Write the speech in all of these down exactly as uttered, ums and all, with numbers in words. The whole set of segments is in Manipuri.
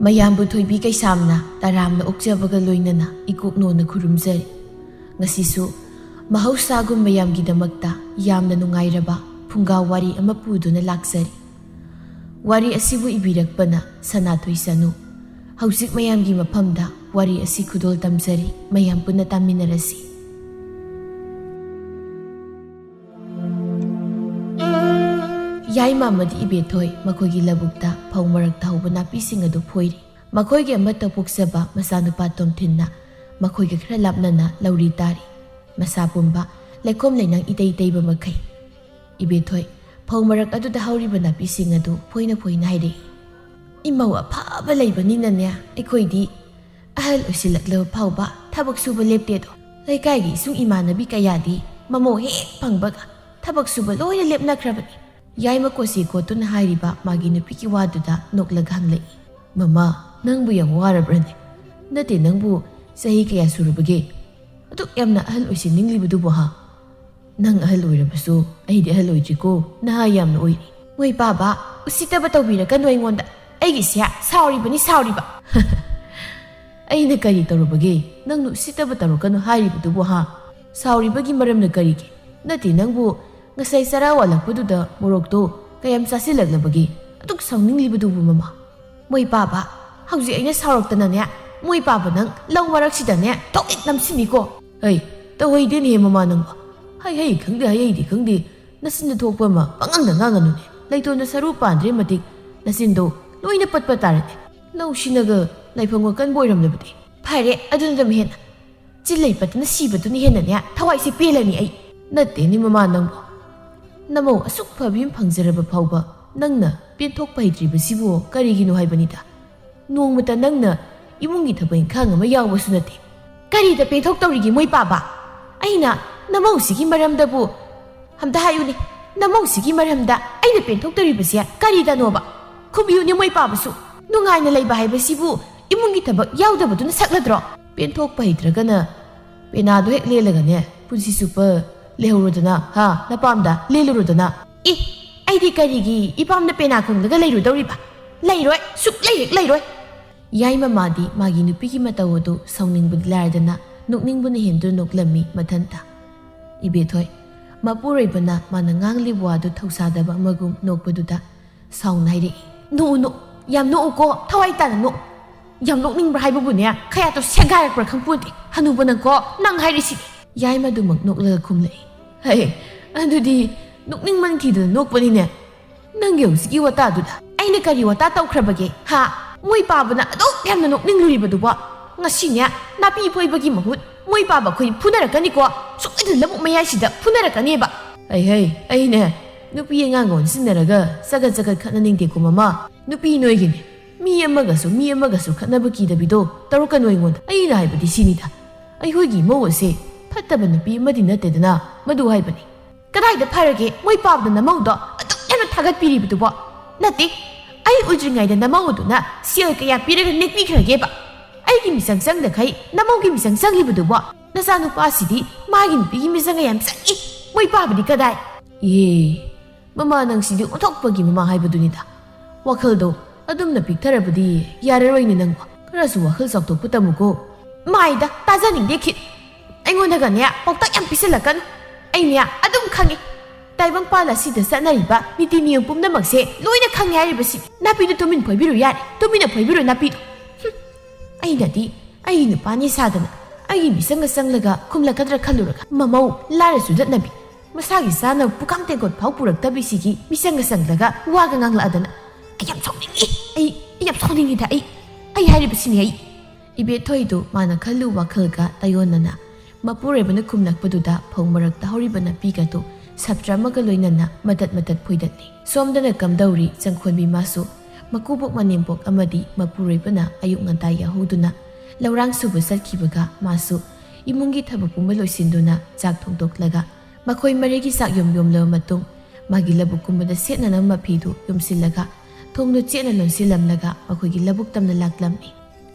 ꯃꯌꯥꯝꯕꯨ ꯊꯣꯏꯕꯤ ꯀꯩꯁꯥꯝꯅ ꯇꯔꯥꯝꯅ ꯑꯣꯛꯆꯕꯒ ꯂꯣꯏꯅꯅ ꯏꯀꯣꯛꯅꯣꯅ ꯈꯨꯔꯨꯝꯖꯔꯤ꯫ ꯉꯁꯤꯁꯨ ꯃꯍꯧꯁꯥꯒꯨꯝ ꯃꯌꯥꯝꯒꯤꯗꯃꯛꯇ ꯌꯥꯝꯅ ꯅꯨꯡꯉꯥꯏꯔꯕ ꯐꯨꯡꯒꯥ ꯋꯥꯔꯤ ꯑꯃ ꯄꯨꯗꯨꯅ ꯂꯥꯛꯆꯔꯤ꯫ ꯋꯥꯔꯤ ꯑꯁꯤꯕꯨ ꯏꯕꯤꯔꯛꯄꯅ ꯁꯅꯥꯊꯣꯏ ꯁꯅꯨ꯫ ꯍꯧꯖꯤꯛ ꯃꯌꯥꯝꯒꯤ ꯃꯐꯝꯗ ꯋꯥꯔꯤ ꯑꯁꯤ ꯈꯨꯗꯣꯜ ꯇꯝꯖꯔꯤ, ꯃꯌꯥꯝ ꯄꯨꯟꯅ ꯇꯥꯃꯤꯟꯅꯔꯁꯤ꯫ ꯌꯥꯏꯃ ꯑꯃꯗꯤ ꯏꯕꯦꯊꯣꯏ ꯃꯈꯣꯏꯒꯤ ꯂꯧꯕꯨꯛꯇ ꯐꯧ ꯃꯔꯛꯇ ꯍꯧꯕ ꯅꯥꯄꯤꯁꯤꯡ ꯑꯗꯨ ꯐꯣꯏꯔꯤ꯫ ꯃꯈꯣꯏꯒꯤ ꯑꯃꯠꯇ ꯄꯣꯛꯆꯕ ꯃꯆꯥꯅꯨꯄꯥ ꯇꯣꯝꯊꯤꯟꯅ ꯃꯈꯣꯏꯒ ꯈꯔ ꯂꯥꯞꯅꯅ ꯂꯧꯔꯤ ꯇꯥꯔꯤ꯫ ꯃꯁꯥ ꯄꯨꯝꯕ ꯂꯩꯈꯣꯝ ꯂꯩꯅꯥꯡ ꯏꯇꯩ ꯇꯩꯕ ꯃꯈꯩ꯫ ꯏꯕꯦꯊꯣꯏ ꯐꯧ ꯃꯔꯛ ꯑꯗꯨꯗ ꯍꯧꯔꯤꯕ ꯅꯥꯄꯤꯁꯤꯡ ꯑꯗꯨ ꯐꯣꯏꯅ ꯐꯣꯏꯅ ꯍꯥꯏꯔꯛꯏ꯫ "ꯏꯃꯧ ꯑꯐꯕ ꯂꯩꯕꯅꯤꯅꯅꯦ, ꯑꯩꯈꯣꯏꯗꯤ ꯑꯍꯜ ꯑꯣꯏꯁꯤꯜꯂꯛꯂꯕ ꯐꯥꯎꯕ ꯊꯕꯛ ꯁꯨꯕ ꯂꯦꯞꯇꯦꯗꯣ꯫ ꯂꯩꯀꯥꯏꯒꯤ ꯏꯁꯨꯡ ꯏꯃꯥꯟꯅꯕꯤ ꯀꯌꯥꯗꯤ ꯃꯃꯧ ꯍꯦꯛ ꯐꯪꯕꯒ ꯊꯕꯛ ꯁꯨꯕ ꯂꯣꯏꯅ ꯂꯦꯞꯅꯈ꯭ꯔꯕꯅꯤ꯫" ꯌꯥꯏꯃ ꯀꯣꯁꯤ ꯀꯣꯠꯇꯨꯅ ꯍꯥꯏꯔꯤꯕ ꯃꯥꯒꯤ ꯅꯨꯄꯤꯒꯤ ꯋꯥꯗꯨꯗ ꯅꯣꯛꯂꯒ ꯍꯪꯂꯛꯏ꯫ "ꯃꯃꯥ, ꯅꯪꯕꯨ ꯌꯥꯝ ꯋꯥꯔꯕ꯭ꯔꯅꯦ? ꯅꯠꯇꯦ, ꯅꯪꯕꯨ ꯆꯍꯤ ꯀꯌꯥ ꯁꯨꯔꯕꯒꯦ? ꯑꯗꯨꯛ ꯌꯥꯝꯅ ꯑꯍꯜ ꯑꯣꯏꯁꯤꯟꯅꯤꯡꯂꯤꯕꯗꯨꯕꯨ ꯍꯥ? ꯅꯪ ꯑꯍꯜ ꯑꯣꯏꯔꯕꯁꯨ ꯑꯩꯗꯤ ꯑꯍꯜ ꯑꯣꯏꯗ꯭ꯔꯤꯀꯣ, ꯅꯍꯥ ꯌꯥꯝꯅ ꯑꯣꯏꯔꯤ꯫" "ꯃꯣꯏ ꯄꯥꯕ, ꯎꯁꯤꯠꯇꯕ ꯇꯧꯕꯤꯔꯛꯀꯅꯨ ꯑꯩꯉꯣꯟꯗ꯫ ꯑꯩꯒꯤꯁꯦ ꯁꯥꯎꯔꯤꯕꯅꯤ, ꯁꯥꯎꯔꯤꯕ꯫" "ꯑꯩꯅ ꯀꯔꯤ ꯇꯧꯔꯨꯕꯒꯦ? ꯅꯪꯅ ꯎꯁꯤꯠꯇꯕ ꯇꯧꯔꯛꯀꯅꯨ ꯍꯥꯏꯔꯤꯕꯗꯨꯕꯨ ꯍꯥ? ꯁꯥꯎꯔꯤꯕꯒꯤ ꯃꯔꯝꯅ ꯀꯔꯤꯒꯤ? ꯅꯠꯇꯦ, ꯅꯪꯕꯨ ꯉꯁꯥꯏ ꯆꯔꯥ ꯋꯥꯜꯂꯛꯄꯗꯨꯗ ꯃꯣꯔꯣꯛꯇꯣ ꯀꯌꯥꯝ ꯆꯥꯁꯤꯜꯂꯛꯂꯕꯒꯦ? ꯑꯗꯨꯛ ꯁꯥꯎꯅꯤꯡꯂꯤꯕꯗꯨꯕꯨ ꯃꯃꯥ?" "ꯃꯣꯏ ꯄꯥꯕ, ꯍꯧꯖꯤꯛ ꯑꯩꯅ ꯁꯥꯎꯔꯛꯇꯅꯅꯦ, ꯃꯣꯏ ꯄꯥꯕ ꯅꯪ ꯂꯧ ꯃꯔꯛꯁꯤꯗꯅꯦ ꯊꯣꯛ ꯍꯦꯛ ꯅꯝꯁꯤꯟꯅꯤꯀꯣ꯫" "ꯍꯩ, ꯇꯧꯍꯩꯗꯦꯅꯦꯍꯦ ꯃꯃꯥ ꯅꯪꯕꯣ꯫ ꯍꯩ ꯍꯩ ꯈꯪꯗꯦ, ꯍꯩ ꯍꯩꯗꯤ ꯈꯪꯗꯦ, ꯅꯆꯤꯟꯗ ꯊꯣꯛꯄ ꯑꯃ ꯄꯉꯥꯡꯗ ꯉꯥꯡꯒꯅꯨꯅꯦ꯫ ꯂꯩꯇꯣꯟꯗ ꯁꯔꯨ ꯄꯥꯟꯗ꯭ꯔꯦ ꯃꯇꯤꯛ ꯅꯆꯤꯟꯗꯣ ꯂꯣꯏꯅ ꯄꯠꯄ ꯇꯥꯔꯦꯅꯦ꯫ ꯂꯧꯁꯤꯅꯒ ꯂꯥꯏꯐꯝꯒ ꯀꯟꯕ ꯑꯣꯏꯔꯝꯂꯕꯗꯤ ꯐꯔꯦ, ꯑꯗꯨꯅ ꯑꯗꯨꯝ ꯍꯦꯟꯅ ꯆꯤꯜ ꯂꯩ ꯄꯠꯇꯅ ꯁꯤꯕꯗꯨꯅ ꯍꯦꯟꯅꯅꯦ ꯊꯋꯥꯏꯁꯦ ꯄꯦꯜꯂꯅꯤ ꯑꯩ꯫" "ꯅꯠꯇꯦꯅꯦ ꯃꯃꯥ ꯅꯪꯕꯣ, ꯅꯃꯧ ꯑꯁꯨꯛ ꯐꯕꯤ ꯑꯃ ꯐꯪꯖꯔꯕ ꯐꯥꯎꯕ ꯅꯪꯅ ꯄꯦꯟꯊꯣꯛꯄ ꯍꯩꯇ꯭ꯔꯤꯕꯁꯤꯕꯨ ꯀꯔꯤꯒꯤꯅꯣ ꯍꯥꯏꯕꯅꯤꯗ꯫ ꯅꯣꯡꯃꯇ ꯅꯪꯅ ꯏꯃꯨꯡꯒꯤ ꯊꯕꯛ ꯏꯪꯈꯥꯡ ꯑꯃ ꯌꯥꯎꯕꯁꯨ ꯅꯠꯇꯦ꯫" "ꯀꯔꯤꯗ ꯄꯦꯟꯊꯣꯛꯇꯧꯔꯤꯒꯦ ꯃꯣꯏ ꯄꯥꯕ? ꯑꯩꯅ ꯅꯃꯧꯁꯤꯒꯤ ꯃꯔꯝꯗꯕꯨ ꯑꯝꯇ ꯍꯥꯏꯌꯨꯅꯦ, ꯅꯃꯧꯁꯤꯒꯤ ꯃꯔꯝꯗ ꯑꯩꯅ ꯄꯦꯟꯊꯣꯛꯇꯧꯔꯤꯕꯁꯦ ꯀꯔꯤꯗꯅꯣꯕ? ꯈꯨꯝꯕꯤꯌꯨꯅꯦ ꯃꯣꯏ ꯄꯥꯕꯁꯨ꯫ ꯅꯨꯡꯉꯥꯏꯅ ꯂꯩꯕ ꯍꯥꯏꯕꯁꯤꯕꯨ ꯏꯃꯨꯡꯒꯤ ꯊꯕꯛ ꯌꯥꯎꯗꯕꯗꯨꯅ ꯁꯛꯂꯗ꯭ꯔꯣ?" "ꯄꯦꯟꯊꯣꯛꯄ ꯍꯩꯇ꯭ꯔꯒꯅ ꯄꯦꯅꯥꯗꯣ ꯍꯦꯛ ꯂꯦꯜꯂꯒꯅꯦ ꯄꯨꯟꯁꯤ ꯆꯨꯞꯄ ꯂꯩꯍꯧꯔꯣꯗꯅ, ꯍꯥ, ꯅꯄꯥꯝꯗ ꯂꯦꯜꯂꯨꯔꯣꯗꯅ꯫" "ꯑꯦ, ꯑꯩꯗꯤ ꯀꯔꯤꯒꯤ ꯏꯄꯥꯝꯗ ꯄꯦꯅꯥ ꯈꯣꯡꯂꯒ ꯂꯩꯔꯨꯗꯧꯔꯤꯕ? ꯂꯩꯔꯣꯏ, ꯁꯨꯛꯂꯩ ꯍꯦꯛ ꯂꯩꯔꯣꯏ꯫" ꯌꯥꯏꯃ ꯃꯥꯗꯤ ꯃꯥꯒꯤ ꯅꯨꯄꯤꯒꯤ ꯃꯇꯧ ꯑꯗꯨ ꯁꯥꯎꯅꯤꯡꯕꯗꯤ ꯂꯥꯏꯔꯗꯅ ꯅꯣꯛꯅꯤꯡꯕꯅ ꯍꯦꯟꯗꯨꯅ ꯅꯣꯛꯂꯝꯃꯤ ꯃꯊꯟꯇ꯫ ꯏꯕꯦꯊꯣꯏ, ꯃꯄꯨꯔꯣꯏꯕꯅ ꯃꯥꯅ ꯉꯥꯡꯂꯤꯕ ꯋꯥꯗꯨ ꯊꯧꯁꯥꯗꯕ ꯑꯃꯒꯨꯝ ꯅꯣꯛꯄꯗꯨꯗ ꯁꯥꯎꯅ ꯍꯥꯏꯔꯛꯏ, "ꯅꯣꯛꯎ, ꯅꯣꯛꯎ, ꯌꯥꯝ ꯅꯣꯛꯎꯀꯣ, ꯊꯋꯥꯏ ꯇꯥꯅ ꯅꯣꯛꯎ꯫ ꯌꯥꯝ ꯅꯣꯛꯅꯤꯡꯕ꯭ꯔꯥ ꯍꯥꯏꯕꯕꯨꯅꯦ, ꯈꯌꯥꯠꯇꯣ ꯁꯦꯒꯥꯏꯔꯛꯄ꯭ꯔꯥ ꯈꯪꯄꯣꯟꯇꯦ꯫ ꯍꯅꯨꯕ ꯅꯪꯀꯣ, ꯅꯪ ꯍꯥꯏꯔꯤꯁꯤꯗꯤ꯫" ꯌꯥꯏꯃꯗꯨꯃꯛ ꯅꯣꯛꯂꯒ ꯈꯨꯝꯂꯛꯏ, "ꯍꯦ, ꯑꯗꯨꯗꯤ ꯅꯣꯛꯅꯤꯡꯃꯟꯈꯤꯗꯅ ꯅꯣꯛꯄꯅꯤꯅꯦ꯫ ꯅꯪꯒꯤ ꯍꯧꯖꯤꯛꯀꯤ ꯋꯥꯇꯥꯗꯨꯗ ꯑꯩꯅ ꯀꯔꯤ ꯋꯥꯇꯥ ꯇꯧꯈ꯭ꯔꯕꯒꯦ, ꯍꯥ? ꯃꯣꯏ ꯄꯥꯕꯅ ꯑꯗꯨꯛ ꯌꯥꯝꯅ ꯅꯣꯛꯅꯤꯡꯂꯨꯔꯤꯕꯗꯨꯕꯣ? ꯉꯁꯤꯅꯦ, ꯅꯥꯄꯤ ꯐꯣꯏꯕꯒꯤ ꯃꯍꯨꯠ ꯃꯣꯏ ꯄꯥꯕ ꯑꯩꯈꯣꯏ ꯐꯨꯅꯔꯛꯀꯅꯤꯀꯣ꯫ ꯁꯣꯏꯗꯅ ꯂꯧꯕꯨꯛ ꯃꯌꯥꯏꯁꯤꯗ ꯐꯨꯅꯔꯛꯀꯅꯦꯕ꯫" "ꯍꯩ, ꯍꯩ, ꯑꯩꯅꯦ ꯅꯨꯄꯤ ꯑꯉꯥꯡꯒ ꯑꯣꯟꯁꯤꯟꯅꯔꯒ ꯆꯒꯠ ꯆꯒꯠ ꯈꯠꯅꯅꯤꯡꯗꯦꯀꯣ ꯃꯃꯥ꯫ ꯅꯨꯄꯤ ꯅꯣꯏꯒꯤꯅꯦ, ꯃꯤ ꯑꯃꯒꯁꯨ ꯃꯤ ꯑꯃꯒꯁꯨ ꯈꯠꯅꯕ ꯀꯤꯗꯕꯤꯗꯣ ꯇꯧꯔꯛꯀꯅꯨ ꯑꯩꯉꯣꯟꯗ꯫ ꯑꯩꯅ ꯍꯥꯏꯕꯗꯤ ꯁꯤꯅꯤꯗ, ꯑꯩꯈꯣꯏꯒꯤ ꯏꯃꯧ ꯑꯁꯦ ꯐꯠꯇꯕ ꯅꯨꯄꯤ ꯑꯃꯗꯤ ꯅꯠꯇꯦꯗꯅ, ꯃꯗꯨ ꯍꯥꯏꯕꯅꯤ꯫" "ꯀꯗꯥꯏꯗ ꯐꯔꯒꯦ ꯃꯣꯏ ꯄꯥꯕꯗ ꯅꯃꯧꯗꯣ ꯑꯗꯨꯛ ꯌꯥꯝꯅ ꯊꯥꯒꯠꯄꯤꯔꯤꯕꯗꯨꯕꯣ? ꯅꯠꯇꯦ, ꯑꯩ ꯎꯗ꯭ꯔꯤꯉꯩꯗ ꯅꯃꯧ ꯑꯗꯨꯅ ꯁꯦꯜ ꯀꯌꯥ ꯄꯤꯔꯒ ꯅꯦꯛꯄꯤꯈ꯭ꯔꯒꯦꯕ? ꯑꯩꯒꯤ ꯃꯤꯆꯪ ꯆꯪꯗꯈꯩ ꯅꯃꯧꯒꯤ ꯃꯤꯆꯪ ꯆꯪꯂꯤꯕꯗꯨꯕꯣ? ꯅꯆꯥꯅꯨꯄꯥꯁꯤꯗꯤ ꯃꯥꯒꯤ ꯅꯨꯄꯤꯒꯤ ꯃꯤꯆꯪꯒ ꯌꯥꯝ ꯆꯪꯏ꯫ ꯃꯣꯏ ꯄꯥꯕꯗꯤ ꯀꯗꯥꯏ?" "ꯏꯍꯦ, ꯃꯃꯥ ꯅꯪꯁꯤꯗꯤ ꯑꯣꯟꯊꯣꯛꯄꯒꯤ ꯃꯃꯥ ꯍꯥꯏꯕꯗꯨꯅꯤꯗ꯫ ꯋꯥꯈꯜꯗꯣ ꯑꯗꯨꯝꯅ ꯄꯤꯛꯊꯔꯕꯗꯤ ꯌꯥꯔꯔꯣꯏꯅꯦ ꯅꯪꯕꯣ꯫ ꯈꯔꯁꯨ ꯋꯥꯈꯜ ꯆꯥꯎꯊꯣꯛꯄ ꯇꯝꯃꯨꯀꯣ꯫" "ꯃꯥꯏꯗ ꯇꯥꯖꯅꯤꯡꯗꯦ ꯈꯤꯠ꯫ ꯑꯩꯉꯣꯟꯗꯒꯅꯦ ꯄꯥꯎꯇꯥꯛ ꯌꯥꯝ ꯄꯤꯁꯤꯜꯂꯛꯀꯅꯨ꯫ ꯑꯩꯅꯦ ꯑꯗꯨꯝ ꯈꯪꯉꯤ꯫ ꯇꯥꯏꯕꯪꯄꯥꯟ ꯑꯁꯤꯗ ꯆꯠꯅꯔꯤꯕ ꯅꯤꯇꯤ ꯅꯤꯌꯣꯝ ꯄꯨꯝꯅꯃꯛꯁꯦ ꯂꯣꯏꯅ ꯈꯪꯉꯦ ꯍꯥꯏꯔꯤꯕꯁꯤ꯫ ꯅꯥꯄꯤꯗꯨ ꯇꯨꯃꯤꯟ ꯐꯣꯏꯕꯤꯔꯨ ꯌꯥꯔꯦ꯫ ꯇꯨꯃꯤꯟꯅ ꯐꯣꯏꯕꯤꯔꯨ ꯅꯥꯄꯤꯗꯨ꯫" ꯍꯨꯝ꯫ ꯑꯩꯅꯗꯤ ꯑꯩꯒꯤ ꯅꯨꯄꯥꯅꯤ ꯁꯥꯗꯅ ꯑꯩꯒꯤ ꯃꯤꯆꯪꯒ ꯆꯪꯂꯒ ꯈꯨꯝꯂꯛꯀꯗ꯭ꯔꯥ ꯈꯜꯂꯨꯔꯒ ꯃꯃꯧ ꯂꯥꯏꯔ ꯆꯨꯗꯠꯅꯕꯤ꯫ ꯃꯁꯥꯒꯤ ꯆꯥꯅꯕ ꯄꯨꯈꯝ ꯇꯦꯡꯀꯣꯠ ꯐꯥꯎ ꯄꯨꯔꯛꯇꯕꯤꯁꯤꯒꯤ ꯃꯤꯆꯪꯒ ꯆꯪꯂꯒ ꯋꯥꯒ ꯉꯥꯡꯂꯛꯑꯗꯅ꯫ ꯑꯩ ꯌꯥꯝ ꯁꯥꯎꯅꯤꯡꯉꯤ꯫ ꯑꯩ, ꯑꯩ ꯌꯥꯝ ꯁꯥꯎꯅꯤꯡꯉꯤꯗ꯫ ꯑꯩ, ꯑꯩ ꯍꯥꯏꯔꯤꯕꯁꯤꯅꯤ ꯑꯩ꯫ ꯏꯕꯦꯊꯣꯏꯗꯨ ꯃꯥꯅ ꯈꯜꯂꯨ ꯋꯥꯈꯜꯒ ꯇꯥꯏꯑꯣꯟꯅꯅ ꯃꯄꯨꯔꯣꯏꯕꯅ ꯈꯨꯝꯂꯛꯄꯗꯨꯗ ꯐꯧ ꯃꯔꯛꯇ ꯍꯧꯔꯤꯕ ꯅꯥꯄꯤꯒꯗꯨ ꯁꯞꯇ꯭ꯔ ꯑꯃꯒ ꯂꯣꯏꯅꯅ ꯃꯇꯠ ꯃꯇꯠ ꯐꯣꯏꯗꯠꯂꯤ꯫ ꯁꯣꯝꯗꯅ ꯀꯝꯗꯧꯔꯤ ꯆꯪꯈꯣꯟꯕꯤ ꯃꯥꯁꯨ ꯃꯀꯨꯕꯣꯛ ꯃꯅꯦꯝꯕꯣꯛ ꯑꯃꯗꯤ ꯃꯄꯨꯔꯣꯏꯕꯅ ꯑꯌꯨꯛ ꯉꯟꯇꯥ ꯌꯥꯍꯧꯗꯨꯅ ꯂꯧꯔꯥꯡ ꯁꯨꯕ ꯆꯠꯈꯤꯕꯒ ꯃꯥꯁꯨ ꯏꯃꯨꯡꯒꯤ ꯊꯕꯛ ꯄꯨꯝꯕ ꯂꯣꯏꯁꯤꯟꯗꯨꯅ ꯆꯥꯛ ꯊꯣꯡꯗꯣꯛꯂꯒ ꯃꯈꯣꯏ ꯃꯔꯤꯒꯤ ꯆꯥꯛ ꯌꯣꯝ ꯌꯣꯝꯂꯕ ꯃꯇꯨꯡ ꯃꯥꯒꯤ ꯂꯧꯕꯨꯛ ꯀꯨꯝꯕꯗ ꯁꯦꯠꯅꯅꯕ ꯃꯐꯤꯗꯨ ꯌꯣꯝꯁꯤꯜꯂꯒ ꯊꯣꯡꯗꯨ ꯆꯦꯠꯅ ꯂꯣꯟꯁꯤꯜꯂꯝꯂꯒ ꯃꯈꯣꯏꯒꯤ ꯂꯧꯕꯨꯛ ꯇꯝꯅ ꯂꯥꯛꯂꯝꯃꯤ꯫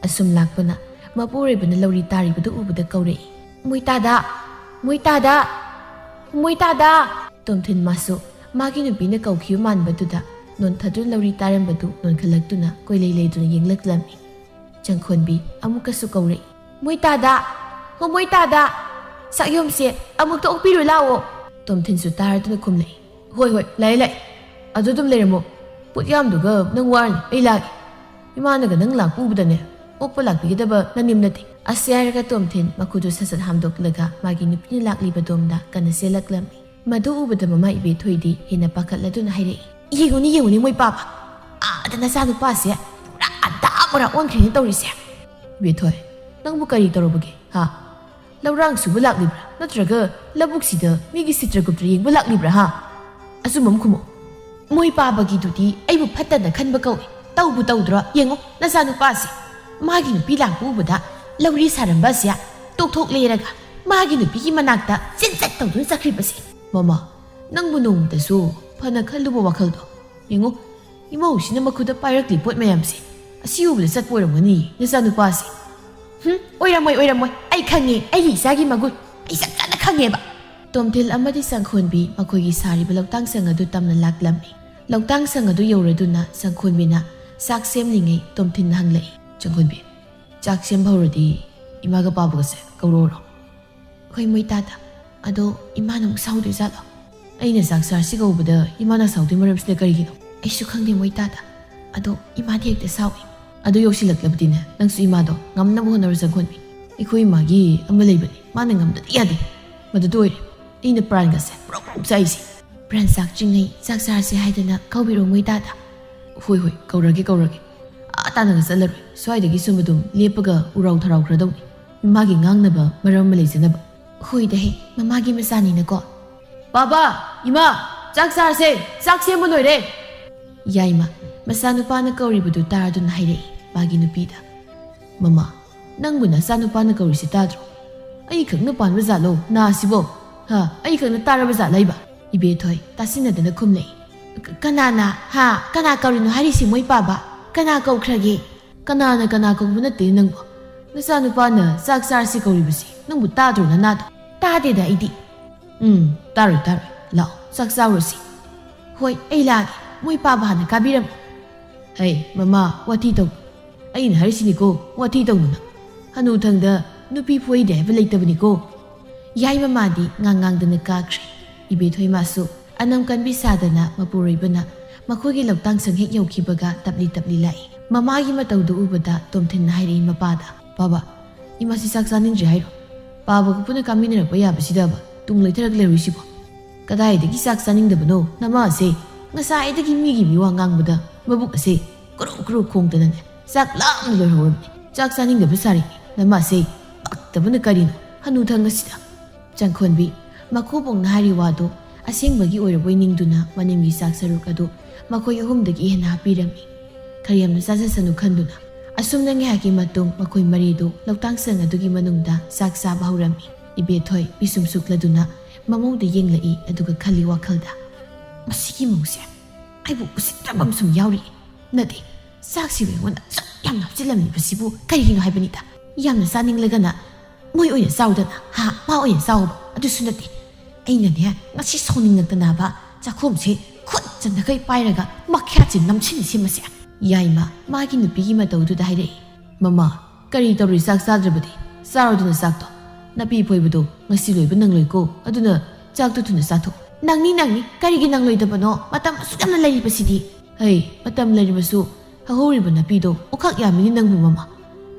ꯑꯁꯨꯝ ꯂꯥꯛꯄꯅ ꯃꯄꯨꯔꯣꯏꯕꯅ ꯂꯧꯔꯤ ꯇꯥꯔꯤꯕꯗꯨ ꯎꯕꯗ ꯀꯧꯔꯛꯏ, "ꯃꯣꯏꯇꯥꯗ! ꯃꯣꯏꯇꯥꯗ! ꯃꯣꯏꯇꯥꯗ!" ꯇꯣꯝꯊꯤꯟ ꯃꯥꯁꯨ ꯃꯥꯒꯤ ꯅꯨꯄꯤꯅ ꯀꯧꯈꯤꯕ ꯃꯥꯟꯕꯗꯨꯗ ꯅꯣꯟꯊꯗꯨꯅ ꯂꯧꯔꯤ ꯇꯥꯔꯝꯕꯗꯨ ꯅꯣꯟꯈꯠꯂꯛꯇꯨꯅ ꯀꯣꯏꯂꯩ ꯂꯩꯗꯨꯅ ꯌꯦꯡꯂꯛꯂꯝꯃꯤ꯫ ꯆꯪꯈꯣꯟꯕꯤ ꯑꯃꯨꯛꯀꯁꯨ ꯀꯧꯔꯛꯏ꯫ "ꯃꯣꯏ ꯇꯥꯗ! ꯍꯣ ꯃꯣꯏ ꯇꯥꯗ! ꯆꯥꯛꯌꯣꯝꯁꯦ ꯑꯃꯨꯛꯇ ꯑꯣꯛꯄꯤꯔꯨ ꯂꯥꯛꯑꯣ!" ꯇꯣꯝꯊꯤꯟꯁꯨ ꯇꯥꯔꯗꯨꯅ ꯈꯨꯝꯂꯛꯏ꯫ "ꯍꯣꯏ, ꯍꯣꯏ, ꯂꯥꯛꯑꯦ, ꯂꯥꯛꯑꯦ꯫ ꯑꯗꯨ ꯑꯗꯨꯝ ꯂꯩꯔꯝꯃꯣ꯫ ꯄꯣꯠ ꯌꯥꯝꯗꯨꯒ ꯅꯪ ꯋꯥꯔꯅꯤ, ꯑꯩ ꯂꯥꯛꯑꯒꯦ꯫ ꯏꯃꯥꯅꯒ ꯅꯪ ꯂꯥꯛꯄ ꯎꯕꯗꯅꯦ, ꯑꯣꯛꯄ ꯂꯥꯛꯄꯤꯒꯗꯕ ꯅꯅꯤꯝ ꯅꯠꯇꯦ"꯫ ꯑꯁꯤ ꯍꯥꯏꯔꯒ ꯇꯣꯝꯊꯤꯟ ꯃꯈꯨꯗꯨ ꯁꯠ ꯁꯠ ꯍꯥꯝꯗꯣꯛꯂꯒ ꯃꯥꯒꯤ ꯅꯨꯄꯤꯅ ꯂꯥꯛꯂꯤꯕ ꯗꯣꯝꯗ ꯀꯟꯅ ꯆꯦꯜꯂꯛꯂꯝꯃꯤ꯫ ꯃꯗꯨ ꯎꯕꯗ ꯃꯃꯥ ꯏꯕꯦꯊꯣꯏꯗꯤ ꯍꯦꯟꯅ ꯄꯥꯈꯠꯂꯗꯨꯅ ꯍꯥꯏꯔꯛꯏ, "ꯌꯦꯡꯉꯨꯅꯦ, ꯌꯦꯡꯉꯨꯅꯦ, ꯃꯣꯏ ꯄꯥꯕ! ꯑꯥꯗ ꯅꯆꯥꯅꯨꯄꯥꯁꯦ ꯄꯨꯔꯥ ꯑꯟꯗꯥ ꯃꯣꯔꯥ ꯑꯣꯟꯈ꯭ꯔꯦꯅꯦ ꯇꯧꯔꯤꯁꯦ!" "ꯏꯕꯦꯊꯣꯏ, ꯅꯪꯕꯨ ꯀꯔꯤ ꯇꯧꯔꯕꯒꯦ, ꯍꯥ? ꯂꯧꯔꯥꯡ ꯁꯨꯕ ꯂꯥꯛꯂꯤꯕ꯭ꯔꯥ, ꯅꯠꯇ꯭ꯔꯒ ꯂꯧꯕꯨꯛꯁꯤꯗ ꯃꯤꯒꯤ ꯆꯤꯇ꯭ꯔꯒꯨꯞꯇ ꯌꯦꯡꯕ ꯂꯥꯛꯂꯤꯕ꯭ꯔꯥ, ꯍꯥ? ꯑꯆꯨꯝꯕ ꯑꯃ ꯈꯨꯝꯃꯣ꯫ ꯃꯣꯏ ꯄꯥꯕꯒꯤꯗꯨꯗꯤ ꯑꯩꯕꯨ ꯐꯠꯇꯅ ꯈꯟꯕ ꯀꯧꯏ꯫ ꯇꯧꯕꯨ ꯇꯧꯗ꯭ꯔꯣ? ꯌꯦꯡꯉꯣ, ꯅꯆꯥꯅꯨꯄꯥꯁꯦ ꯃꯥꯒꯤ ꯅꯨꯄꯤ ꯂꯥꯛꯄ ꯎꯕꯗ ꯂꯧꯔꯤ ꯁꯥꯔꯝꯕ ꯑꯁꯦ ꯇꯣꯛꯊꯣꯛ ꯂꯩꯔꯒ ꯃꯥꯒꯤ ꯅꯨꯄꯤꯒꯤ ꯃꯅꯥꯛꯇ ꯆꯦꯟꯆꯠ ꯇꯧꯗꯨꯅ ꯆꯠꯈ꯭ꯔꯤꯕꯁꯦ꯫" "ꯃꯃꯥ, ꯅꯪꯕꯨ ꯅꯣꯡꯃꯇꯁꯨ ꯐꯅ ꯈꯜꯂꯨꯕ ꯋꯥꯈꯜꯗꯣ? ꯌꯦꯡꯉꯣ, ꯏꯃꯧꯁꯤꯅ ꯃꯈꯨꯠꯇ ꯄꯥꯏꯔꯛꯂꯤ ꯄꯣꯠ ꯃꯌꯥꯝꯁꯦ ꯑꯁꯤ ꯎꯕꯗ ꯆꯠꯄ ꯑꯣꯏꯔꯝꯒꯅꯤ ꯅꯆꯥꯅꯨꯄꯥꯁꯦ꯫" "ꯍꯨꯝ, ꯑꯣꯏꯔꯝꯃꯣꯏ, ꯑꯣꯏꯔꯝꯃꯣꯏ꯫ ꯑꯩ ꯈꯪꯉꯦ, ꯑꯩꯒꯤ ꯏꯆꯥꯒꯤ ꯃꯒꯨꯟ ꯑꯩ ꯆꯞ ꯆꯥꯅ ꯈꯪꯉꯦꯕ꯫" ꯇꯣꯝꯊꯤꯜ ꯑꯃꯗꯤ ꯆꯪꯈꯣꯟꯕꯤ ꯃꯈꯣꯏꯒꯤ ꯁꯥꯔꯤꯕ ꯂꯧꯇꯥꯡ ꯁꯪ ꯑꯗꯨ ꯇꯝꯅ ꯂꯥꯛꯂꯝꯃꯤ꯫ ꯂꯧꯇꯥꯡ ꯁꯪ ꯑꯗꯨ ꯌꯧꯔꯗꯨꯅ ꯆꯪꯈꯣꯟꯕꯤꯅ ꯆꯥꯛ ꯁꯦꯝꯂꯤꯉꯩ ꯇꯣꯝꯊꯤꯟꯅ ꯍꯪꯂꯛꯏ, "ꯆꯪꯈꯣꯟꯕꯤ, ꯆꯥꯛ ꯁꯦꯝꯕ ꯍꯧꯔꯗꯤ ꯏꯃꯥꯒ ꯄꯥꯕꯒꯁꯦ ꯀꯧꯔꯛꯑꯣꯔꯣ?" "ꯍꯣꯏ, ꯃꯣꯏ ꯇꯥꯗ꯫ ꯑꯗꯣ ꯏꯃꯥꯅ ꯑꯃꯨꯛ ꯁꯥꯎꯗꯣꯏ ꯖꯥꯠꯂꯣ?" "ꯑꯩꯅ ꯆꯥꯛ ꯆꯥꯔꯁꯤ ꯀꯧꯕꯗ ꯏꯃꯥꯅ ꯁꯥꯎꯗꯣꯏ ꯃꯔꯝꯁꯤꯅ ꯀꯔꯤꯒꯤꯅꯣ?" "ꯑꯩꯁꯨ ꯈꯪꯗꯦ, ꯃꯣꯏ ꯇꯥꯗ꯫ ꯑꯗꯣ ꯏꯃꯥꯗꯤ ꯍꯦꯛꯇ ꯁꯥꯎꯏ꯫" "ꯑꯗꯨ ꯌꯧꯁꯤꯜꯂꯛꯂꯕꯗꯤꯅꯦ, ꯅꯪꯁꯨ ꯏꯃꯥꯗꯣ ꯉꯝꯅꯕ ꯍꯣꯠꯅꯔꯣ ꯆꯪꯈꯣꯟꯕꯤ꯫ ꯑꯩꯈꯣꯏ ꯏꯃꯥꯒꯤ ꯑꯃ ꯂꯩꯕꯅꯤ, ꯃꯥꯅ ꯉꯝꯗꯗꯤ ꯌꯥꯗꯦ꯫ ꯃꯗꯨꯗ ꯑꯣꯏꯔꯦ ꯑꯩꯅ ꯄ꯭ꯔꯥꯟꯒꯁꯦ ꯄ꯭ꯔꯣꯛ ꯄ꯭ꯔꯣꯛ ꯆꯥꯛꯏꯁꯦ꯫" "ꯄ꯭ꯔꯥꯟ ꯆꯥꯛꯇ꯭ꯔꯤꯉꯩ ꯆꯥꯛ ꯆꯥꯔꯁꯦ ꯍꯥꯏꯗꯅ ꯀꯧꯕꯤꯔꯣ, ꯃꯣꯏ ꯇꯥꯗ꯫" "ꯍꯣꯏ, ꯍꯣꯏ, ꯀꯧꯔꯒꯦ, ꯀꯧꯔꯒꯦ꯫ ꯑꯥ ꯇꯥꯟꯅꯒ ꯆꯠꯂꯔꯣꯏ꯫ ꯁ꯭ꯋꯥꯏꯗꯒꯤ ꯁꯨꯝ ꯑꯗꯨꯝ ꯂꯦꯞꯄꯒ ꯎꯔꯥꯎ ꯊꯔꯥꯎꯈ꯭ꯔꯗꯧꯅꯤ꯫ ꯏꯃꯥꯒꯤ ꯉꯥꯡꯅꯕ ꯃꯔꯝ ꯑꯃ ꯂꯩꯖꯅꯕ꯫" "ꯍꯣꯏꯗ ꯍꯦ, ꯃꯃꯥꯒꯤ ꯃꯆꯥꯅꯤꯅꯀꯣ꯫" "ꯄꯥꯕ, ꯏꯃꯥ, ꯆꯥꯛ ꯆꯥꯔꯁꯦ, ꯆꯥꯛ ꯁꯦꯝꯕ ꯂꯣꯏꯔꯦ꯫" ꯌꯥꯏꯃ, ꯃꯆꯥꯅꯨꯄꯥꯅ ꯀꯧꯔꯤꯕꯗꯨ ꯇꯥꯔꯗꯨꯅ ꯍꯥꯏꯔꯛꯏ ꯃꯥꯒꯤ ꯅꯨꯄꯤꯗ꯫ "ꯃꯃꯥ, ꯅꯪꯕꯨ ꯅꯆꯥꯅꯨꯄꯥꯅ ꯀꯧꯔꯤꯁꯤ ꯇꯥꯗ꯭ꯔꯣ? ꯑꯩꯈꯛꯅ ꯄꯥꯟꯕ ꯖꯥꯠꯂꯣ ꯅꯥꯁꯤꯕꯣ? ꯍꯥ, ꯑꯩꯈꯛꯅ ꯇꯥꯔꯕ ꯖꯥꯠꯂ ꯏꯕ?" ꯏꯕꯦꯊꯣꯏ ꯇꯥꯁꯤꯟꯅꯗꯅ ꯈꯨꯝꯂꯛꯏ꯫ "ꯀ-, ꯀꯅꯥꯅ? ꯍꯥ? ꯀꯅꯥ ꯀꯧꯔꯤꯅꯣ ꯍꯥꯏꯔꯤꯁꯤ ꯃꯣꯏ ꯄꯥꯕ? ꯀꯅꯥ ꯀꯧꯈ꯭ꯔꯒꯦ?" "ꯀꯅꯥꯅ ꯀꯅꯥ ꯀꯧꯕ ꯅꯠꯇꯦ ꯅꯪꯕꯣ꯫ ꯅꯆꯥꯅꯨꯄꯥꯅ ꯆꯥꯛ ꯆꯥꯔꯁꯤ ꯀꯧꯔꯤꯕꯁꯤ ꯅꯪꯕꯨ ꯇꯥꯗ꯭ꯔꯣ ꯅꯅꯥꯗꯣ?" "ꯇꯥꯗꯦꯗ ꯑꯩꯗꯤ꯫" "ꯎꯝ, ꯇꯥꯔꯣꯏ, ꯇꯥꯔꯣꯏ꯫ ꯂꯥꯛꯑꯣ, ꯆꯥꯛ ꯆꯥꯔꯨꯔꯁꯤ꯫" "ꯍꯣꯏ, ꯑꯩ ꯂꯥꯛꯑꯒꯦ꯫ ꯃꯣꯏ ꯄꯥꯕ ꯍꯥꯟꯅ ꯀꯥꯕꯤꯔꯝꯃꯣ꯫" "ꯍꯩ, ꯃꯃꯥ, ꯋꯥꯊꯤ ꯇꯧ꯫ ꯑꯩꯅ ꯍꯥꯏꯔꯤꯁꯤꯅꯤꯀꯣ, ꯋꯥꯊꯤ ꯇꯧꯅꯨꯅ꯫ ꯍꯅꯨꯊꯪꯗ ꯅꯨꯄꯤ ꯐꯣꯏꯗꯦ ꯍꯥꯏꯕ ꯂꯩꯇꯕꯅꯤꯀꯣ꯫ ꯌꯥꯏꯃ ꯃꯥꯗꯤ ꯉꯥꯡ ꯉꯥꯡꯗꯅ ꯀꯥꯈ꯭ꯔꯦ꯫ ꯏꯕꯦꯊꯣꯏ ꯃꯥꯁꯨ ꯑꯅꯝ ꯀꯟꯕꯤ ꯁꯥꯗꯅ ꯃꯄꯨꯔꯣꯏꯕꯅ ꯃꯈꯣꯏꯒꯤ ꯂꯧꯇꯥꯡ ꯁꯪ ꯍꯦꯛ ꯌꯧꯈꯤꯕꯒ ꯇꯞꯂꯤ ꯇꯞꯂꯤ ꯂꯥꯛꯏ꯫ ꯃꯃꯥꯒꯤ ꯃꯇꯧꯗꯨ ꯎꯕꯗ ꯇꯣꯝꯊꯤꯟꯅ ꯍꯥꯏꯔꯛꯏ ꯃꯄꯥꯗ, "ꯕꯥꯕꯥ, ꯏꯃꯥꯁꯤ ꯆꯥꯛ ꯆꯥꯅꯤꯡꯗ꯭ꯔꯤ ꯍꯥꯏꯔꯣ? ꯄꯥꯕꯒ ꯄꯨꯟꯅ ꯀꯥꯃꯤꯟꯅꯔꯛꯄ ꯌꯥꯕꯁꯤꯗꯕ ꯇꯨꯡ ꯂꯩꯊꯔꯛ ꯂꯩꯔꯨꯏꯁꯤꯕꯣ? ꯀꯗꯥꯏꯗꯒꯤ ꯆꯥꯛ ꯆꯥꯅꯤꯡꯗꯕꯅꯣ? ꯅꯃꯥꯁꯦ ꯉꯁꯥꯏꯗꯒꯤ ꯃꯤꯒꯤ ꯃꯤꯋꯥ ꯉꯥꯡꯕꯗ ꯃꯕꯨꯛ ꯑꯁꯦ ꯀ꯭ꯔꯨ ꯀ꯭ꯔꯨ ꯈꯣꯡꯗꯅꯅꯦ ꯆꯥꯛ ꯂꯥꯝꯅ ꯂꯣꯏꯍꯧꯔꯕꯅꯤ꯫ ꯆꯥꯛ ꯆꯥꯅꯤꯡꯗꯕ ꯁꯥꯔꯤ꯫ ꯅꯃꯥꯁꯦ ꯄꯛꯇꯕꯅ ꯀꯔꯤꯅꯣ ꯍꯅꯨꯊꯪ ꯑꯁꯤꯗ?" ꯆꯪꯈꯣꯟꯕꯤ ꯃꯀꯨꯕꯣꯛꯅ ꯍꯥꯏꯔꯤ ꯋꯥꯗꯨ ꯑꯁꯦꯡꯕꯒꯤ ꯑꯣꯏꯔꯕꯣꯏ ꯅꯤꯡꯗꯨꯅ ꯃꯅꯤꯡꯒꯤ ꯆꯥꯛ ꯁꯔꯨꯛ ꯑꯗꯨ ꯃꯈꯣꯏ ꯑꯍꯨꯝꯗꯒꯤ ꯍꯦꯟꯅ ꯍꯥꯞꯄꯤꯔꯝꯃꯤ꯫ ꯈꯔ ꯌꯥꯝꯅ ꯆꯥꯖꯁꯅꯨ ꯈꯟꯗꯨꯅ꯫ ꯑꯁꯨꯝꯅ ꯉꯥꯏꯍꯥꯛꯀꯤ ꯃꯇꯨꯡ ꯃꯈꯣꯏ ꯃꯔꯤꯗꯨ ꯂꯧꯇꯥꯡ ꯁꯪ ꯑꯗꯨꯒꯤ ꯃꯅꯨꯡꯗ ꯆꯥꯛ ꯆꯥꯕ ꯍꯧꯔꯝꯃꯤ꯫ ꯏꯕꯦꯊꯣꯏ ꯄꯤꯁꯨꯝ ꯁꯨꯛꯂꯗꯨꯅ ꯃꯃꯧꯗ ꯌꯦꯡꯂꯛꯏ, ꯑꯗꯨꯒ ꯈꯜꯂꯤ ꯋꯥꯈꯜꯗ, "ꯃꯁꯤꯒꯤ ꯃꯧꯁꯦ ꯑꯩꯕꯨ ꯎꯁꯤꯠꯇꯕ ꯑꯃꯁꯨꯝ ꯌꯥꯎꯔꯤ꯫ ꯅꯠꯇꯦ, ꯆꯥꯛꯁꯤꯕꯨ ꯑꯩꯉꯣꯟꯗ ꯑꯁꯨꯛ ꯌꯥꯝꯅ ꯍꯥꯞꯆꯤꯜꯂꯝꯂꯤꯕꯁꯤꯕꯨ ꯀꯔꯤꯒꯤꯅꯣ ꯍꯥꯏꯕꯅꯤꯗ꯫ ꯌꯥꯝꯅ ꯆꯥꯅꯤꯡꯂꯒꯅ ꯃꯣꯏ ꯑꯣꯏꯅ ꯆꯥꯎꯗꯅ, ꯍꯥ, ꯃꯥ ꯑꯣꯏꯅ ꯆꯥꯎꯕ꯫ ꯑꯗꯨꯁꯨ ꯅꯠꯇꯦ, ꯑꯩꯅꯅꯦ ꯉꯁꯤ ꯁꯥꯎꯅꯤꯡꯉꯛꯇꯅꯕ ꯆꯥꯛꯈꯣꯝꯁꯦ ꯈꯨꯠ ꯆꯟꯗꯈꯩ ꯄꯥꯏꯔꯒ ꯃꯈ꯭ꯌꯥꯠꯁꯦ ꯅꯝꯁꯤꯟꯁꯤ ꯃꯁꯦ꯫" ꯌꯥꯏꯃ ꯃꯥꯒꯤ ꯅꯨꯄꯤꯒꯤ ꯃꯇꯧꯗꯨꯗ ꯍꯥꯏꯔꯛꯏ, "ꯃꯃꯥ, ꯀꯔꯤ ꯇꯧꯔꯤ? ꯆꯥꯛ ꯆꯥꯗ꯭ꯔꯕꯗꯤ? ꯆꯥꯔꯣꯗꯅ ꯆꯥꯛꯇꯣ꯫ ꯅꯥꯄꯤ ꯐꯣꯏꯕꯗꯣ ꯉꯁꯤ ꯂꯣꯏꯕ ꯅꯪꯂꯣꯏꯀꯣ, ꯑꯗꯨꯅ ꯆꯥꯛꯇꯣ ꯊꯨꯅ ꯆꯥꯊꯣꯛ꯫" "ꯅꯪꯅꯤ, ꯅꯪꯅꯤ, ꯀꯔꯤꯒꯤ ꯅꯪꯂꯣꯏꯗꯕꯅꯣ? ꯃꯇꯝ ꯑꯁꯨꯛ ꯌꯥꯝꯅ ꯂꯩꯔꯤꯕꯁꯤꯗꯤ꯫" "ꯍꯩ, ꯃꯇꯝ ꯂꯩꯔꯤꯕꯁꯨ ꯍꯧꯍꯧꯔꯤꯕ ꯅꯥꯄꯤꯗꯣ ꯑꯣꯈꯥꯛ ꯌꯥꯝꯃꯤꯅꯤ ꯅꯪꯕꯨ ꯃꯃꯥ꯫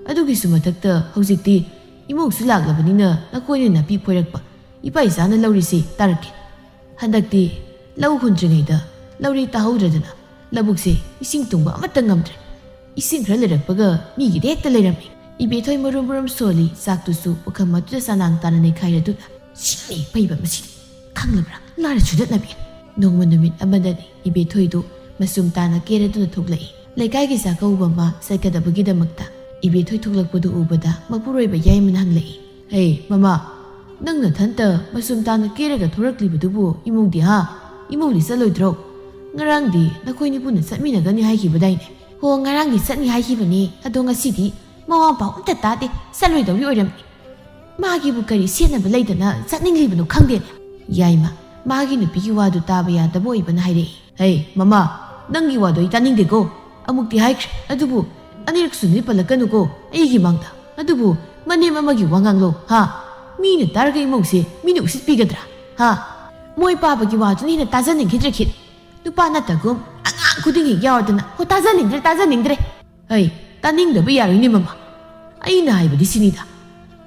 ꯑꯗꯨꯒꯤꯁꯨ ꯃꯊꯛꯇ ꯍꯧꯖꯤꯛꯇꯤ ꯏꯃꯧꯁꯨ ꯂꯥꯛꯂꯕꯅꯤꯅ ꯅꯈꯣꯏꯅ ꯅꯥꯄꯤ ꯐꯣꯏꯔꯛꯄ ꯏꯄꯥ ꯏꯆꯥꯅ ꯂꯧꯔꯤꯁꯤ ꯇꯥꯔꯛꯀꯦ꯫ ꯍꯟꯗꯛꯇꯤ ꯂꯧ ꯍꯨꯟꯗ꯭ꯔꯤꯉꯩꯗ ꯂꯧꯔꯤ ꯇꯥꯍꯧꯗ꯭ꯔꯗꯅ ꯂꯧꯕꯨꯛꯁꯦ ꯏꯁꯤꯡ ꯇꯨꯡꯕ ꯑꯃꯠꯇ ꯉꯝꯗ꯭ꯔꯦ꯫ ꯏꯁꯤꯡ ꯈꯔ ꯂꯩꯔꯛꯄꯒ ꯃꯤꯒꯤꯗ ꯍꯦꯛꯇ ꯂꯩꯔꯝꯃꯤ꯫" ꯏꯕꯦꯊꯣꯏ ꯃꯔꯨꯝ ꯃꯔꯨꯝ ꯁꯣꯜꯂꯤ ꯆꯥꯛꯇꯨꯁꯨ ꯄꯨꯈꯝ ꯑꯗꯨꯗ ꯆꯅꯥꯡ ꯇꯥꯅ ꯅꯩꯈꯥꯏꯔꯗꯨꯅ, "ꯁꯤꯅꯤ ꯄꯩꯕ ꯃꯁꯤꯗꯤ, ꯈꯪꯂꯕ꯭ꯔꯥ, ꯂꯥꯏꯔ ꯆꯨꯗꯠꯅꯕꯤ!" ꯅꯣꯡꯃ ꯅꯨꯃꯤꯠ ꯑꯃꯗꯅꯤ ꯏꯕꯦꯊꯣꯏꯗꯨ ꯃꯆꯨꯝ ꯇꯥꯅ ꯀꯦꯔꯗꯨꯅ ꯊꯣꯛꯂꯛꯏ꯫ ꯂꯩꯀꯥꯏꯒꯤ ꯆꯥꯛꯀꯧꯕ ꯑꯃ ꯆꯠꯀꯗꯕꯒꯤꯗꯃꯛꯇ ꯏꯕꯦꯊꯣꯏ ꯊꯣꯛꯂꯛꯄꯗꯨ ꯎꯕꯗ ꯃꯄꯨꯔꯣꯏꯕ ꯌꯥꯏꯃꯅ ꯍꯪꯂꯛꯏ, "ꯍꯦ ꯃꯃꯥ, ꯅꯪ ꯅꯊꯟꯇ ꯃꯆꯨꯝ ꯇꯥꯅ ꯀꯦꯔꯒ ꯊꯣꯔꯛꯂꯤꯕꯗꯨꯕꯨ ꯏꯃꯧꯗꯤ ꯍꯥ? ꯏꯃꯧꯗꯤ ꯆꯠꯂꯣꯏꯗ꯭ꯔꯣ? ꯉꯔꯥꯡꯗꯤ ꯅꯈꯣꯏ ꯅꯤꯄꯨꯅ ꯆꯠꯃꯤꯟꯅꯒꯅꯤ ꯍꯥꯏꯈꯤꯕꯗꯥꯏꯅꯦ?" "ꯍꯣ, ꯉꯔꯥꯡꯗꯤ ꯆꯠꯅꯤ ꯍꯥꯏꯈꯤꯕꯅꯤ, ꯑꯗꯣ ꯉꯁꯤꯗꯤ ꯃꯋꯥ ꯃꯄꯥꯎ ꯑꯝꯇ ꯇꯥꯗꯦ, ꯆꯠꯂꯣꯏꯗꯧꯔꯤ ꯑꯣꯏꯔꯝꯃꯤ꯫" "ꯃꯥꯒꯤꯕꯨ ꯀꯔꯤ ꯁꯦꯠꯅꯕ ꯂꯩꯗꯅ ꯆꯠꯅꯤꯡꯂꯤꯕꯅꯣ ꯈꯪꯗꯦꯅꯦ꯫" ꯌꯥꯏꯃ ꯃꯥꯒꯤ ꯅꯨꯄꯤꯒꯤ ꯋꯥꯗꯨ ꯇꯥꯕ ꯌꯥꯗꯕ ꯑꯣꯏꯕꯅ ꯍꯥꯏꯔꯛꯏ, "ꯍꯩ ꯃꯃꯥ, ꯅꯪꯒꯤ ꯋꯥꯗꯣ ꯑꯩ ꯇꯥꯅꯤꯡꯗꯦꯀꯣ꯫ ꯑꯃꯨꯛꯇꯤ ꯍꯥꯏꯈ꯭ꯔꯦ, ꯑꯗꯨꯕꯨ ꯑꯅꯤꯔꯛ ꯁꯨꯅꯗꯤ ꯄꯜꯂꯛꯀꯅꯨꯀꯣ ꯑꯩꯒꯤ ꯃꯥꯡꯗ꯫ ꯑꯗꯨꯕꯨ ꯃꯅꯦꯝ ꯑꯃꯒꯤ ꯋꯥꯉꯥꯡꯂꯣ, ꯍꯥ? ꯃꯤꯅ ꯇꯥꯔꯒ ꯏꯃꯧꯁꯦ ꯃꯤꯅ ꯎꯁꯤꯠꯄꯤꯒꯗ꯭ꯔꯥ, ꯍꯥ? ꯃꯣꯏ ꯄꯥꯕꯒꯤ ꯋꯥꯗꯨꯅ ꯍꯦꯟꯅ ꯇꯥꯖꯅꯤꯡꯈꯤꯗ꯭ꯔꯦ, ꯈꯤꯠ꯫ ꯅꯨꯄꯥ ꯅꯠꯇꯒꯨꯝ ꯑꯉꯥꯡ ꯈꯨꯗꯤꯡ ꯍꯦꯛ ꯌꯥꯎꯔꯗꯅ꯫ ꯍꯣ, ꯇꯥꯖꯅꯤꯡꯗ꯭ꯔꯦ, ꯇꯥꯖꯅꯤꯡꯗ꯭ꯔꯦ꯫ ꯑꯩ ꯇꯥꯅꯤꯡꯗꯕ ꯌꯥꯔꯣꯏꯅꯦ, ꯃꯃꯥ꯫ ꯑꯩꯅ ꯍꯥꯏꯕꯗꯤ ꯁꯤꯅꯤꯗ,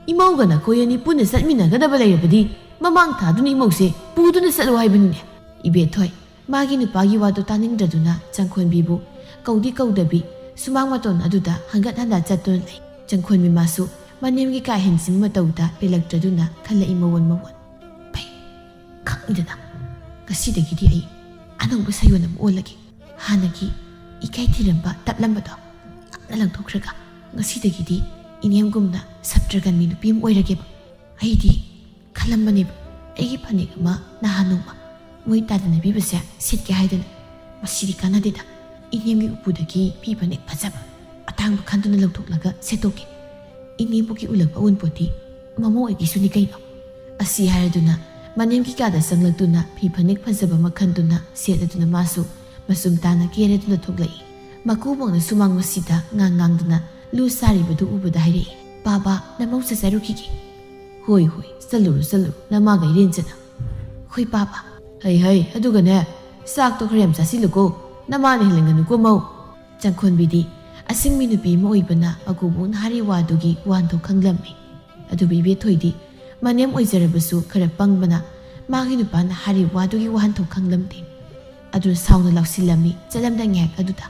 ꯏꯃꯧꯒ ꯅꯈꯣꯏ ꯑꯅꯤ ꯄꯨꯟꯅ ꯆꯠꯃꯤꯟꯅꯒꯗꯕ ꯂꯩꯔꯕꯗꯤ, ꯃꯃꯥꯡ ꯊꯥꯗꯨꯅ ꯏꯃꯧꯁꯦ ꯄꯨꯗꯨꯅ ꯆꯠꯂꯨ ꯍꯥꯏꯕꯅꯤꯅꯦ꯫ ꯏꯕꯦꯊꯣꯏ ꯃꯥꯒꯤ ꯅꯨꯄꯥꯒꯤ ꯋꯥꯗꯨ ꯇꯥꯅꯤꯡꯗ꯭ꯔꯗꯨꯅ ꯆꯪꯈꯣꯟꯕꯤꯕꯨ ꯀꯧꯗꯤ ꯀꯧꯗꯕꯤ, ꯁꯨꯃꯥꯡ ꯃꯇꯣꯟ ꯑꯗꯨꯗ ꯍꯟꯒꯠ ꯍꯟꯗ ꯆꯠꯇꯨꯅ ꯂꯩ꯫ ꯆꯪꯈꯣꯟꯕꯤ ꯃꯥꯁꯨ ꯃꯅꯦꯝꯒꯤ ꯀꯥ ꯍꯦꯟꯖꯤꯟꯕ ꯃꯇꯧꯗ ꯄꯦꯜꯂꯛꯇ꯭ꯔꯗꯨꯅ ꯈꯜꯂꯛꯏ ꯃꯋꯣꯟ ꯃꯋꯣꯟ꯫ ꯐꯩ, ꯈꯪꯉꯤꯗꯅ, ꯉꯁꯤꯗꯒꯤꯗꯤ ꯑꯩ ꯑꯅꯧꯕ ꯁꯥꯌꯣꯟ ꯑꯃ ꯑꯣꯜꯂꯒꯦ꯫ ꯍꯥꯟꯅꯒꯤ ꯏꯀꯥꯏ ꯊꯤꯔꯝꯕ ꯇꯞꯂꯝꯕꯗꯣ ꯂꯣꯏꯅ ꯂꯪꯊꯣꯛꯈ꯭ꯔꯒ, ꯉꯁꯤꯗꯒꯤꯗꯤ ꯏꯅꯦꯝꯒꯨꯝꯅ ꯁꯞꯇ꯭ꯔꯒꯟꯕꯤ ꯅꯨꯄꯤ ꯑꯃ ꯑꯣꯏꯔꯒꯦꯕ꯫ ꯑꯩꯗꯤ ꯈꯜꯂꯝꯕꯅꯦꯕ, ꯑꯩꯒꯤ ꯐꯅꯦꯛ ꯑꯃ ꯅꯍꯥꯟ ꯅꯣꯡꯃ ꯃꯣꯏ ꯇꯥꯗꯅ ꯄꯤꯕꯁꯦ ꯁꯦꯠꯀꯦ ꯍꯥꯏꯗꯅ꯫ ꯃꯁꯤꯗꯤ ꯀꯥꯟꯅꯗꯦꯗ, ꯏꯅꯦꯝꯒꯤ ꯎꯄꯨꯗꯒꯤ ꯐꯤ ꯐꯅꯦꯛ ꯐꯖꯕ ꯑꯇꯥꯡꯕ ꯈꯟꯗꯨꯅ ꯂꯧꯊꯣꯛꯂꯒ ꯁꯦꯠꯇꯣꯛꯀꯦ꯫ ꯏꯅꯦꯝꯕꯨꯒꯤ ꯎꯂꯛꯄ ꯑꯎꯟꯄꯣꯠꯇꯤ ꯃꯃꯧ ꯑꯣꯏꯒꯤꯁꯨꯅꯤ ꯀꯩꯅꯣ꯫ ꯑꯁꯤ ꯍꯥꯏꯔꯗꯨꯅ ꯃꯅꯦꯝꯒꯤ ꯀꯥꯗ ꯆꯪꯂꯛꯇꯨꯅ ꯐꯤ ꯐꯅꯦꯛ ꯐꯖꯕ ꯑꯃ ꯈꯟꯗꯨꯅ ꯁꯦꯠꯂꯗꯨꯅ ꯃꯥꯁꯨ ꯃꯆꯨꯝ ꯇꯥꯅ ꯀꯦꯔꯗꯨꯅ ꯊꯣꯛꯂꯛꯏ꯫ ꯃꯀꯨꯕꯣꯛꯅ ꯁꯨꯃꯥꯡ ꯃꯁꯤꯗ ꯉꯥꯡ ꯉꯥꯡꯗꯨꯅ ꯂꯨ ꯁꯥꯔꯤꯕꯗꯨ ꯎꯕꯗ ꯍꯥꯏꯔꯛꯏ, "ꯄꯥꯕ, ꯅꯃꯧ ꯆꯠꯆꯔꯨꯈꯤꯒꯦ꯫" "ꯍꯣꯏ, ꯍꯣꯏ, ꯆꯠꯂꯨꯔꯣ, ꯆꯠꯂꯨꯔꯣ, ꯅꯃꯥꯒ ꯏꯔꯦꯟꯖꯅ꯫" "ꯍꯣꯏ, ꯄꯥꯕ꯫" "ꯍꯩ, ꯍꯩ, ꯑꯗꯨꯒꯅꯦ, ꯆꯥꯛꯇꯣ ꯈꯔ ꯌꯥꯝ ꯆꯥꯁꯤꯜꯂꯨꯀꯣ, ꯅꯃꯥꯅ ꯍꯦꯜꯂꯝꯒꯅꯨꯀꯣ, ꯃꯧ꯫" ꯆꯪꯈꯣꯟꯕꯤꯗꯤ ꯑꯁꯤꯡꯃꯤ ꯅꯨꯄꯤ ꯑꯃ ꯑꯣꯏꯕꯅ ꯃꯀꯨꯕꯣꯛꯅ ꯍꯥꯏꯔꯤ ꯋꯥꯗꯨꯒꯤ ꯋꯥꯍꯟꯊꯣꯛ ꯈꯪꯂꯝꯃꯤ꯫ ꯑꯗꯨꯕꯨ ꯏꯕꯦꯊꯣꯏꯗꯤ ꯃꯅꯦꯝ ꯑꯣꯏꯖꯔꯕꯁꯨ ꯈꯔ ꯄꯪꯕꯅ ꯃꯥꯒꯤ ꯅꯨꯄꯥꯅ ꯍꯥꯏꯔꯤ ꯋꯥꯗꯨꯒꯤ ꯋꯥꯍꯟꯊꯣꯛ ꯈꯪꯂꯝꯗꯦ꯫ ꯑꯗꯨꯅ ꯁꯥꯎꯅ ꯂꯥꯎꯁꯤꯜꯂꯝꯃꯤ ꯆꯠꯂꯝꯗꯥꯏ ꯉꯥꯏꯍꯥꯛ ꯑꯗꯨꯗ꯫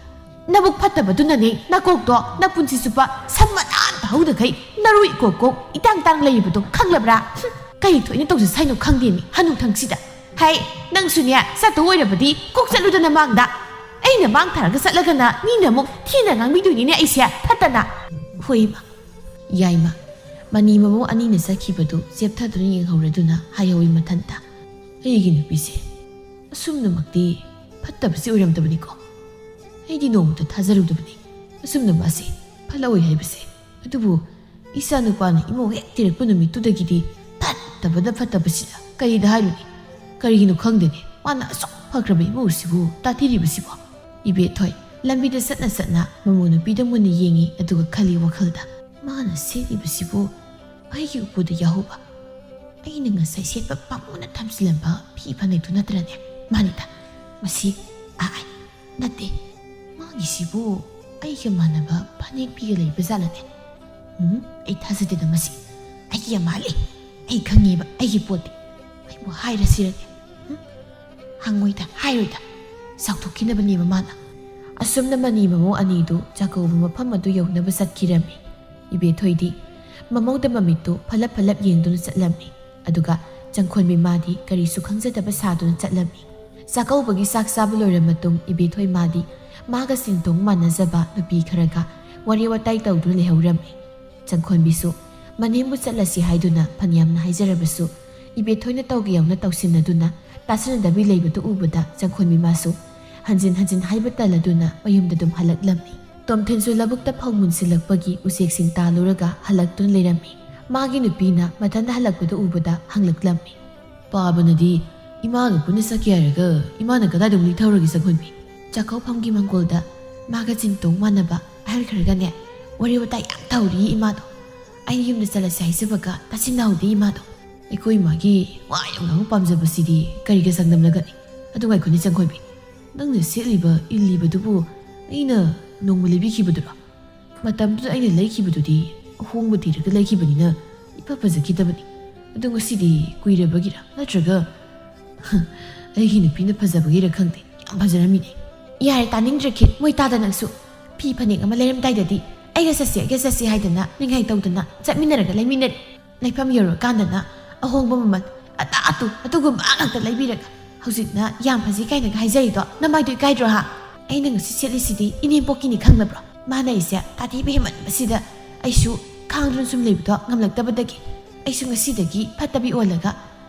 "ꯅꯕꯨꯛ ꯐꯠꯇꯕꯗꯨꯅꯅꯦ ꯅꯀꯣꯛꯇꯣ ꯅꯄꯨꯟꯁꯤ ꯆꯨꯞꯄ ꯁꯝ ꯃꯅꯥ ꯑꯝꯇ ꯍꯧꯗꯈꯩ ꯅꯔꯨ ꯏꯀꯣꯛ ꯀꯣꯛ ꯏꯇꯥꯡ ꯇꯥꯡ ꯂꯩꯔꯤꯕꯗꯣ ꯈꯪꯂꯕ꯭ꯔꯥ? ꯍꯨꯝ, ꯀꯔꯤ ꯊꯣꯛꯏꯅ ꯇꯧꯖ ꯁꯥꯏꯅꯣ ꯈꯪꯗꯦꯅꯦ ꯍꯅꯨꯊꯪꯁꯤꯗ꯫ ꯍꯩ, ꯅꯪꯁꯨꯅꯦ, ꯆꯠꯇꯧ ꯑꯣꯏꯔꯕꯗꯤ ꯀꯣꯛ ꯆꯠꯂꯨꯗꯅ ꯃꯥꯡꯗ꯫ ꯑꯩꯅ ꯃꯥꯡ ꯊꯥꯔꯒ ꯆꯠꯂꯒꯅ ꯃꯤꯅ ꯑꯃꯨꯛ ꯊꯤꯅ ꯉꯥꯡꯕꯤꯗꯣꯏꯅꯤꯅꯦ ꯑꯩꯁꯦ, ꯐꯠꯇꯅ꯫" "ꯍꯣꯏ, ꯏꯃꯥ꯫ ꯌꯥꯏꯃ꯫" ꯃꯅꯤ ꯃꯃꯧ ꯑꯅꯤꯅ ꯆꯠꯈꯤꯕꯗꯨ ꯆꯦꯞꯊꯗꯨꯅ ꯌꯦꯡꯍꯧꯔꯗꯨꯅ ꯍꯥꯏꯍꯧꯏ ꯃꯊꯟꯇ, "ꯑꯩꯒꯤ ꯅꯨꯄꯤꯁꯦ ꯑꯁꯨꯝꯅꯃꯛꯇꯤ ꯐꯠꯇꯕꯁꯤ ꯑꯣꯏꯔꯝꯗꯕꯅꯤꯀꯣ꯫ ꯑꯩꯗꯤ ꯅꯣꯡꯃꯇ ꯊꯥꯖꯔꯨꯗꯕꯅꯤ ꯑꯁꯨꯝꯅ ꯃꯥꯁꯦ ꯐꯠꯂꯛꯑꯣꯏ ꯍꯥꯏꯕꯁꯦ꯫ ꯑꯗꯨꯕꯨ ꯏꯆꯥ ꯅꯨꯄꯥꯅ ꯏꯃꯧ ꯍꯦꯛ ꯊꯤꯔꯛꯄ ꯅꯨꯃꯤꯠꯇꯨꯗꯒꯤꯗꯤ ꯐꯠꯇꯕꯗ ꯐꯠꯇꯕꯁꯤꯗ ꯀꯔꯤꯗ ꯍꯥꯏꯔꯨꯅꯤ? ꯀꯔꯤꯒꯤꯅꯣ ꯈꯪꯗꯦꯅꯦ, ꯃꯥꯅ ꯑꯁꯨꯛ ꯐꯈ꯭ꯔꯕ ꯏꯃꯧꯁꯤꯕꯨ ꯇꯥꯊꯤꯔꯤꯕꯁꯤꯕꯣ?" ꯏꯕꯦꯊꯣꯏ ꯂꯝꯕꯤꯗ ꯆꯠꯅ ꯆꯠꯅ ꯃꯃꯧ ꯅꯨꯄꯤꯗ ꯃꯨꯟꯅ ꯌꯦꯡꯉꯤ, ꯑꯗꯨꯒ ꯈꯜꯂꯤ ꯋꯥꯈꯜꯗ, "ꯃꯥꯅ ꯁꯦꯠꯂꯤꯕꯁꯤꯕꯨ ꯑꯩꯒꯤ ꯎꯄꯨꯗ ꯌꯥꯎꯍꯧꯕ, ꯑꯩꯅ ꯉꯁꯥꯏ ꯁꯦꯠꯄ ꯄꯥꯝꯃꯨꯅ ꯊꯝꯖꯤꯜꯂꯝꯕ ꯐꯤ ꯐꯅꯦꯛꯇꯨ ꯅꯠꯇ꯭ꯔꯅꯦ? ꯃꯥꯅꯤꯗ, ꯃꯁꯤ, ꯑꯥꯏ, ꯅꯠꯇꯦ, ꯃꯥꯒꯤꯁꯤꯕꯨ ꯑꯩꯒ ꯃꯥꯟꯅꯕ ꯐꯅꯦꯛ ꯐꯤꯒ ꯂꯩꯕ ꯖꯥꯠꯂꯅꯦ? ꯎꯝ, ꯑꯩ ꯊꯥꯖꯗꯦꯗ ꯃꯁꯤ꯫ ꯑꯩꯒꯤ ꯌꯥꯝ ꯃꯥꯜꯂꯤ꯫ ꯑꯩ ꯈꯪꯉꯦꯕ ꯑꯩꯒꯤ ꯄꯣꯠꯇꯤ꯫ ꯑꯩꯕꯨ ꯍꯥꯏꯔꯁꯤꯔꯅꯦ? ꯎꯝ? ꯍꯪꯉꯣꯏꯗ, ꯍꯥꯏꯔꯣꯏꯗ꯫ ꯆꯥꯎꯊꯣꯛꯈꯤꯅꯕꯅꯦꯕ ꯃꯥꯅ꯫" ꯑꯁꯨꯝꯅ ꯃꯅꯤ ꯃꯃꯧ ꯑꯅꯤꯗꯨ ꯆꯥꯛꯀꯧꯕ ꯃꯐꯝ ꯑꯗꯨ ꯌꯧꯅꯕ ꯆꯠꯈꯤꯔꯝꯃꯤ꯫ ꯏꯕꯦꯊꯣꯏꯗꯤ ꯃꯃꯧꯗ ꯃꯃꯤꯠꯇꯨ ꯐꯂꯞ ꯐꯂꯞ ꯌꯦꯡꯗꯨꯅ ꯆꯠꯂꯝꯃꯤ꯫ ꯑꯗꯨꯒ ꯆꯪꯈꯣꯟꯕꯤ ꯃꯥꯗꯤ ꯀꯔꯤꯁꯨ ꯈꯪꯖꯗꯕ ꯁꯥꯗꯨꯅ ꯆꯠꯂꯝꯃꯤ꯫ ꯆꯥꯛꯀꯧꯕꯒꯤ ꯆꯥꯛ ꯆꯥꯕ ꯂꯣꯏꯔ ꯃꯇꯨꯡ ꯏꯕꯦꯊꯣꯏ ꯃꯥꯗꯤ ꯃꯥꯒ ꯆꯤꯟꯊꯣꯡ ꯃꯥꯟꯅꯖꯕ ꯅꯨꯄꯤ ꯈꯔꯒ ꯋꯥꯔꯤ ꯋꯥꯇꯥꯏ ꯇꯧꯗꯨꯅ ꯂꯩꯍꯧꯔꯝꯃꯤ꯫ ꯆꯪꯈꯣꯟꯕꯤꯁꯨ ꯃꯅꯦꯝꯕꯨ ꯆꯠꯂꯁꯤ ꯍꯥꯏꯗꯨꯅ ꯐꯅꯌꯥꯝꯅ ꯍꯥꯏꯖꯔꯕꯁꯨ, ꯏꯕꯦꯊꯣꯏꯅ ꯇꯧꯒꯦ ꯌꯥꯎꯅ ꯇꯧꯁꯤꯟꯅꯗꯨꯅ ꯇꯥꯁꯤꯟꯅꯗꯕꯤ ꯂꯩꯕꯗꯨ ꯎꯕꯗ ꯆꯪꯈꯣꯟꯕꯤ ꯃꯥꯁꯨ ꯍꯟꯖꯤꯟ ꯍꯟꯖꯤꯟ ꯍꯥꯏꯕ ꯇꯜꯂꯗꯨꯅ ꯃꯌꯨꯝꯗ ꯑꯗꯨꯝ ꯍꯜꯂꯛꯂꯝꯃꯤ꯫ ꯇꯣꯝꯊꯤꯟꯁꯨ ꯂꯧꯕꯨꯛꯇ ꯐꯧ ꯃꯨꯟꯁꯤꯜꯂꯛꯄꯒꯤ ꯎꯆꯦꯛꯁꯤꯡ ꯇꯥꯜꯂꯨꯔꯒ ꯍꯜꯂꯛꯇꯨꯅ ꯂꯩꯔꯝꯃꯤ꯫ ꯃꯥꯒꯤ ꯅꯨꯄꯤꯅ ꯃꯊꯟꯇ ꯍꯜꯂꯛꯄꯗꯨ ꯎꯕꯗ ꯍꯪꯂꯛꯂꯝꯃꯤ꯫ "ꯄꯥꯕꯅꯗꯤ ꯏꯃꯥꯒ ꯄꯨꯟꯅ ꯆꯠꯀꯦ ꯍꯥꯏꯔꯒ ꯏꯃꯥꯅ ꯀꯗꯥꯏꯗ ꯑꯃꯨꯛ ꯂꯤꯊꯧꯔꯒꯦ ꯆꯪꯈꯣꯟꯕꯤ?" ꯆꯥꯛꯀꯧꯐꯝꯒꯤ ꯃꯪꯒꯣꯜꯗ ꯃꯥꯒ ꯆꯤꯟꯇꯣꯡ ꯃꯥꯟꯅꯕ ꯑꯍꯜ ꯈꯔꯒꯅꯦ ꯋꯥꯔꯤ ꯋꯥꯇꯥꯏ ꯌꯥꯝ ꯇꯧꯔꯤ ꯏꯃꯥꯗꯣ꯫ ꯑꯩꯅ ꯌꯨꯝꯗ ꯆꯠꯂꯁꯦ ꯍꯥꯏꯖꯕꯒ ꯇꯥꯁꯤꯟꯅꯍꯧꯗꯦ ꯏꯃꯥꯗꯣ꯫ ꯑꯩꯈꯣꯏ ꯏꯃꯥꯒꯤ ꯋꯥ ꯌꯥꯝ ꯉꯥꯡꯕ ꯄꯥꯝꯖꯕꯁꯤꯗꯤ ꯀꯔꯤꯒ ꯆꯥꯡꯗꯝꯅꯒꯅꯤ? ꯑꯗꯨ ꯉꯥꯏꯈꯣꯅꯦ ꯆꯪꯈꯣꯟꯕꯤ, ꯅꯪꯅ ꯁꯦꯠꯂꯤꯕ ꯏꯜꯂꯤꯕꯗꯨꯕꯨ ꯑꯩꯅ ꯅꯣꯡꯃ ꯂꯩꯕꯤꯈꯤꯕꯗꯨꯔꯣ? ꯃꯇꯝꯗꯨꯗ ꯑꯩꯅ ꯂꯩꯈꯤꯕꯗꯨꯗꯤ ꯑꯍꯣꯡꯕ ꯊꯤꯔꯒ ꯂꯩꯈꯤꯕꯅꯤꯅ ꯏꯐ ꯐꯖꯈꯤꯗꯕꯅꯤ꯫ ꯑꯗꯣ ꯉꯁꯤꯗꯤ ꯀꯨꯏꯔꯕꯒꯤꯔ ꯅꯠꯇ꯭ꯔꯒ ꯑꯩꯒꯤ ꯅꯨꯄꯤꯅ ꯐꯖꯕꯒꯤꯔ ꯈꯪꯗꯦ, ꯌꯥꯝ ꯐꯖꯔꯝꯃꯤꯅꯦ꯫ ꯌꯥꯔꯦ, ꯇꯥꯅꯤꯡꯗ꯭ꯔꯦ ꯈꯤꯠ, ꯃꯣꯏ ꯇꯥꯗ ꯅꯪꯁꯨ꯫ ꯐꯤ ꯐꯅꯦꯛ ꯑꯃ ꯂꯩꯔꯝꯗꯥꯏꯗꯗꯤ ꯑꯩꯒ ꯆꯠꯁꯦ, ꯑꯩꯒ ꯆꯠꯁꯦ ꯍꯥꯏꯗꯅ ꯅꯤꯡꯉꯥꯏ ꯇꯧꯗꯅ ꯆꯠꯃꯤꯟꯅꯔꯒ ꯂꯩꯃꯤꯟꯅꯔꯦ꯫ ꯂꯩꯐꯝ ꯌꯧꯔꯀꯥꯟꯗꯅ ꯑꯍꯣꯡꯕ ꯃꯃꯜ ꯑꯇꯥ ꯑꯇꯨ ꯑꯗꯨꯒꯨꯝꯕ ꯉꯥꯛꯇ ꯂꯩꯕꯤꯔꯒ ꯍꯧꯖꯤꯛꯅ ꯌꯥꯝ ꯐꯖꯩ ꯀꯥꯏꯅꯒ ꯍꯥꯏꯖꯔꯤꯗꯣ ꯅꯃꯥꯏꯗꯣ ꯏꯀꯥꯏꯗ꯭ꯔꯣ ꯍꯥ? ꯑꯩꯅ ꯉꯁꯤ ꯁꯦꯠꯂꯤꯁꯤꯗꯤ ꯏꯅꯦꯝꯄꯣꯛꯀꯤꯅꯤ ꯈꯪꯗꯕ꯭ꯔꯣ? ꯃꯥꯅ ꯑꯩꯁꯦ ꯇꯥꯊꯤꯕ ꯍꯦꯟꯃꯟꯕꯁꯤꯗ ꯑꯩꯁꯨ ꯈꯥꯡꯗꯨꯅ ꯁꯨꯝ ꯂꯩꯕꯗꯣ ꯉꯝꯂꯛꯇꯕꯗꯒꯤ ꯑꯩꯁꯨ ꯉꯁꯤꯗꯒꯤ ꯐꯠꯇꯕꯤ ꯑꯣꯜꯂꯒ